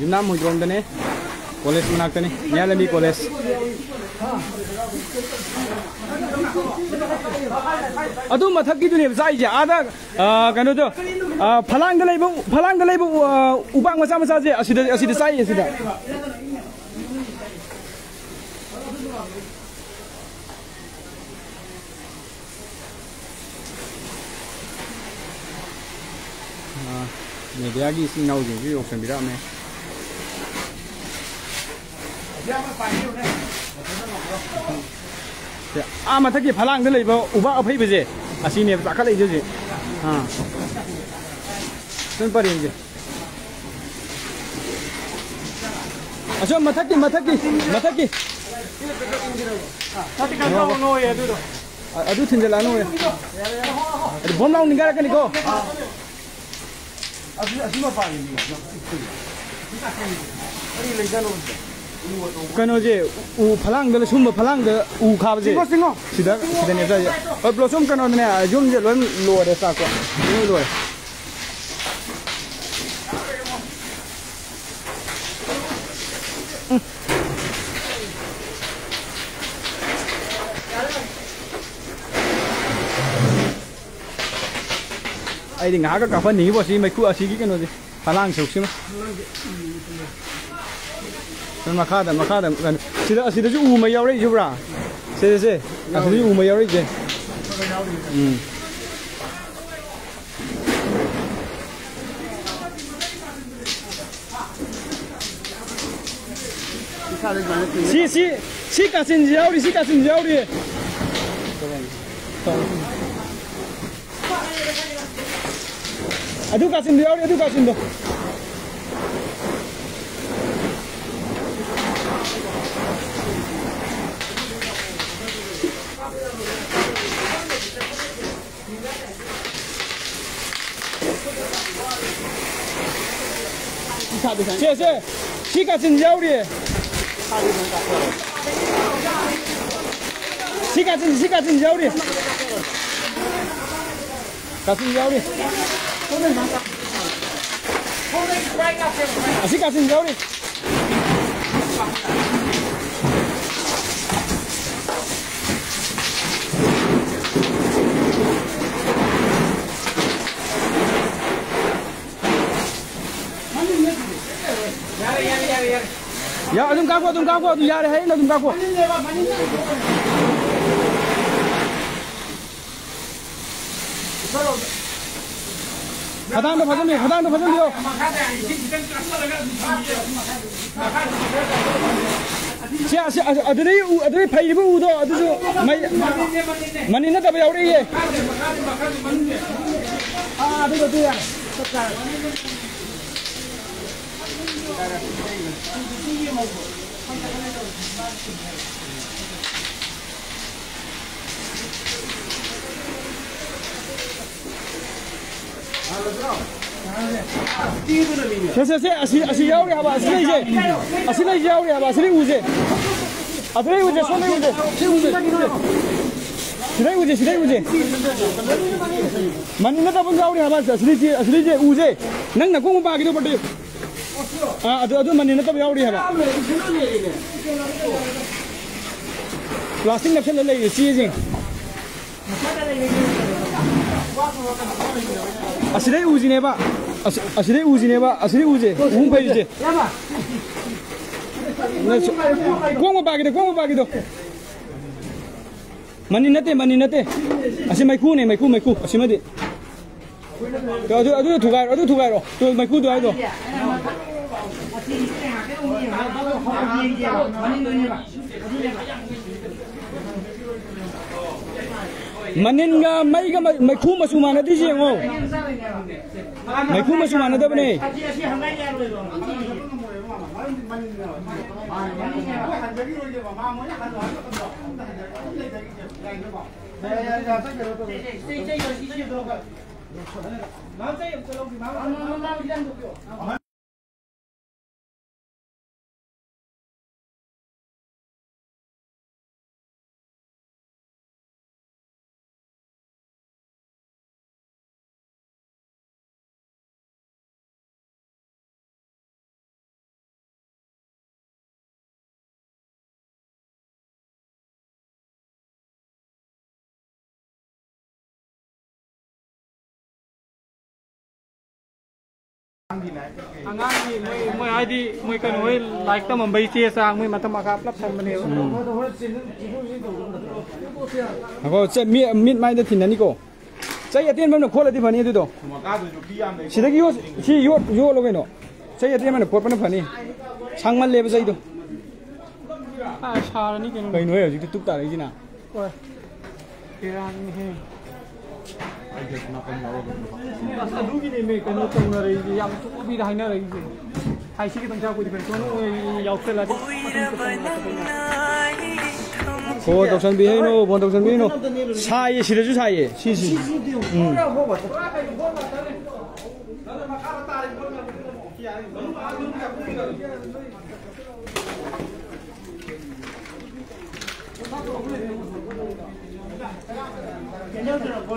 ꯌꯨꯝꯅꯥꯝ ꯍꯣꯏꯗ꯭ꯔꯣꯝꯗꯅꯦ, ꯀꯣꯂꯦꯖ ꯃꯅꯥꯛꯇꯅꯤ, ꯃꯌꯥꯏ ꯂꯝꯕꯤ ꯀꯣꯂꯦꯖ꯫ ꯑꯗꯨ ꯃꯊꯛꯀꯤꯗꯨꯅꯦꯕ ꯆꯥꯛꯏꯁꯦ꯫ ꯑꯥꯗ, ꯑ, ꯀꯩꯅꯣꯗꯣ, ꯑ, ꯐꯂꯥꯡꯗ ꯂꯩꯕ, ꯐꯂꯥꯡꯗ ꯂꯩꯕ, ꯑ, ꯎꯄꯥꯛ ꯃꯆꯥ ꯃꯆꯥꯁꯦ ꯑꯁꯤꯗ, ꯑꯁꯤꯗ ꯆꯥꯛꯏ ꯑꯁꯤꯗ꯫ ꯑ, ꯃꯦꯗꯤꯌꯥꯒꯤ ꯏꯆꯤꯟ ꯏꯅꯥꯎꯁꯤꯡꯁꯨ ꯌꯥꯎꯁꯟꯕꯤꯔꯛꯑꯝꯃꯦ꯫ ꯁꯦ, ꯑꯥ ꯃꯊꯛꯀꯤ ꯐꯂꯥꯡꯗ ꯂꯩꯕ ꯎꯕꯥꯛ ꯑꯐꯩꯕꯁꯦ, ꯑꯁꯤꯅꯦꯕ ꯆꯥꯈꯠꯂꯛꯏꯁꯦ ꯍꯧꯖꯤꯛ꯫ ꯑꯥ꯫ ꯁꯨꯝ ꯄꯔꯦꯡꯁꯦ꯫ ꯑꯁꯣꯝ ꯃꯊꯛꯀꯤ, ꯃꯊꯛꯀꯤ, ꯃꯊꯛꯀꯤ꯫ ꯃꯊꯛꯇ ꯀꯩꯅꯣ ꯇꯧꯅꯣꯌꯦ ꯑꯗꯨꯗꯣ꯫ ꯑ-, ꯑꯗꯨ ꯊꯤꯟꯖꯜꯂꯛꯑꯅꯨ꯫ ꯑꯗꯨ ꯕꯣꯝ ꯂꯥꯎ ꯅꯤꯡꯒꯥꯏꯔꯛꯀꯅꯤꯀꯣ꯫ ꯑꯁꯤ, ꯑꯁꯤ ꯃꯄꯥꯒꯤꯅꯤ꯫ ꯀꯔꯤ ꯂꯩꯖꯥꯠꯅꯣ? ꯀꯩꯅꯣꯁꯦ, ꯎ ꯐꯂꯥꯡꯗ, ꯁꯨꯝꯕ ꯐꯂꯥꯡꯗ ꯎ ꯈꯥꯕꯁꯦ꯫ ꯆꯤꯡꯉꯣ, ꯆꯤꯡꯉꯣ꯫ ꯁꯤꯗ, ꯁꯤꯗꯅꯦ ꯆꯥꯏꯁꯦ꯫ ꯍꯣꯏ, ꯕ꯭ꯂꯣꯁꯣꯝ ꯀꯩꯅꯣꯗꯅꯦ, ꯌꯨꯝꯁꯦ ꯂꯣꯏ ꯂꯣꯏꯔꯦ, ꯆꯥꯛꯄ꯫ ꯂꯣꯏ ꯂꯣꯏꯔꯦ꯫ ꯑꯩꯗꯤ ꯉꯥꯏꯍꯥꯛꯀ ꯀꯥꯞꯍꯟꯅꯤꯡꯉꯤꯕꯣ ꯁꯤ ꯃꯩꯈꯨ ꯑꯁꯤꯒꯤ ꯀꯩꯅꯣꯁꯦ, ꯐꯂꯥꯡ ꯁꯔꯨꯛꯁꯤꯃ꯫ ꯁꯣꯝ ꯃꯈꯥꯗ, ꯃꯈꯥꯗ ꯀꯩꯅꯣ, ꯁꯤꯗ, ꯑꯁꯤꯗꯁꯨ ꯎ ꯃꯩ ꯌꯥꯎꯔꯛꯏꯁꯤꯕ꯭ꯔꯥ? ꯁꯦ, ꯁꯦ, ꯁꯦ꯫ ꯑꯁꯤꯗꯁꯨ ꯎ ꯃꯩ ꯌꯥꯎꯔꯛꯏꯁꯦ꯫ ꯎꯝ꯫ ꯁꯤ, ꯁꯤ, ꯁꯤ ꯀꯥꯆꯤꯟꯁꯤ ꯌꯥꯎꯔꯤ, ꯁꯤ ꯀꯥꯆꯤꯟꯁꯤ ꯌꯥꯎꯔꯤ꯫ ꯑꯗꯨ ꯀꯥꯆꯤꯟꯗꯣ ꯌꯥꯎꯔꯤ, ꯑꯗꯨ ꯀꯥꯆꯤꯟꯗꯣ꯫ ꯁꯦ, ꯁꯦ, ꯁꯤ ꯀꯥꯆꯤꯟ ꯌꯥꯎꯔꯤꯌꯦ꯫ ꯁꯤ ꯀꯥꯆꯤꯟ, ꯁꯤ ꯀꯥꯆꯤꯟ ꯌꯥꯎꯔꯤ꯫ ꯀꯥꯆꯤꯟ ꯌꯥꯎꯔꯤ꯫ ꯑꯁꯤ ꯀꯥꯆꯤꯟ ꯌꯥꯎꯔꯤ꯫ ꯌꯥ, ꯑꯗꯨꯝ ꯀꯥꯞꯈꯣ, ꯑꯗꯨꯝ ꯀꯥꯞꯈꯣ, ꯑꯗꯨꯝ ꯌꯥꯔꯦ ꯍꯥꯏꯔꯤꯅ ꯑꯗꯨꯝ ꯀꯥꯞꯈꯣ꯫ ꯈꯗꯥꯡꯗꯣ ꯐꯖꯅ, ꯈꯗꯥꯡꯗꯣ ꯐꯖꯅ ꯂꯤꯌꯣ꯫ ꯁꯤ, ꯑꯁꯤ, ꯑꯁꯤ, ꯑꯗꯨꯗꯩ ꯎ-, ꯑꯗꯨꯗꯩ ꯐꯩꯔꯤꯕ ꯎꯗꯣ ꯑꯗꯨꯁꯨ ꯃꯩ, ꯃꯅꯤ ꯅꯠꯇꯕ ꯌꯥꯎꯔꯛꯏꯌꯦ꯫ ꯑꯥ, ꯑꯗꯨ, ꯑꯗꯨ ꯌꯥꯔꯦ꯫ ꯆꯞ ꯆꯥꯔꯦ꯫ ꯁꯦ, ꯁꯦ, ꯁꯦ, ꯑꯁꯤ, ꯑꯁꯤ ꯌꯥꯎꯔꯤ ꯍꯥꯏꯕ, ꯑꯁꯤ ꯂꯩꯁꯦ꯫ ꯑꯁꯤ ꯂꯩꯁꯦ ꯌꯥꯎꯔꯤ ꯍꯥꯏꯕ, ꯑꯁꯤ ꯂꯩ ꯎꯁꯦ꯫ ꯑꯁꯤ ꯂꯩ ꯎꯁꯦ, ꯁꯣꯝ ꯂꯩ ꯎꯁꯦ꯫ ꯁꯤ ꯎꯁꯦ, ꯁꯤ ꯎꯁꯦ꯫ ꯁꯤꯗꯩ ꯎꯁꯦ, ꯁꯤꯗꯩ ꯎꯁꯦ꯫ ꯃꯅꯤ ꯅꯠꯇꯕ ꯑꯃ ꯌꯥꯎꯔꯤ ꯍꯥꯏꯕ, ꯑꯁꯤ ꯂꯩꯁꯦ, ꯑꯁꯤ ꯂꯩꯁꯦ ꯎꯁꯦ꯫ ꯅꯪ ꯅꯀꯣꯡ ꯃꯄꯥꯒꯤꯗꯣ ꯄꯠꯇꯤ꯫ ꯑꯥ, ꯑꯗꯨ, ꯑꯗꯨ ꯃꯅꯤ ꯅꯠꯇꯕ ꯌꯥꯎꯔꯤ ꯍꯥꯏꯕ꯫ ꯄ꯭ꯂꯥꯁꯇꯤꯛ ꯅꯞꯁꯜꯂ ꯂꯩꯔꯦ ꯆꯦꯁꯤꯡ꯫ ꯑꯁꯤꯗꯩ ꯎꯁꯤꯅꯦꯕ꯫ ꯑꯁꯤ-, ꯑꯁꯤꯗꯩ ꯎꯁꯤꯅꯦꯕ꯫ ꯑꯁꯤꯗꯩ ꯎꯁꯦ꯫ ꯎꯍꯨꯝ ꯐꯩꯁꯦ꯫ ꯅꯪ ꯁꯨ-, ꯀꯣꯡ ꯃꯄꯥꯒꯤꯗꯣ, ꯀꯣꯡ ꯃꯄꯥꯒꯤꯗꯣ꯫ ꯃꯅꯤ ꯅꯠꯇꯦ, ꯃꯅꯤ ꯅꯠꯇꯦ꯫ ꯑꯁꯤ ꯃꯩꯈꯨꯅꯦ, ꯃꯩꯈꯨ, ꯃꯩꯈꯨ꯫ ꯑꯁꯤꯃꯗꯤ꯫ ꯑꯗꯨ, ꯑꯗꯨ ꯊꯨꯒꯥꯏꯔꯣ, ꯑꯗꯨ ꯊꯨꯒꯥꯏꯔꯣ꯫ ꯇꯨ ꯃꯩꯈꯨꯗꯣ ꯍꯥꯏꯗꯣ꯫ ꯃꯅꯤꯟꯒ ꯃꯩꯒ ꯃ-, ꯃꯩꯈꯨ ꯃꯆꯨ ꯃꯥꯟꯅꯗ꯭ꯔꯤꯁꯦ ꯌꯦꯡꯉꯣ꯫ ꯃꯩꯈꯨ ꯃꯆꯨ ꯃꯥꯟꯅꯗꯕꯅꯦ꯫ ꯑꯉꯥꯡꯒꯤ ꯃꯣꯏ, ꯃꯣꯏ ꯍꯥꯏꯗꯤ ꯃꯣꯏ ꯀꯩꯅꯣ ꯍꯣꯏ ꯂꯥꯏꯔꯤꯛ ꯇꯝꯃꯝꯕꯩ ꯆꯦ ꯆꯥꯡ ꯃꯣꯏ ꯃꯊꯛ ꯃꯈꯥ ꯄꯨꯂꯞ ꯊꯝꯕꯅꯦꯕ꯫ ꯎꯝ꯫ ꯉꯥꯏꯈꯣ, ꯆꯦ, ꯃꯤ-, ꯃꯤꯠ ꯃꯥꯏꯗ ꯊꯤꯟꯅꯅꯤꯀꯣ꯫ ꯆꯩ ꯑꯇꯦꯟꯕ ꯑꯃꯅ ꯈꯣꯠꯂꯗꯤ ꯐꯅꯤ ꯑꯗꯨꯗꯣ꯫ ꯁꯤꯗꯒꯤ ꯌꯣꯠ-, ꯁꯤ ꯌꯣꯠ-, ꯌꯣꯠꯂꯣ ꯀꯩꯅꯣ꯫ ꯆꯩ ꯑꯇꯦꯟꯕꯅ ꯈꯣꯠꯄꯅ ꯐꯅꯤ꯫ ꯁꯥꯡꯃꯜꯂꯦꯕ ꯆꯩꯗꯣ꯫ ꯑꯥ, ꯁꯥꯔꯅꯤ ꯀꯩꯅꯣ꯫ ꯀꯩꯅꯣ ꯍꯦ, ꯍꯧꯖꯤꯛꯇꯤ ꯇꯨꯞ ꯇꯥꯔꯛꯏꯁꯤꯅ? ꯍꯣꯏ꯫ ꯕꯦꯔꯥꯅꯤꯍꯦ꯫ ꯑꯁ, ꯑꯗꯨꯒꯤꯅꯦꯃꯦ ꯀꯩꯅꯣ ꯇꯧꯅꯔꯛꯏꯁꯦ, ꯌꯥꯝ ꯆꯣꯞꯄꯤꯗ ꯍꯥꯏꯅꯔꯛꯏꯁꯦ꯫ ꯍꯥꯏꯁꯤ ꯈꯤꯇꯪ ꯆꯥꯛꯄꯨꯗꯤ ꯐꯩ, ꯁꯣꯝꯗ ꯌꯥꯎꯁꯜꯂꯗꯤ꯫ Phone ꯇꯧꯁꯟꯕꯤꯍꯩꯅꯣ, phone ꯇꯧꯁꯟꯕꯤꯍꯩꯅꯣ꯫ ꯁꯥꯏꯌꯦ, ꯁꯤꯗꯁꯨ ꯁꯥꯏꯌꯦ꯫ ꯁꯤ, ꯁꯤ꯫ ꯎꯝ꯫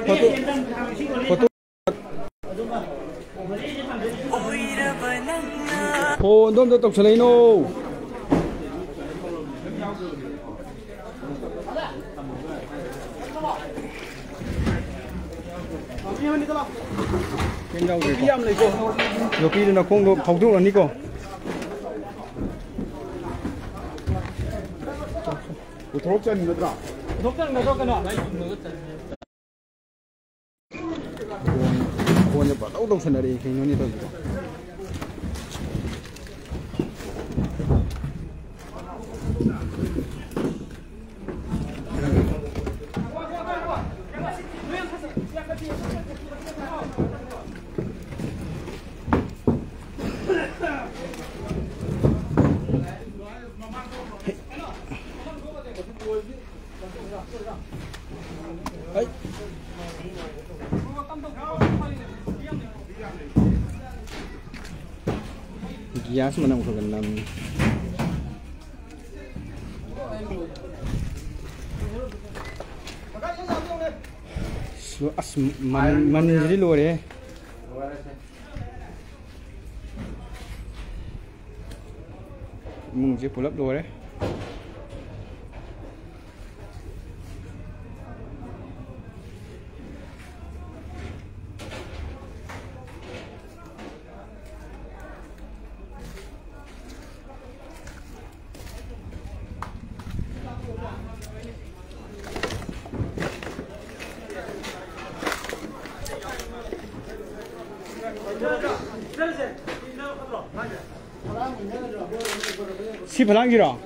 Photo, photo. ꯐꯣꯟꯗꯣ ꯑꯝꯇ ꯇꯧꯁꯜꯂꯛꯏꯅꯣ꯫ ꯌꯣꯄꯤꯗꯨꯅ ꯈꯣꯡꯗꯣ ꯐꯥꯎꯗꯣꯛꯂꯅꯤꯀꯣ꯫ ꯄꯨꯊꯣꯛ ꯆꯟꯒꯗ꯭ꯔꯥ? ꯐꯣꯟ, ꯐꯣꯟꯁꯦ ꯄꯪꯇꯧ ꯇꯧꯁꯟꯅꯔꯛꯑꯦ, ꯀꯩꯅꯣꯅꯦ ꯇꯧꯔꯤꯁꯤꯕꯣ? ꯒ꯭ꯌꯥꯁ ꯃꯅꯝ ꯈꯔ ꯈꯔ ꯅꯝꯃꯤ꯫ ꯑꯁ, ꯃꯅꯤꯟ, ꯃꯅꯤꯟꯁꯤꯗꯤ ꯂꯣꯏꯔꯦ꯫ ꯏꯃꯨꯡꯁꯦ ꯄꯨꯂꯞ ꯂꯣꯏꯔꯦ꯫ ꯁꯤ ꯐꯂꯥꯡꯁꯤꯔꯣ?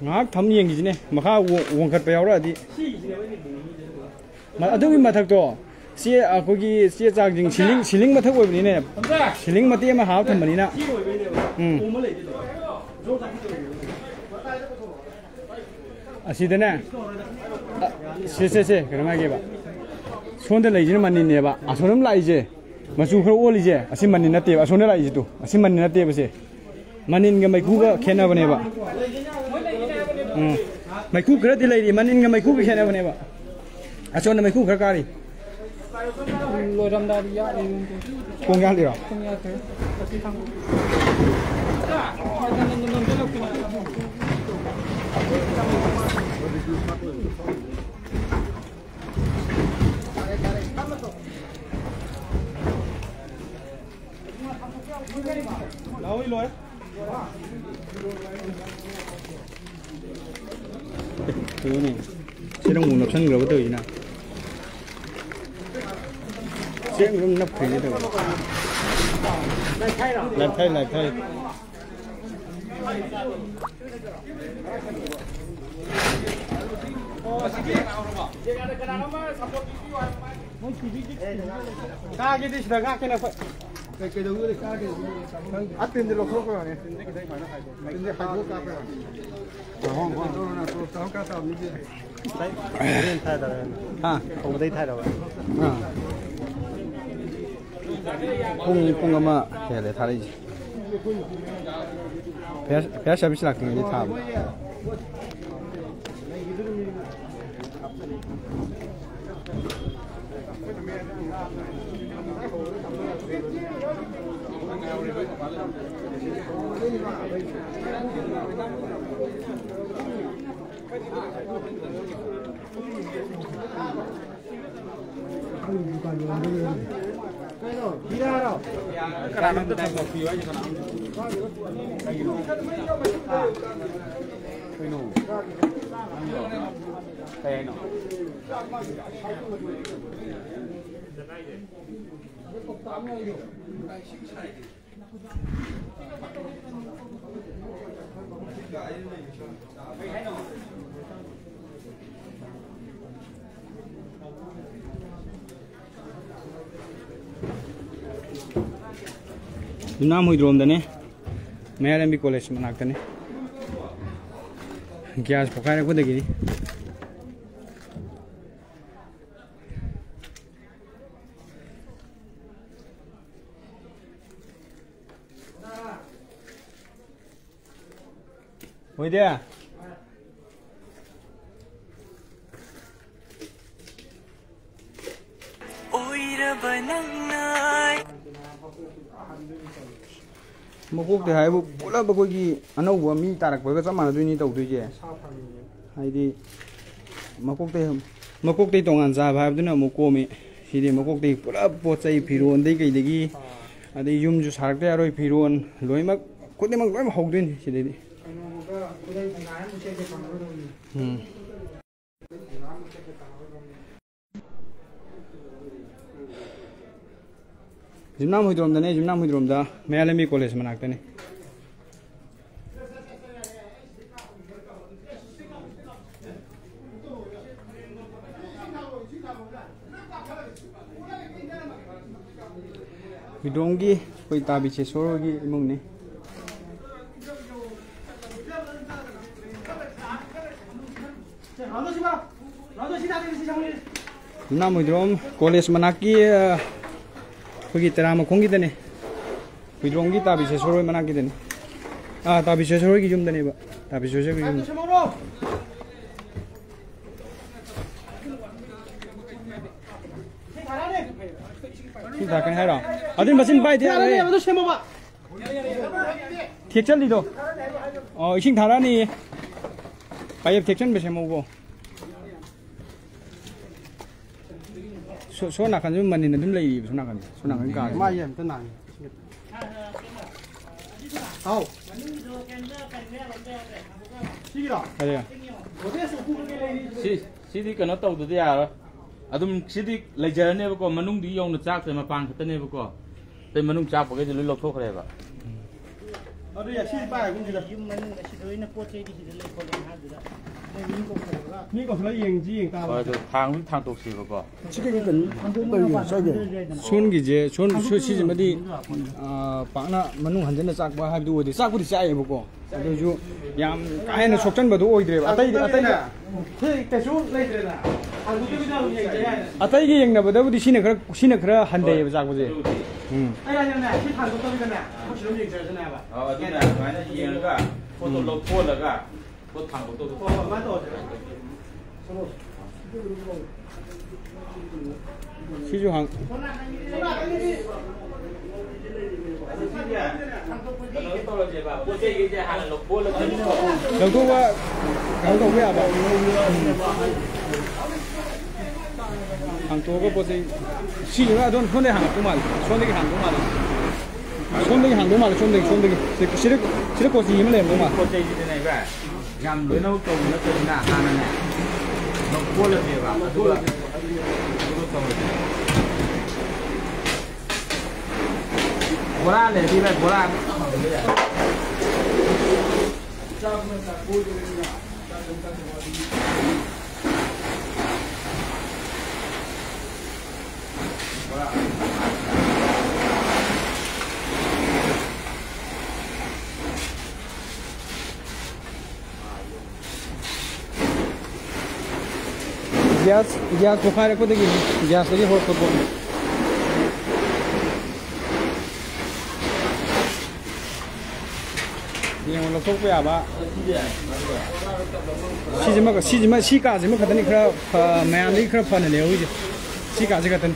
ꯉꯥꯏꯍꯥꯛ ꯊꯝ ꯌꯦꯡꯈꯤꯁꯤꯅꯦ꯫ ꯃꯈꯥ ꯋꯥꯡ-, ꯋꯥꯡꯈꯠꯄ ꯌꯥꯎꯔꯛꯑꯗꯤ꯫ ꯃ-, ꯑꯗꯨꯒꯤ ꯃꯊꯛꯇꯣ, ꯆꯦ, ꯑꯩꯈꯣꯏꯒꯤ ꯆꯦ ꯆꯥꯡꯁꯤꯡ ꯁꯤꯂꯤꯡ, ꯁꯤꯂꯤꯡ ꯃꯊꯛ ꯑꯣꯏꯕꯅꯤꯅꯦ꯫ ꯁꯤꯂꯤꯡ ꯃꯇꯦꯛ ꯑꯃ ꯍꯥꯞ ꯊꯝꯕꯅꯤꯅ꯫ ꯎꯝ꯫ ꯑꯁꯤꯗꯅꯦ, ꯑ, ꯁꯦ, ꯁꯦ, ꯁꯦ, ꯀꯩꯅꯣꯝ ꯍꯥꯏꯒꯦꯕ꯫ ꯁꯣꯝꯗ ꯂꯩꯁꯤꯅ ꯃꯅꯤꯟꯅꯦꯕ꯫ ꯑꯁꯣꯝꯗ ꯂꯥꯛꯏꯁꯦ, ꯃꯆꯨ ꯈꯔ ꯑꯣꯜꯂꯤꯁꯦ, ꯑꯁꯤ ꯃꯅꯤꯟ ꯅꯠꯇꯦꯕ꯫ ꯑꯁꯣꯝꯗ ꯂꯥꯛꯏꯁꯤꯗꯣ, ꯑꯁꯤ ꯃꯅꯤꯟ ꯅꯠꯇꯦꯕ ꯁꯦ꯫ ꯃꯅꯤꯟꯒ ꯃꯩꯈꯨꯒ ꯈꯦꯠꯅꯕꯅꯦꯕ꯫ ꯎꯝ꯫ ꯃꯩꯈꯨ ꯈꯔꯗꯤ ꯂꯩꯔꯤ, ꯃꯅꯤꯟꯒ ꯃꯩꯈꯨꯒ ꯈꯦꯠꯅꯕꯅꯦꯕ꯫ ꯑꯁꯣꯝꯗ ꯃꯩꯈꯨ ꯈꯔ ꯀꯥꯔꯤ꯫ ꯂꯣꯏꯔꯝꯗꯥꯏꯗ ꯌꯥꯛꯑꯦ꯫ ꯈꯣꯡ ꯌꯥꯜꯂꯤꯔꯣ? ꯈꯣꯡ ꯌꯥꯜꯂꯦ꯫ ꯑꯁꯤ ꯊꯥꯡ-, ꯂꯥꯛꯑꯣ, ꯂꯣꯏ꯫ ꯑꯦ, ꯀꯩꯅꯣꯅꯦ? ꯆꯦꯔꯪ ꯑꯃꯨꯛ ꯅꯞꯁꯟꯈ꯭ꯔꯕ ꯇꯧꯔꯤꯁꯤꯅ꯫ ꯆꯦꯔꯪ ꯑꯗꯨꯝ ꯅꯞꯈ꯭ꯔꯤꯅꯦ ꯇꯧꯔꯤꯁꯦ꯫ ꯂꯥꯏꯐꯥꯏ, ꯂꯥꯏꯐꯥꯏ꯫ ꯀꯥꯒꯦꯗꯤ ꯁꯤꯗ ꯀꯥ ꯀꯩꯅꯣ ꯑꯩꯈꯣꯏ꯫ ꯀꯩ-, ꯀꯩꯗꯧꯗꯣꯏꯅꯣ? ꯀꯥꯒꯦ꯫ ꯑ, ꯇꯤꯟꯗꯤ ꯂꯧꯊꯣꯛꯈ꯭ꯔꯣꯅꯦ꯫ ꯇꯤꯟꯗꯤ ꯍꯥꯏꯗꯣꯛꯑ ꯀꯥꯞꯈ꯭ꯔꯣ꯫ ꯍꯣꯏ, ꯍꯣꯏ꯫ ꯇꯣꯂꯣꯞ ꯆꯥꯎ ꯀꯥ ꯇꯥꯕꯅꯤ ꯁꯤꯗꯤ꯫ ꯍꯣꯔꯦꯟ ꯊꯥꯗꯔꯦ꯫ ꯍꯥ? ꯍꯧꯕꯗꯩ ꯊꯥꯗꯔꯕ? ꯑꯥ꯫ ꯄꯨꯡ, ꯄꯨꯡ ꯑꯃ ꯍꯦꯜꯂꯦ ꯊꯥꯔꯛꯏꯁꯦ꯫ ꯐꯌꯔ, ꯐꯌꯔ ꯁꯥꯔꯚꯤꯁ ꯂꯥꯛꯇ꯭ꯔꯤꯉꯩꯗ ꯊꯥꯕ꯫ ꯌꯨꯝꯅꯥꯝ ꯍꯨꯏꯗ꯭ꯔꯣꯝꯗꯅꯦ, ꯃꯌꯥꯏ ꯂꯝꯕꯤ ꯀꯣꯂꯦꯖ ꯃꯅꯥꯛꯇꯅꯦ꯫ ꯒ꯭ꯌꯥꯁ ꯄꯣꯛꯈꯥꯏꯔꯛꯄꯗꯒꯤꯅꯤ꯫ ꯍꯣꯏꯗꯦ꯫ ꯑꯣꯏꯔꯕ ꯅꯪꯅ꯫ ꯃꯀꯣꯛꯇꯩ ꯍꯥꯏꯕꯨ ꯄꯨꯂꯞ ꯑꯩꯈꯣꯏꯒꯤ ꯑꯅꯧꯕ ꯃꯤ ꯇꯥꯔꯛꯄꯒ ꯆꯞ ꯃꯥꯟꯅꯗꯣꯏꯅꯤ ꯇꯧꯗꯣꯏꯁꯦ꯫ ꯍꯥꯏꯗꯤ ꯃꯀꯣꯛꯇꯩ, ꯃꯀꯣꯛꯇꯩ ꯇꯣꯉꯥꯟ ꯆꯥꯕ ꯍꯥꯏꯕꯗꯨꯅ ꯑꯃꯨꯛ ꯀꯣꯝꯃꯤ꯫ ꯁꯤꯗꯤ ꯃꯀꯣꯛꯇꯩ ꯄꯨꯂꯞ ꯄꯣꯠ ꯆꯩ, ꯐꯤꯔꯣꯟꯗꯩ ꯀꯩꯗꯒꯤ, ꯑꯗꯩ ꯌꯨꯝꯁꯨ ꯁꯥꯔꯛꯇ ꯌꯥꯔꯣꯏ, ꯐꯤꯔꯣꯟ ꯂꯣꯏꯅꯃꯛ, ꯈꯨꯗꯤꯡꯃꯛ ꯂꯣꯏꯅꯃꯛ ꯍꯧꯗꯣꯏꯅꯤ ꯁꯤꯗꯩꯗꯤ꯫ ꯀꯩꯅꯣꯗꯨꯒ ꯈꯨꯗꯩ ꯄꯨꯡꯈꯥꯏ ꯑꯃ ꯁꯦꯠꯀꯦ ꯐꯪꯉꯔꯣꯏꯗꯧꯅꯤ꯫ ꯎꯝ꯫ ꯌꯨꯝꯅꯥꯝ ꯍꯨꯏꯗ꯭ꯔꯣꯝꯗꯅꯦ, ꯌꯨꯝꯅꯥꯝ ꯍꯨꯏꯗ꯭ꯔꯣꯝꯗ, ꯃꯌꯥꯏ ꯂꯝꯕꯤ ꯀꯣꯂꯦꯖ ꯃꯅꯥꯛꯇꯅꯦ꯫ ꯍꯨꯏꯗ꯭ꯔꯣꯝꯒꯤ ꯑꯩꯈꯣꯏ ꯇꯥꯕꯤ ꯆꯦꯁꯣꯔꯒꯤ ꯏꯃꯨꯡꯅꯤ꯫ ꯌꯨꯝꯅꯥꯝ ꯍꯨꯏꯗ꯭ꯔꯣꯝ ꯀꯣꯂꯦꯖ ꯃꯅꯥꯛꯀꯤ, ꯑ, ꯑꯩꯈꯣꯏꯒꯤ ꯇꯦꯔꯥ ꯃꯈꯣꯡꯒꯤꯗꯅꯦ꯫ ꯍꯨꯏꯗ꯭ꯔꯣꯝꯒꯤ ꯇꯥꯕꯤ ꯁꯦꯁꯣꯔ ꯍꯣꯏ ꯃꯅꯥꯛꯀꯤꯗꯅꯤ꯫ ꯑꯥ, ꯇꯥꯕꯤ ꯁꯦꯁꯣꯔ ꯍꯣꯏꯒꯤ ꯌꯨꯝꯗꯅꯦꯕ꯫ ꯇꯥꯕꯤ ꯁꯦꯁꯣꯔ ꯍꯣꯏꯒꯤ ꯌꯨꯝ꯫ ꯁꯤ ꯊꯥꯔꯛꯀꯅꯤ ꯍꯥꯏꯔꯣ? ꯑꯗꯨꯗꯤ ꯃꯆꯤꯟ ꯄꯥꯏꯗꯦ ꯌꯥꯔꯣꯏ꯫ ꯌꯥꯔꯅꯤ, ꯑꯗꯨ ꯁꯦꯝꯃꯣꯕ꯫ ꯊꯦꯛꯆꯜꯂꯤꯗꯣ꯫ ꯑꯣ, ꯏꯁꯤꯡ ꯊꯥꯔꯛꯑꯅꯤꯌꯦ꯫ ꯄꯥꯌꯦꯞ ꯊꯦꯛꯆꯟꯕ ꯁꯦꯝꯃꯧꯀꯣ꯫ ꯁꯣ-, ꯁꯣꯝ ꯅꯥꯀꯟꯁꯨ ꯃꯅꯤꯟ ꯑꯗꯨꯝ ꯂꯩꯔꯤꯕ, ꯁꯣꯝ ꯅꯥꯀꯟꯁꯦ꯫ ꯁꯣꯝ ꯅꯥꯀꯟ ꯀꯥꯁꯦ꯫ ꯃꯥꯏꯁꯦ ꯑꯝꯇ ꯅꯥꯟꯒꯦ꯫ ꯑꯥꯎ꯫ ꯁꯤꯒꯤꯔꯣ? ꯀꯔꯤ? ꯁꯤ, ꯁꯤꯗꯤ ꯀꯩꯅꯣ ꯇꯧꯗꯗꯤ ꯌꯥꯔꯣꯏ꯫ ꯑꯗꯨꯝ ꯁꯤꯗꯤ ꯂꯩꯖꯔꯅꯦꯕꯀꯣ, ꯃꯅꯨꯡꯗꯤ ꯌꯧꯅ ꯆꯥꯛꯇ꯭ꯔꯦ, ꯃꯄꯥꯟ ꯈꯛꯇꯅꯦꯕꯀꯣ꯫ ꯑꯇꯩ ꯃꯅꯨꯡ ꯆꯥꯛꯄꯈꯩꯗꯤ ꯂꯣꯏ ꯂꯧꯊꯣꯛꯈ꯭ꯔꯦꯕ꯫ ꯑꯗꯨ ꯌꯥ, ꯁꯤ ꯄꯥꯏꯔꯒꯨꯝꯁꯤꯗ꯫ ꯌꯨꯝ ꯃꯅꯨꯡ ꯑꯁꯤꯗ ꯑꯣꯏꯅ ꯄꯣꯠ ꯆꯩꯗꯤ ꯁꯤꯗ ꯂꯩ ꯈꯣꯠꯂꯦ ꯍꯥꯏꯗꯨꯗ ꯃꯣꯏ ꯃꯤ ꯀꯧꯁꯜꯂꯒ ꯃꯤ ꯀꯧꯁꯜꯂꯒ ꯌꯦꯡꯁꯤ, ꯌꯦꯡ ꯇꯥꯕ꯫ ꯍꯣꯏ, ꯑꯗꯨ ꯊꯥꯡꯁꯨ ꯊꯥꯡꯇꯣꯛꯁꯤꯕꯀꯣ꯫ ꯁꯤꯗꯒꯤ ꯀꯩꯅꯣ ꯊꯥꯡꯗꯣꯛꯅꯕ ꯀꯩꯅꯣ ꯆꯥꯏꯗꯣꯏꯅꯣ? ꯁꯣꯟꯒꯤꯁꯦ, ꯁꯣꯟ-, ꯁꯣ-, ꯁꯤꯁꯤꯃꯗꯤ, ꯑꯥ, ꯄꯥꯛꯅ ꯃꯅꯨꯡ ꯍꯟꯖꯟꯅ ꯆꯥꯛꯄ ꯍꯥꯏꯕꯗꯨ ꯑꯣꯏꯗꯦ꯫ ꯆꯥꯛꯄꯨꯗꯤ ꯆꯥꯛꯑꯦꯕꯀꯣ, ꯑꯗꯨꯁꯨ ꯌꯥꯝ ꯀꯥ ꯍꯦꯟꯅ ꯁꯣꯛꯆꯟꯕꯗꯣ ꯑꯣꯏꯗ꯭ꯔꯦꯕ꯫ ꯑꯇꯩꯗꯤ, ꯑꯇꯩ ꯁꯤ ꯀꯩꯁꯨ ꯂꯩꯇ꯭ꯔꯦꯅ꯫ ꯊꯥꯡꯗꯣꯛꯇꯕꯤꯗ ꯑꯗꯨꯝ ꯌꯦꯡꯖ ꯌꯥꯏꯅ꯫ ꯑꯇꯩꯒ ꯌꯦꯡꯅꯕꯗꯕꯨꯗꯤ ꯁꯤꯅ ꯈꯔ, ꯁꯤꯅ ꯈꯔ ꯍꯟꯊꯩꯌꯦꯕ ꯆꯥꯛꯄꯁꯦ꯫ ꯑꯗꯨꯕꯨꯗꯤ꯫ ꯎꯝ꯫ ꯑꯩ ꯍꯥꯏꯁꯤꯅꯅꯦ, ꯁꯤ ꯊꯥꯡꯗꯣꯛꯇꯕꯤꯗꯅꯦ, ꯑꯩꯈꯣꯏ ꯁꯤꯗ ꯑꯗꯨꯝ ꯌꯦꯡꯖꯔꯁꯤꯅꯦ ꯍꯥꯏꯕ꯫ ꯑꯣ, ꯑꯗꯨꯅ ꯑꯗꯨꯃꯥꯏꯅ ꯌꯦꯡꯉꯒ ꯄꯣꯠꯇꯣ ꯎꯝ꯫ ꯂꯧꯊꯣꯛꯍꯜꯂꯒ ꯄꯣꯠ ꯊꯥꯡꯗꯣꯛꯇꯧꯗꯣ꯫ ꯍꯣꯏ, ꯍꯣꯏ, ꯑꯗꯨꯃꯥꯏꯅ ꯇꯧꯔꯁꯦ꯫ ꯁꯤꯁꯨ ꯍꯥꯡ-, ꯂꯧꯊꯣꯛꯄ, ꯀꯩꯅꯣ ꯇꯧꯕ ꯌꯥꯕ꯫ ꯍꯥꯡꯇꯣꯛꯑꯒ ꯄꯣꯠ ꯆꯩ, ꯁꯤꯁꯤꯅ ꯑꯗꯣꯝ ꯁꯣꯝꯗꯒꯤ ꯍꯥꯡꯉꯛꯇꯧ ꯃꯥꯜꯂꯦ, ꯁꯣꯝꯗꯒꯤ ꯍꯥꯡꯗꯧ ꯃꯥꯜꯂꯦ, ꯁꯣꯝꯗꯒꯤ ꯍꯥꯡꯗꯧ ꯃꯥꯜꯂꯦ, ꯁꯣꯝꯗꯒꯤ, ꯁꯣꯝꯗꯒꯤ꯫ ꯁꯤꯗ, ꯁꯤꯗ, ꯁꯤꯗ ꯀꯣꯆꯤ ꯑꯃ ꯂꯩꯔꯝꯗꯧ ꯃꯥꯜꯂꯦ꯫ ꯄꯣꯠ ꯆꯩꯁꯤꯗꯤꯅꯦ ꯏꯕꯥꯏ, ꯌꯥꯝ ꯂꯣꯏꯅꯃꯛ ꯇꯧꯕ ꯅꯠꯇꯕꯅꯤꯅ ꯍꯥꯟꯅꯅꯦ ꯂꯧꯊꯣꯛꯍꯜꯂꯁꯦꯕ, ꯑꯗꯨꯒ, ꯑꯗꯨꯒ ꯇꯧꯔꯁꯦ꯫ ꯕꯣꯔꯥ ꯂꯩꯔꯗꯤ ꯏꯕꯥꯏ, ꯕꯣꯔꯥ ꯑꯃ ꯊꯝꯕꯤꯕ ꯌꯥꯏ꯫ ꯒ꯭ꯌꯥꯁ, ꯒ꯭ꯌꯥꯁ ꯄꯣꯈꯥꯏꯔꯛꯄꯗꯒꯤ, ꯒ꯭ꯌꯥꯁꯇꯒꯤ ꯍꯧꯔꯛꯄ ꯄꯣꯠꯅꯤ꯫ ꯌꯦꯡꯉꯣ, ꯂꯧꯊꯣꯛꯄ ꯌꯥꯕ꯫ ꯁꯤꯁꯤꯃ, ꯁꯤꯁꯤꯃ, ꯁꯤ ꯀꯥꯁꯤꯃ ꯈꯛꯇꯅꯤ ꯈꯔ ꯐ-, ꯃꯌꯥꯝꯗꯒꯤ ꯈꯔ ꯐꯅ ꯂꯩꯍꯧꯔꯤꯁꯦ꯫ ꯁꯤ ꯀꯥꯁꯤ ꯈꯛꯇꯅꯤ꯫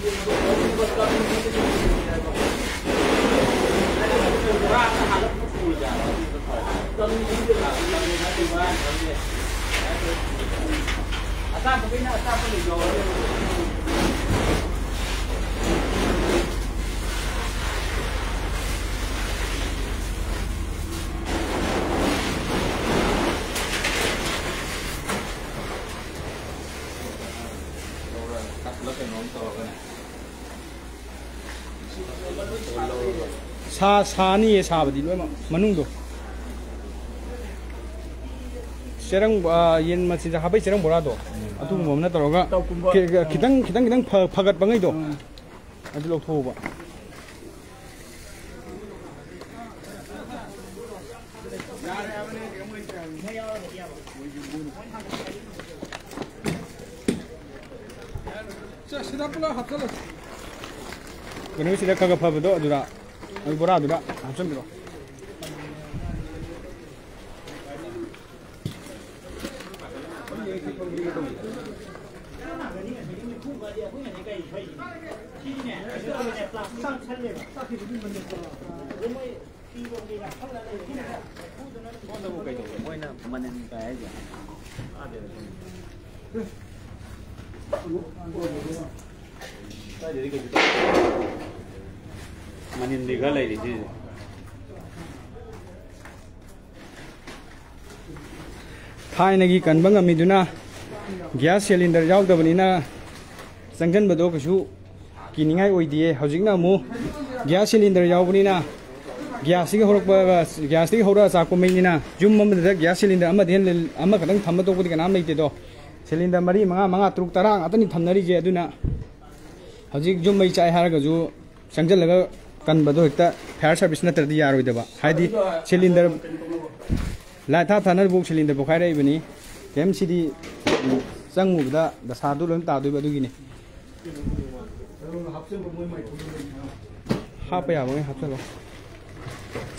ꯁꯥ, ꯁꯥꯅꯤꯌꯦ ꯁꯥꯕꯗꯤ ꯂꯣꯏꯅꯃꯛ ꯃꯅꯨꯡꯗꯣ꯫ ꯆꯦꯔꯪ, ꯑ, ꯌꯦꯟ ꯃꯆꯤꯟꯖꯥꯛ ꯍꯥꯞꯄꯩ ꯆꯦꯔꯪ ꯕꯣꯔꯥꯗꯣ, ꯑꯗꯨꯒꯨꯝꯕ ꯑꯃꯅ ꯇꯧꯔꯒ ꯇꯧꯀꯨꯝꯕ꯫ ꯈꯤ-, ꯈꯤꯇꯪ, ꯈꯤꯇꯪ, ꯈꯤꯇꯪ ꯐ-, ꯐꯒꯠꯄꯉꯩꯗꯣ, ꯎꯝ꯫ ꯑꯗꯨ ꯂꯧꯊꯣꯛꯎꯕ꯫ ꯁꯦ, ꯁꯤꯗ ꯄꯨꯂꯞ ꯍꯥꯞꯆꯜꯂꯁꯤ꯫ ꯀꯩꯅꯣꯁꯤꯗ ꯈꯔ ꯈꯔ ꯐꯕꯗꯣ ꯑꯗꯨꯗ, ꯑꯗꯨ ꯕꯣꯔꯥꯗꯨꯗ ꯍꯥꯞꯆꯤꯟꯕꯤꯔꯣ꯫ ꯁꯣꯝꯗꯕꯨ ꯀꯩꯗꯧꯕ? ꯃꯣꯏꯅ ꯃꯅꯤꯟ ꯀꯥꯏ ꯍꯥꯏꯁꯦ? ꯀꯥꯏꯗꯗꯤ ꯀꯩꯁꯨ ꯇꯧꯗꯦ꯫ ꯃꯅꯤꯟꯗꯤ ꯈꯔ ꯂꯩꯔꯤ ꯁꯤꯁꯦ꯫ ꯊꯥꯏꯅꯒꯤ ꯀꯟꯕ ꯉꯝꯃꯤꯗꯨꯅ ꯒ꯭ꯌꯥꯁ ꯁꯤꯂꯤꯟꯗꯔ ꯌꯥꯎꯗꯕꯅꯤꯅ ꯆꯪꯁꯤꯟꯕꯗꯣ ꯀꯩꯁꯨ ꯀꯤꯅꯤꯡꯉꯥꯏ ꯑꯣꯏꯗꯤꯌꯦ꯫ ꯍꯧꯖꯤꯛꯅ ꯑꯃꯨꯛ ꯒ꯭ꯌꯥꯁ ꯁꯤꯂꯤꯟꯗꯔ ꯌꯥꯎꯕꯅꯤꯅ ꯒ꯭ꯌꯥꯁꯇꯒꯤ ꯍꯧꯔꯛꯄ, ꯒ꯭ꯌꯥꯁꯇꯒꯤ ꯍꯧꯔꯒ ꯆꯥꯛꯄ ꯃꯩꯅꯤꯅ ꯌꯨꯝ ꯑꯃꯗ ꯒ꯭ꯌꯥꯁ ꯁꯤꯂꯤꯟꯗꯔ ꯑꯃꯗꯒꯤ ꯍꯦꯟꯅ ꯑꯃꯈꯛꯇꯪ ꯊꯝꯕ ꯇꯣꯛꯄꯗꯤ ꯀꯅꯥꯝ ꯂꯩꯇꯦꯗꯣ꯫ ꯁꯤꯂꯤꯟꯗꯔ ꯃꯔꯤ, ꯃꯉꯥ, ꯃꯉꯥ, ꯇꯔꯨꯛ, ꯇꯔꯥ ꯉꯥꯛꯇꯅꯤ ꯊꯝꯅꯔꯤꯁꯦ꯫ ꯑꯗꯨꯅ ꯍꯧꯖꯤꯛ ꯌꯨꯝ ꯃꯩ ꯆꯥꯛꯑꯦ ꯍꯥꯏꯔꯒꯁꯨ ꯆꯪꯁꯤꯜꯂꯒ ꯀꯟꯕꯗꯣ ꯍꯦꯛꯇ ꯐꯥꯌꯔ ꯁꯥꯔꯚꯤꯁ ꯅꯠꯇ꯭ꯔꯗꯤ ꯌꯥꯔꯣꯏꯗꯕ꯫ ꯍꯥꯏꯗꯤ ꯁꯤꯂꯤꯟꯗꯔ, ꯂꯥꯏꯠ ꯊꯥ ꯊꯥꯅꯕꯐꯥꯎ ꯁꯤꯂꯤꯟꯗꯔ ꯄꯣꯈꯥꯏꯔꯛꯏꯕꯅꯤ꯫ ꯀꯩꯝ ꯁꯤꯗꯤ ꯆꯪꯉꯨꯕꯗ ꯗꯁꯥꯗꯨ ꯂꯣꯏ ꯇꯥꯗꯣꯏꯕ ꯑꯗꯨꯒꯤꯅꯤ꯫ ꯍꯥꯞꯄ ꯌꯥꯕꯉꯩ ꯍꯥꯞꯆꯜꯂꯣ꯫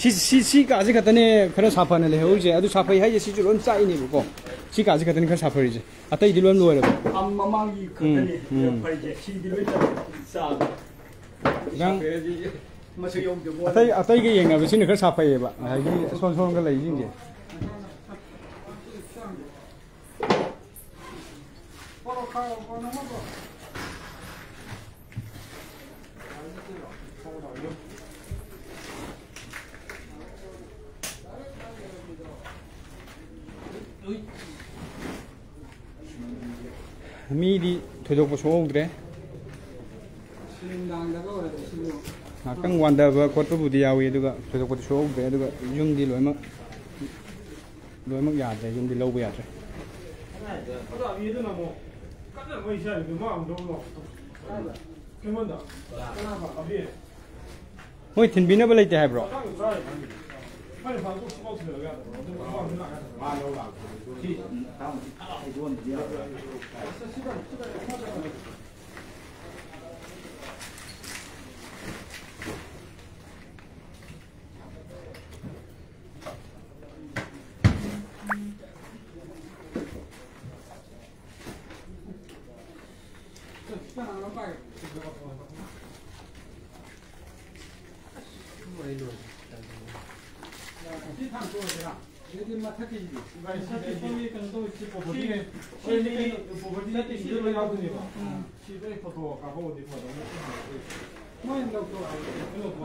ꯁꯤ ꯁꯤ ꯁꯤ ꯀꯥꯁꯦ ꯈꯛꯇꯅꯦ ꯈꯔ ꯁꯥꯐꯅ ꯂꯩꯍꯧꯔꯤꯁꯦ꯫ ꯑꯗꯨ ꯁꯥꯐꯩ ꯍꯥꯏꯁꯦ ꯁꯤꯁꯨ ꯂꯣꯏ ꯆꯥꯛꯏꯅꯦꯕꯀꯣ꯫ ꯁꯤ ꯀꯥꯁꯦ ꯈꯛꯇꯅꯤ ꯈꯔ ꯁꯥꯐꯔꯤꯁꯦ, ꯑꯇꯩꯗꯤ ꯂꯣꯏ ꯂꯣꯏꯔꯕ꯫ ꯃꯃꯥꯡꯒꯤ ꯈꯛꯇꯅꯤ ꯎꯝ, ꯎꯝ꯫ ꯐꯔꯤꯁꯦ, ꯁꯤꯗꯤ ꯂꯣꯏ ꯆꯥꯕ꯫ ꯅꯪ ꯃꯁꯛ ꯌꯧꯗꯕ꯫ ꯑꯇꯩ ꯑꯇꯩꯒ ꯌꯦꯡꯅꯕꯁꯤꯅ ꯈꯔ ꯁꯥꯐꯩꯌꯦꯕ, ꯉꯁꯥꯏꯒꯤ ꯑꯁꯣꯟ ꯁꯣꯟꯒ ꯂꯩꯁꯤꯡꯁꯦ꯫ ꯃꯤꯗꯤ ꯊꯣꯏꯗꯣꯛꯄ ꯁꯣꯛꯍꯧꯗ꯭ꯔꯦ꯫ ꯉꯥꯏꯍꯥꯛꯇꯪ ꯋꯥꯟꯊꯕ ꯈꯣꯠꯄꯕꯨꯗꯤ ꯌꯥꯎꯏ, ꯑꯗꯨꯒ ꯊꯣꯏꯗꯣꯛꯄꯗꯤ ꯁꯣꯛꯍꯧꯗ꯭ꯔꯦ꯫ ꯑꯗꯨꯒ ꯌꯨꯝꯗꯤ ꯂꯣꯏꯅꯃꯛ ꯂꯣꯏꯅꯃꯛ ꯌꯥꯗ꯭ꯔꯦ, ꯌꯨꯝꯗꯤ ꯂꯧꯕ ꯌꯥꯗ꯭ꯔꯦ꯫ ꯃꯣꯏ ꯊꯤꯟꯕꯤꯅꯕ ꯂꯩꯇꯦ ꯍꯥꯏꯕ꯭ꯔꯣ?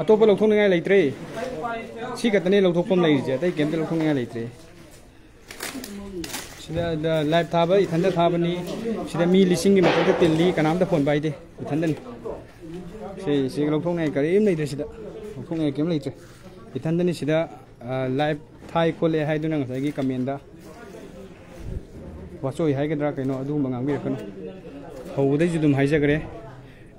ꯑꯇꯣꯞꯄ ꯂꯧꯊꯣꯛꯅꯤꯡꯉꯥꯏ ꯂꯩꯇ꯭ꯔꯦ꯫ ꯁꯤ ꯈꯛꯇꯅꯦ ꯂꯧꯊꯣꯛꯐꯝ ꯂꯩꯔꯤꯁꯦ, ꯑꯇꯩ ꯀꯩꯝꯇ ꯂꯧꯊꯣꯛꯅꯤꯡꯉꯥꯏ ꯂꯩꯇ꯭ꯔꯦ꯫ ꯁꯤꯗ, ꯗ, ꯂꯥꯏꯚ ꯊꯥꯕ ꯏꯊꯟꯇ ꯊꯥꯕꯅꯤ꯫ ꯁꯤꯗ ꯃꯤ ꯂꯤꯁꯤꯡꯒꯤ ꯃꯊꯛꯇ ꯇꯤꯜꯂꯤ, ꯀꯅꯥꯝꯇ ꯐꯣꯟ ꯄꯥꯏꯗꯦ, ꯏꯊꯟꯇꯅꯤ꯫ ꯁꯤ, ꯁꯤ ꯂꯧꯊꯣꯛꯅꯤꯡꯉꯥꯏ ꯀꯔꯤꯝ ꯂꯩꯇ꯭ꯔꯦ ꯁꯤꯗ꯫ ꯂꯧꯊꯣꯛꯅꯤꯡꯉꯥꯏ ꯀꯔꯤꯝ ꯂꯩꯇ꯭ꯔꯦ꯫ ꯏꯊꯟꯇꯅꯤ ꯁꯤꯗ, ꯑ, ꯂꯥꯏꯚ ꯊꯥꯏ ꯈꯣꯠꯂꯦ ꯍꯥꯏꯗꯨꯅ ꯉꯁꯥꯏꯒꯤ ꯀꯃꯦꯟꯗ ꯋꯥꯆꯣꯏ ꯍꯥꯏꯒꯗ꯭ꯔꯥ ꯀꯩꯅꯣ, ꯑꯗꯨꯒꯨꯝꯕ ꯉꯥꯡꯕꯤꯔꯛꯀꯅꯨ꯫ ꯍꯧꯕꯗꯩꯁꯨ ꯑꯗꯨꯝ ꯍꯥꯏꯖꯈ꯭ꯔꯦ,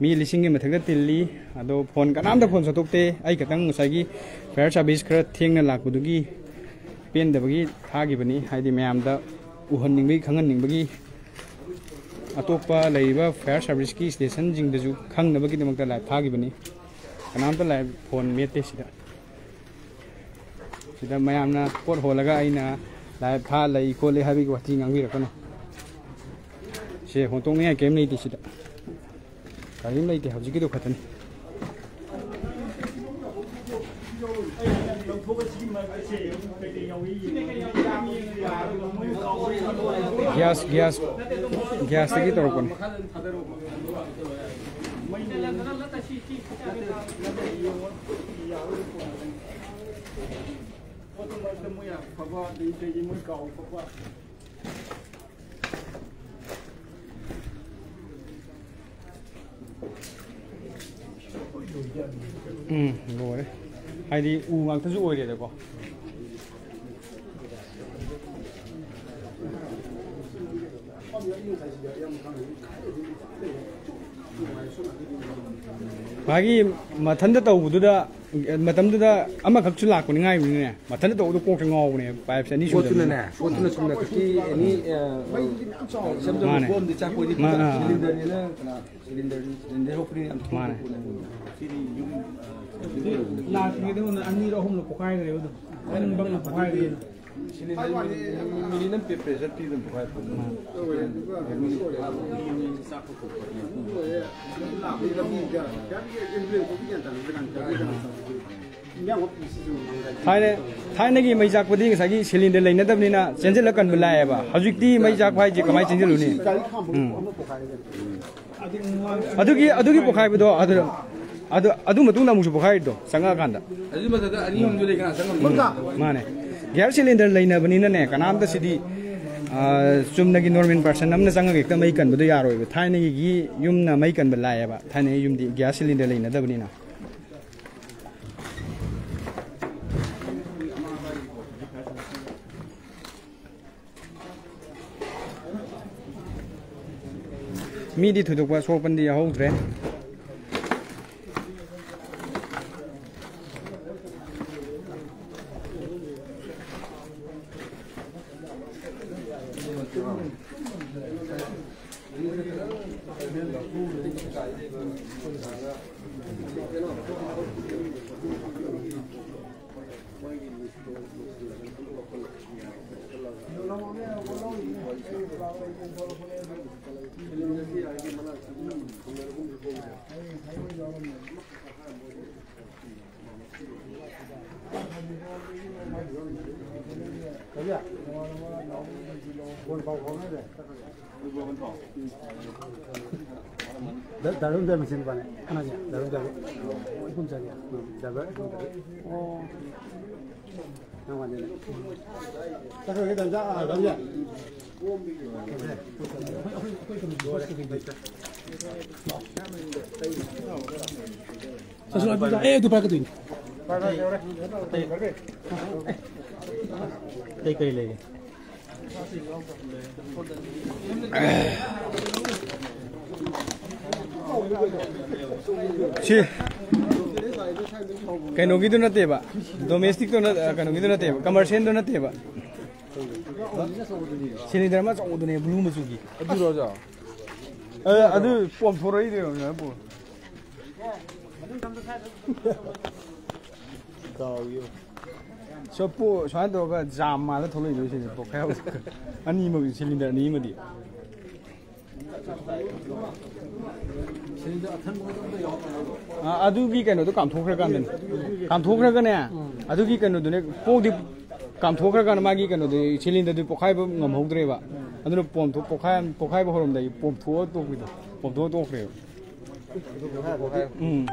ꯃꯤ ꯂꯤꯁꯤꯡꯒꯤ ꯃꯊꯛꯇ ꯇꯤꯜꯂꯤ꯫ ꯑꯗꯣ ꯐꯣꯟ, ꯀꯅꯥꯝꯇ ꯐꯣꯟ ꯁꯠꯇꯣꯛꯇꯦ꯫ ꯑꯩ ꯈꯛꯇꯪ ꯉꯁꯥꯏꯒꯤ fire service ꯈꯔ ꯊꯦꯡꯅ ꯂꯥꯛꯄꯗꯨꯒꯤ ꯄꯦꯟꯗꯕꯒꯤ ꯊꯥꯈꯤꯕꯅꯤ, ꯍꯥꯏꯗꯤ ꯃꯌꯥꯝꯗ ꯎꯍꯟꯅꯤꯡꯕꯒꯤ, ꯈꯪꯍꯟꯅꯤꯡꯕꯒꯤ꯫ ꯑꯇꯣꯞꯄ ꯂꯩꯔꯤꯕ fire service ꯀꯤ station ꯁꯤꯡꯗꯁꯨ ꯈꯪꯅꯕꯒꯤꯗꯃꯛꯇ ꯂꯥꯏꯚ ꯊꯥꯈꯤꯕꯅꯤ꯫ ꯀꯅꯥꯝꯇ ꯂꯥꯏꯚ ꯐꯣꯟ ꯃꯦꯠꯇꯦ ꯁꯤꯗ꯫ ꯁꯤꯗ ꯃꯌꯥꯝꯅ ꯄꯣꯠ ꯍꯣꯜꯂꯒ ꯑꯩꯅ ꯂꯥꯏꯞ ꯊꯥ ꯂꯩ ꯈꯣꯠꯂꯤ ꯍꯥꯏꯕꯒꯤ ꯋꯥꯊꯤ ꯉꯥꯡꯕꯤꯔꯛꯀꯅꯨ꯫ ꯁꯦ ꯍꯣꯟꯇꯣꯛꯅꯤꯡꯉꯥꯏ ꯀꯔꯤꯝ ꯂꯩꯇꯦ ꯁꯤꯗ꯫ ꯀꯔꯤꯝ ꯂꯩꯇꯦ, ꯍꯧꯖꯤꯛꯀꯤꯗꯨ ꯈꯛꯇꯅꯤ꯫ ꯒ꯭ꯌꯥꯁ, ꯒ꯭ꯌꯥꯁ, ꯒ꯭ꯌꯥꯁꯇꯒꯤ ꯇꯧꯔꯛꯄꯅꯤ꯫ ꯄꯣꯠꯇꯨ ꯃꯔꯛꯇ ꯃꯣꯏ ꯑꯐꯕ ꯑꯗꯩ ꯀꯩꯒꯤ ꯃꯣꯏ ꯀꯥꯎ ꯈꯣꯠꯄ꯫ ꯎꯝ, ꯂꯣꯏꯔꯦ꯫ ꯍꯥꯏꯗꯤ ꯎ ꯉꯥꯛꯇꯁꯨ ꯑꯣꯏꯔꯦꯗꯀꯣ꯫ ꯃꯥꯒꯤ ꯃꯊꯟꯇ ꯇꯧꯕꯗꯨꯗ, ꯃꯇꯝꯗꯨꯗ ꯑꯃꯈꯛꯁꯨ ꯂꯥꯛꯄꯅꯤ ꯉꯥꯏꯕꯅꯤꯅꯦ꯫ ꯃꯊꯟꯇ ꯇꯧꯕꯗꯣ ꯀꯣꯛꯁꯦ ꯉꯥꯎꯕꯅꯦ, ꯄꯥꯏꯞꯁꯦ ꯑꯅꯤ ꯁꯨꯕꯅꯤꯅ꯫ ꯄꯣꯠꯇꯨꯅꯅꯦ, ꯄꯣꯠꯇꯨꯅ ꯆꯨꯝꯅ ꯈꯛꯀꯤ ꯑꯦꯅꯤ, ꯑ, ꯏꯁꯝ ꯁꯝꯅ ꯃꯥꯅꯦ꯫ ꯕꯣꯝꯗꯤ ꯆꯥꯛꯄ ꯑꯣꯏꯗꯤ ꯃꯥ-, ꯑꯥ꯫ ꯁꯤꯂꯤꯟꯗꯔꯅꯤꯅ ꯀꯅꯥ ꯁꯤꯂꯤꯟꯗꯔ, ꯁꯤꯂꯤꯟꯗꯔ ꯌꯣꯛꯄꯅꯤꯅ ꯌꯥꯝ ꯊꯨꯅ ꯃꯥꯅꯦ꯫ ꯄꯣꯛꯄꯅꯦ꯫ ꯁꯤꯗꯤ ꯌꯨꯝ, ꯑ, ꯂꯥꯛꯇ꯭ꯔꯤꯉꯩꯗ ꯑꯅꯤꯔ ꯑꯍꯨꯝꯂ ꯄꯣꯈꯥꯏꯈ꯭ꯔꯦꯕ ꯑꯗꯨꯝ꯫ ꯑꯗꯨꯝ ꯕꯪꯅ ꯄꯣꯈꯥꯏꯈ꯭ꯔꯦ꯫ ꯁꯤꯂꯤꯟꯗꯔ ꯃꯤꯅꯤꯠ ꯑꯃ ꯄ꯭ꯔꯦ-, ꯄ꯭ꯔꯦꯁꯔ ꯄꯤꯗꯅ ꯄꯣꯈꯥꯏꯔꯛꯄꯅꯦ꯫ ꯊꯥꯏꯅ, ꯊꯥꯏꯅꯒꯤ ꯃꯩ ꯆꯥꯛꯄꯗꯤ ꯉꯁꯥꯏꯒꯤ ꯁꯤꯂꯤꯟꯗꯔ ꯂꯩꯅꯗꯕꯅꯤꯅ ꯆꯦꯟꯁꯤꯜꯂ ꯀꯟꯕ ꯂꯥꯛꯑꯦꯕ꯫ ꯍꯧꯖꯤꯛꯇꯤ ꯃꯩ ꯆꯥꯛꯄ ꯍꯥꯏꯁꯦ ꯀꯃꯥꯏꯅ ꯆꯦꯟꯁꯤꯜꯂꯨꯅꯤ? ꯎꯝ꯫ ꯑꯗꯨꯒꯤ, ꯑꯗꯨꯒꯤ ꯄꯣꯈꯥꯏꯕꯗꯣ ꯑꯗꯨ, ꯑꯗꯨ, ꯑꯗꯨ ꯃꯇꯨꯡꯗ ꯑꯃꯨꯛꯁꯨ ꯄꯣꯈꯥꯏꯔꯤꯗꯣ ꯆꯪꯉꯛꯑꯀꯥꯟꯗ꯫ ꯑꯗꯨꯒꯤ ꯃꯊꯛꯇ ꯑꯅꯤ ꯑꯍꯨꯝꯁꯨ ꯂꯩ, ꯀꯅꯥ ꯆꯪꯉꯝꯅꯤ? ꯃꯥꯅꯦ꯫ ꯒ꯭ꯌꯥꯁ ꯁꯤꯂꯤꯟꯗꯔ ꯂꯩꯅꯕꯅꯤꯅꯅꯦ, ꯀꯅꯥꯝꯇ ꯁꯤꯗꯤ, ꯑ, ꯆꯨꯝꯅꯒꯤ ꯅꯣꯔꯃꯦꯜ ꯄꯥꯔꯁꯟ ꯑꯃꯅ ꯆꯪꯉꯒ ꯍꯦꯛꯇ ꯃꯩ ꯀꯟꯕꯗꯣ ꯌꯥꯔꯣꯏꯕ꯫ ꯊꯥꯏꯅꯒꯤ ꯌꯨꯝꯅ ꯃꯩ ꯀꯟꯕ ꯂꯥꯛꯑꯦꯕ, ꯊꯥꯏꯅꯒꯤ ꯌꯨꯝꯗꯤ ꯒ꯭ꯌꯥꯁ ꯁꯤꯂꯤꯟꯗꯔ ꯂꯩꯅꯗꯕꯅꯤꯅ꯫ ꯃꯤꯗꯤ ꯊꯣꯏꯗꯣꯛꯄ ꯁꯣꯛꯄꯟꯗꯤ ꯌꯥꯎꯍꯧꯗ꯭ꯔꯦ꯫ ꯗ-, ꯗꯥꯏꯔꯣ ꯗꯥꯏꯔꯣ ꯃꯆꯤꯟ ꯅꯨꯄꯥꯅꯦ꯫ ꯀꯅꯥꯒꯤ? ꯗꯥꯏꯔꯣ ꯗꯥꯏꯔꯣ꯫ ꯏꯕꯨꯡ ꯆꯥꯒꯤ꯫ ꯎꯝ, ꯗꯥꯏꯔꯣ ꯏꯕꯨꯡ ꯆꯥꯒꯤ꯫ ꯑꯣ꯫ ꯅꯪ ꯋꯥꯅꯤꯅꯦ꯫ ꯆꯠꯈ꯭ꯔꯒꯦ, ꯗꯥꯏꯔꯣ, ꯑꯥ, ꯗꯥꯏꯔꯣ꯫ ꯑꯦ, ꯑꯗꯨ ꯄꯥꯏꯔꯛꯀꯗꯣꯏꯅꯤ꯫ ꯀꯩ ꯀꯩ ꯂꯩꯒꯦ? ꯁꯤ ꯀꯩꯅꯣꯒꯤꯗꯨ ꯅꯠꯇꯦꯕ, ꯗꯣꯃꯦꯁꯇꯤꯛꯇꯣ ꯅꯠ-, ꯀꯩꯅꯣꯒꯤꯗꯨ ꯅꯠꯇꯦꯕ, ꯀꯃꯔꯁꯤꯌꯦꯜꯗꯣ ꯅꯠꯇꯦꯕ꯫ ꯁꯤꯂꯤꯟꯗꯔ ꯑꯃ ꯑꯆꯧꯕꯗꯨꯅꯦ, ꯕ꯭ꯂꯨ ꯃꯆꯨꯒꯤ꯫ ꯑꯗꯨꯔꯣ ꯑꯣꯖꯥ? ꯑ, ꯑꯗꯨ ꯄꯣꯝꯊꯣꯔꯛꯏꯗꯣ ꯌꯦꯡꯉꯣ, ꯄꯣꯝ-, ꯗꯥꯎꯒꯤ꯫ ꯁꯣ ꯄꯣ-, ꯁꯨꯃꯥꯏꯅ ꯇꯧꯔꯒ ꯖꯥꯝ ꯃꯥꯜꯂ ꯊꯣꯛꯂꯛꯏꯗꯣ ꯁꯤꯅꯦ, ꯄꯣꯛꯈꯥꯏ ꯍꯧꯔꯒ꯫ ꯑꯅꯤꯃꯛ, ꯁꯤꯂꯤꯟꯗꯔ ꯑꯅꯤ ꯑꯃꯗꯤ꯫ ꯑꯥ, ꯑꯗꯨꯒꯤ ꯀꯩꯅꯣꯗꯣ ꯀꯥꯝꯊꯣꯛꯈ꯭ꯔꯀꯥꯟꯗꯅꯦ꯫ ꯀꯥꯝꯊꯣꯛꯈ꯭ꯔꯒꯅꯦ, ꯑꯗꯨꯒꯤ ꯀꯩꯅꯣꯗꯨꯅꯦ, ꯄꯣꯛꯗꯤ ꯀꯥꯝꯊꯣꯛꯈ꯭ꯔꯀꯥꯟꯗ ꯃꯥꯒꯤ ꯀꯩꯅꯣꯗꯨ, ꯁꯤꯂꯤꯟꯗꯔꯗꯨ ꯄꯣꯛꯈꯥꯏꯕ ꯉꯝꯍꯧꯗ꯭ꯔꯦꯕ꯫ ꯑꯗꯨꯅ ꯄꯣꯝꯊꯣꯛ-, ꯄꯣꯛꯈꯥꯏ-, ꯄꯣꯛꯈꯥꯏꯕ ꯍꯧꯔꯝꯗꯥꯏ ꯄꯣꯝꯊꯣꯛꯑ ꯇꯣꯛꯄꯤꯗꯣ, ꯄꯣꯝꯊꯣꯛꯑ ꯇꯣꯛꯈ꯭ꯔꯦꯕ꯫ ꯎꯝ꯫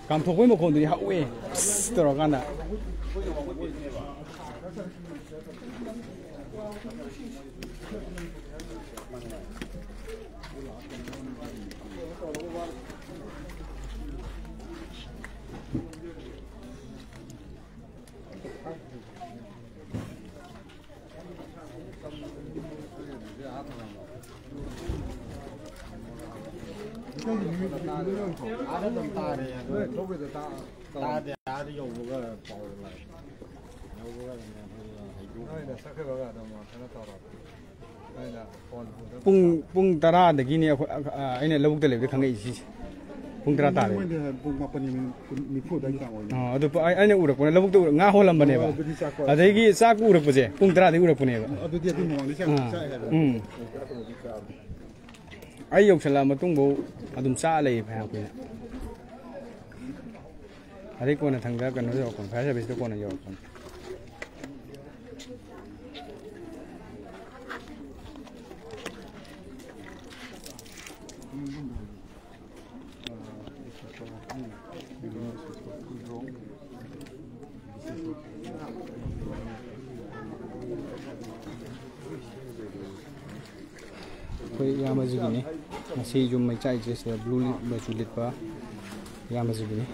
ꯀꯥꯝꯊꯣꯛꯄꯩ ꯃꯈꯣꯟꯗꯨꯗꯤ ꯍꯧꯋꯦ, ꯇꯧꯔꯀꯥꯟꯗ꯫ ꯇꯥꯗꯦ, ꯑꯥꯗ ꯌꯧꯕꯒ ꯄꯥꯎ ꯂꯥꯛꯑꯦ꯫ ꯌꯧꯕꯒ ꯑꯗꯨꯝ ꯑꯩꯈꯣꯏ ꯍꯩꯗꯣꯛ- ꯅꯣꯏꯅ ꯆꯠꯈ꯭ꯔꯒ ꯑꯗꯨꯝ ꯀꯩꯅꯣ ꯇꯧꯔꯣ꯫ ꯅꯣꯏꯅ ꯐꯣꯟ ꯄꯨꯡ, ꯄꯨꯡ ꯇꯔꯥꯗꯒꯤꯅꯦ ꯑꯩꯈꯣꯏ, ꯑ, ꯑ, ꯑꯩꯅ ꯂꯧꯕꯨꯛꯇ ꯂꯩꯕꯗ ꯈꯪꯉꯛꯏꯁꯦ ꯁꯤꯁꯦ꯫ ꯄꯨꯡ ꯇꯔꯥ ꯇꯥꯔꯦ꯫ ꯃꯣꯏꯗꯤ ꯄꯨꯡ ꯃꯥꯄꯟꯒꯤ ꯃꯤꯅꯤꯠ ꯀꯨꯟ, ꯅꯤꯐꯨ ꯑꯗꯨꯋꯥꯏꯒꯤ ꯆꯥꯡ ꯑꯣꯏꯅꯤ꯫ ꯑꯣ, ꯑꯗꯨ ꯄ-, ꯑꯩ-, ꯑꯩꯅ ꯎꯔꯛꯄꯅꯦ, ꯂꯧꯕꯨꯛꯇ ꯎꯔ-, ꯉꯥ ꯍꯣꯜꯂꯝꯕꯅꯦꯕ꯫ ꯑꯣ, ꯑꯗꯨꯗꯤ ꯆꯥꯛ ꯆꯥ-, ꯑꯗꯒꯤ ꯆꯥꯛ ꯎꯔꯛꯄꯁꯦ ꯄꯨꯡ ꯇꯔꯥꯗꯒꯤ ꯎꯔꯛꯄꯅꯦꯕ꯫ ꯑꯗꯨꯗꯤ ꯑꯗꯨ ꯃꯃꯥꯡꯗ ꯆꯥꯛ ꯑꯥ꯫ ꯆꯥꯏ ꯍꯥꯏꯕ꯫ ꯎꯝ꯫ ꯑꯩ ꯌꯧꯁꯜꯂꯛꯑ ꯃꯇꯨꯡꯐꯧ ꯑꯗꯨꯝ ꯆꯥ ꯂꯩꯌꯦ ꯐꯅꯌꯥꯝ ꯀꯨꯏꯅ꯫ ꯑꯗꯩ ꯀꯣꯟꯅ ꯊꯪꯗ ꯀꯩꯅꯣ ꯌꯧꯔꯛꯄꯅꯤ, fire service ꯇꯣ ꯀꯣꯟꯅ ꯌꯧꯔꯛꯄꯅꯤ꯫ ꯑꯩꯈꯣꯏ ꯏꯌꯥꯝꯕꯁꯤꯒꯤꯅꯤ꯫ ꯉꯁꯤ ꯌꯨꯝ ꯃꯩ ꯆꯥꯛꯏꯁꯦ ꯁꯤꯗ blue ꯃꯆꯨ ꯂꯤꯠꯄ ꯏꯌꯥꯝꯕꯁꯤꯒꯤꯅꯤ꯫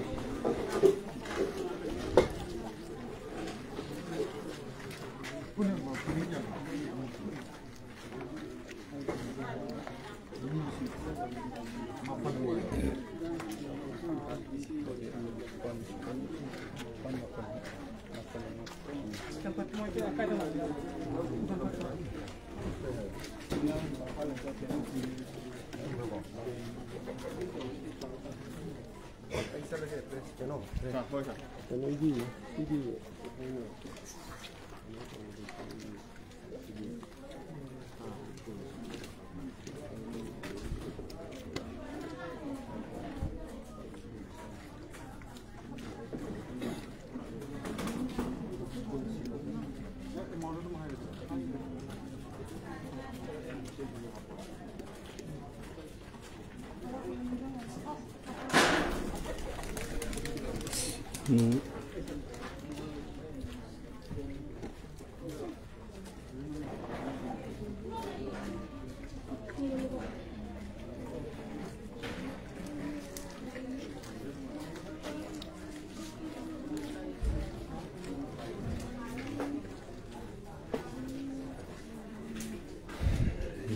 ꯎꯝ꯫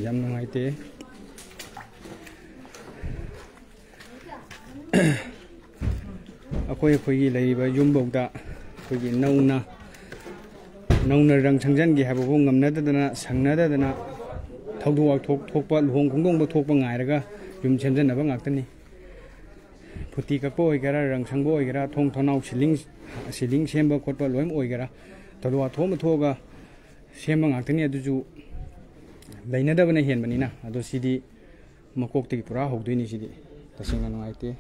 ꯌꯥꯝ ꯅꯨꯡꯉꯥꯏꯇꯦ꯫ ꯑꯩꯈꯣꯏ, ꯑꯩꯈꯣꯏꯒꯤ ꯂꯩꯔꯤꯕ ꯌꯨꯝꯐꯧꯗ ꯑꯩꯈꯣꯏꯒꯤ ꯅꯧꯅ, ꯅꯧꯅ ꯔꯪ ꯁꯪꯖꯟꯒꯦ ꯍꯥꯏꯕꯐꯥꯎ ꯉꯝꯅꯗꯗꯅ, ꯁꯪꯅꯗꯗꯅ, ꯊꯧꯗꯣꯛ ꯋꯥꯊꯣꯛ ꯊꯣꯛꯄ, ꯂꯨꯍꯣꯡ ꯈꯣꯡꯗꯣꯡꯕ ꯊꯣꯛꯄ ꯉꯥꯏꯔꯒ ꯌꯨꯝ ꯁꯦꯝꯖꯟꯅꯕ ꯉꯥꯛꯇꯅꯤ꯫ ꯐꯨꯇꯤ ꯀꯛꯄ ꯑꯣꯏꯒꯦꯔꯥ, ꯔꯪ ꯁꯪꯕ ꯑꯣꯏꯒꯦꯔꯥ, ꯊꯣꯡ ꯊꯣꯡꯅꯥꯎ ꯁꯤꯂꯤꯡ, ꯁꯤꯂꯤꯡ ꯁꯦꯝꯕ ꯈꯣꯠꯄ ꯂꯣꯏꯅ ꯑꯣꯏꯒꯦꯔꯥ, ꯊꯧꯗꯣꯛ ꯋꯥꯊꯣꯛ ꯑꯃ ꯊꯣꯛꯑꯒ ꯁꯦꯝꯕ ꯉꯥꯛꯇꯅꯤ꯫ ꯑꯗꯨꯁꯨ ꯂꯩꯅꯗꯕꯅ ꯍꯦꯟꯕꯅꯤꯅ꯫ ꯑꯗꯣ ꯁꯤꯗꯤ ꯃꯀꯣꯛꯇꯒꯤ ꯄꯨꯔꯥ ꯍꯧꯗꯣꯏꯅꯤ꯫ ꯁꯤꯗꯤ ꯇꯁꯦꯡꯅ ꯅꯨꯡꯉꯥꯏꯇꯦ꯫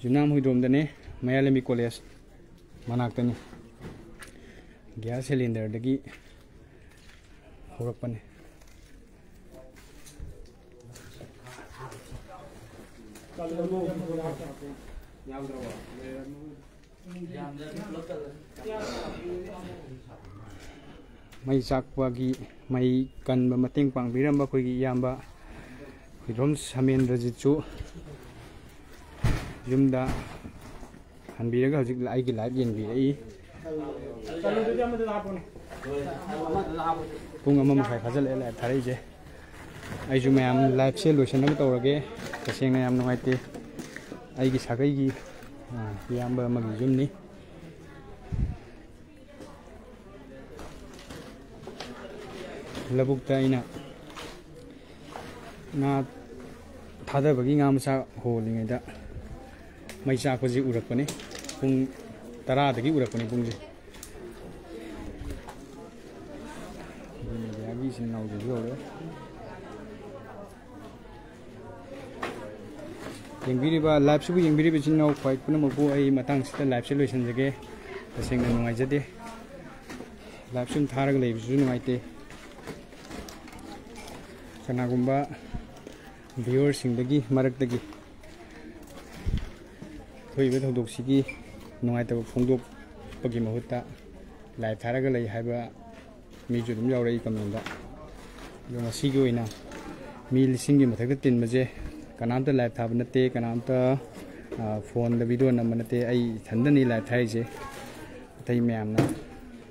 ꯌꯨꯝꯅꯥꯝ ꯍꯨꯏꯗ꯭ꯔꯣꯝꯗꯅꯦ, ꯃꯌꯥꯏ ꯂꯝꯕꯤ ꯀꯣꯂꯦꯖ ꯃꯅꯥꯛꯇꯅꯤ꯫ ꯒ꯭ꯌꯥꯁ ꯁꯤꯂꯤꯟꯗꯔꯗꯒꯤ ꯍꯧꯔꯛꯄꯅꯦ꯫ ꯃꯩ ꯆꯥꯛꯄꯒꯤ, ꯃꯩ ꯀꯟꯕ ꯃꯇꯦꯡ ꯄꯥꯡꯕꯤꯔꯝꯕ ꯑꯩꯈꯣꯏꯒꯤ ꯏꯌꯥꯝꯕ ꯍꯨꯏꯗ꯭ꯔꯣꯝ ꯁꯃꯦꯟꯗ꯭ꯔꯖꯤꯠꯁꯨ ꯌꯨꯝꯗ ꯍꯟꯕꯤꯔꯒ ꯍꯧꯖꯤꯛ ꯑꯩꯒꯤ ꯂꯥꯏꯚ ꯌꯦꯡꯕꯤꯔꯛꯏ꯫ ꯄꯨꯡ ꯑꯃ ꯃꯈꯥꯏ ꯐꯥꯖꯤꯜꯂꯛꯑꯦ ꯂꯥꯏꯚ ꯊꯥꯔꯛꯏꯁꯦ꯫ ꯑꯩꯁꯨ ꯃꯌꯥꯝ ꯂꯥꯏꯚꯁꯦ ꯂꯣꯏꯁꯤꯟꯅꯕ ꯇꯧꯔꯒꯦ꯫ ꯇꯁꯦꯡꯅ ꯌꯥꯝ ꯅꯨꯡꯉꯥꯏꯇꯦ꯫ ꯑꯩꯒꯤ ꯁꯥꯒꯩꯒꯤ, ꯑ, ꯏꯌꯥꯝꯕ ꯑꯃꯒꯤ ꯌꯨꯝꯅꯤ꯫ ꯂꯧꯕꯨꯛꯇ ꯑꯩꯅ ꯉꯥ ꯊꯥꯗꯕꯒꯤ ꯉꯥ ꯃꯆꯥ ꯍꯣꯜꯂꯤꯉꯩꯗ ꯃꯩ ꯆꯥꯛꯄꯁꯤ ꯎꯔꯛꯄꯅꯤ꯫ ꯄꯨꯡ ꯇꯔꯥꯗꯒꯤ ꯎꯔꯛꯄꯅꯤ ꯄꯨꯡꯁꯦ꯫ ꯃꯦꯗꯤꯌꯥꯒꯤ ꯏꯆꯤꯟ ꯏꯅꯥꯎꯁꯤꯡꯁꯨ ꯌꯧꯔꯦ꯫ ꯌꯦꯡꯕꯤꯔꯤꯕ, ꯂꯥꯏꯚꯁꯤꯕꯨ ꯌꯦꯡꯕꯤꯔꯤꯕ ꯏꯆꯤꯟ ꯏꯅꯥꯎ ꯈ꯭ꯋꯥꯏ ꯄꯨꯝꯅꯃꯛꯄꯨ ꯑꯩ ꯃꯇꯥꯡꯁꯤꯗ ꯂꯥꯏꯚꯁꯦ ꯂꯣꯏꯁꯤꯟꯖꯒꯦ꯫ ꯇꯁꯦꯡꯅ ꯅꯨꯡꯉꯥꯏꯖꯗꯦ꯫ ꯂꯥꯏꯚ ꯁꯨꯝ ꯊꯥꯔꯒ ꯂꯩꯕꯁꯤꯁꯨ ꯅꯨꯡꯉꯥꯏꯇꯦ꯫ ꯀꯅꯥꯒꯨꯝꯕ ꯚꯤꯌꯨꯋꯔꯁꯤꯡꯗꯒꯤ ꯃꯔꯛꯇꯒꯤ ꯊꯣꯛꯏꯕ ꯊꯧꯗꯣꯛꯁꯤꯒꯤ ꯅꯨꯡꯉꯥꯏꯇꯕ ꯐꯣꯡꯗꯣꯛꯄꯒꯤ ꯃꯍꯨꯠꯇ ꯂꯥꯏꯚ ꯊꯥꯔꯒ ꯂꯩ ꯍꯥꯏꯕ ꯃꯤꯁꯨ ꯑꯗꯨꯝ ꯌꯥꯎꯔꯛꯏ ꯀꯃꯦꯟꯗ꯫ ꯑꯗꯣ ꯉꯁꯤꯒꯤ ꯑꯣꯏꯅ ꯃꯤ ꯂꯤꯁꯤꯡꯒꯤ ꯃꯊꯛꯇ ꯇꯤꯟꯕꯁꯦ ꯀꯅꯥꯝꯇ ꯂꯥꯏꯚ ꯊꯥꯕ ꯅꯠꯇꯦ, ꯀꯅꯥꯝꯇ, ꯑ, ꯐꯣꯟꯗ ꯚꯤꯗꯤꯑꯣ ꯅꯝꯕ ꯅꯠꯇꯦ, ꯑꯩ ꯏꯊꯟꯗꯅꯤ ꯂꯥꯏꯚ ꯊꯥꯔꯤꯁꯦ꯫ ꯑꯇꯩ ꯃꯌꯥꯝꯅ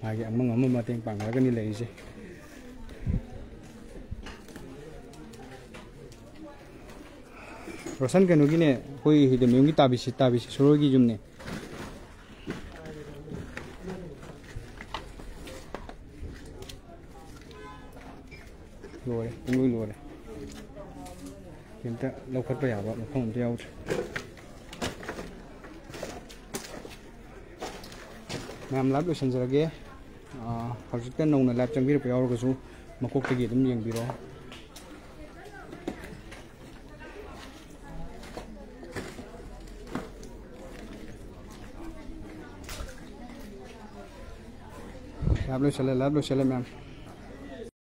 ꯃꯥꯒꯤ ꯑꯃ ꯉꯝꯕ ꯃꯇꯦꯡ ꯄꯥꯡꯅꯔꯒꯅꯤ ꯂꯩꯔꯤꯁꯦ꯫ ꯔꯣꯁꯟ ꯀꯩꯅꯣꯒꯤꯅꯦ, ꯑꯩꯈꯣꯏ ꯍꯤꯗꯃꯌꯨꯝꯒꯤ ꯇꯥꯕꯤꯁꯤ, ꯇꯥꯕꯤꯁꯤ ꯁꯣꯔꯣꯏꯒꯤ ꯌꯨꯝꯅꯦ꯫ ꯂꯣꯏꯔꯦ, ꯄꯨꯡꯂꯣꯏ ꯂꯣꯏꯔꯦ꯫ ꯀꯩꯝꯇ ꯂꯧꯈꯠꯄ ꯌꯥꯕ ꯃꯐꯝ ꯑꯝꯇ ꯌꯥꯎꯗ꯭ꯔꯦ꯫ ꯃꯌꯥꯝ ꯂꯥꯏꯚ ꯂꯣꯏꯁꯤꯟꯖꯔꯒꯦ꯫ ꯑꯥ, ꯍꯧꯖꯤꯛꯇ ꯅꯧꯅ ꯂꯥꯏꯚ ꯆꯪꯕꯤꯔꯛꯄ ꯌꯥꯎꯔꯒꯁꯨ ꯃꯀꯣꯛꯇꯒꯤ ꯑꯗꯨꯝ ꯌꯦꯡꯕꯤꯔꯣ꯫ ꯂꯥꯏꯞ ꯂꯣꯏꯁꯜꯂꯦ, ꯂꯥꯏꯞ ꯂꯣꯏꯁꯜꯂꯦ ꯃꯌꯥꯝ꯫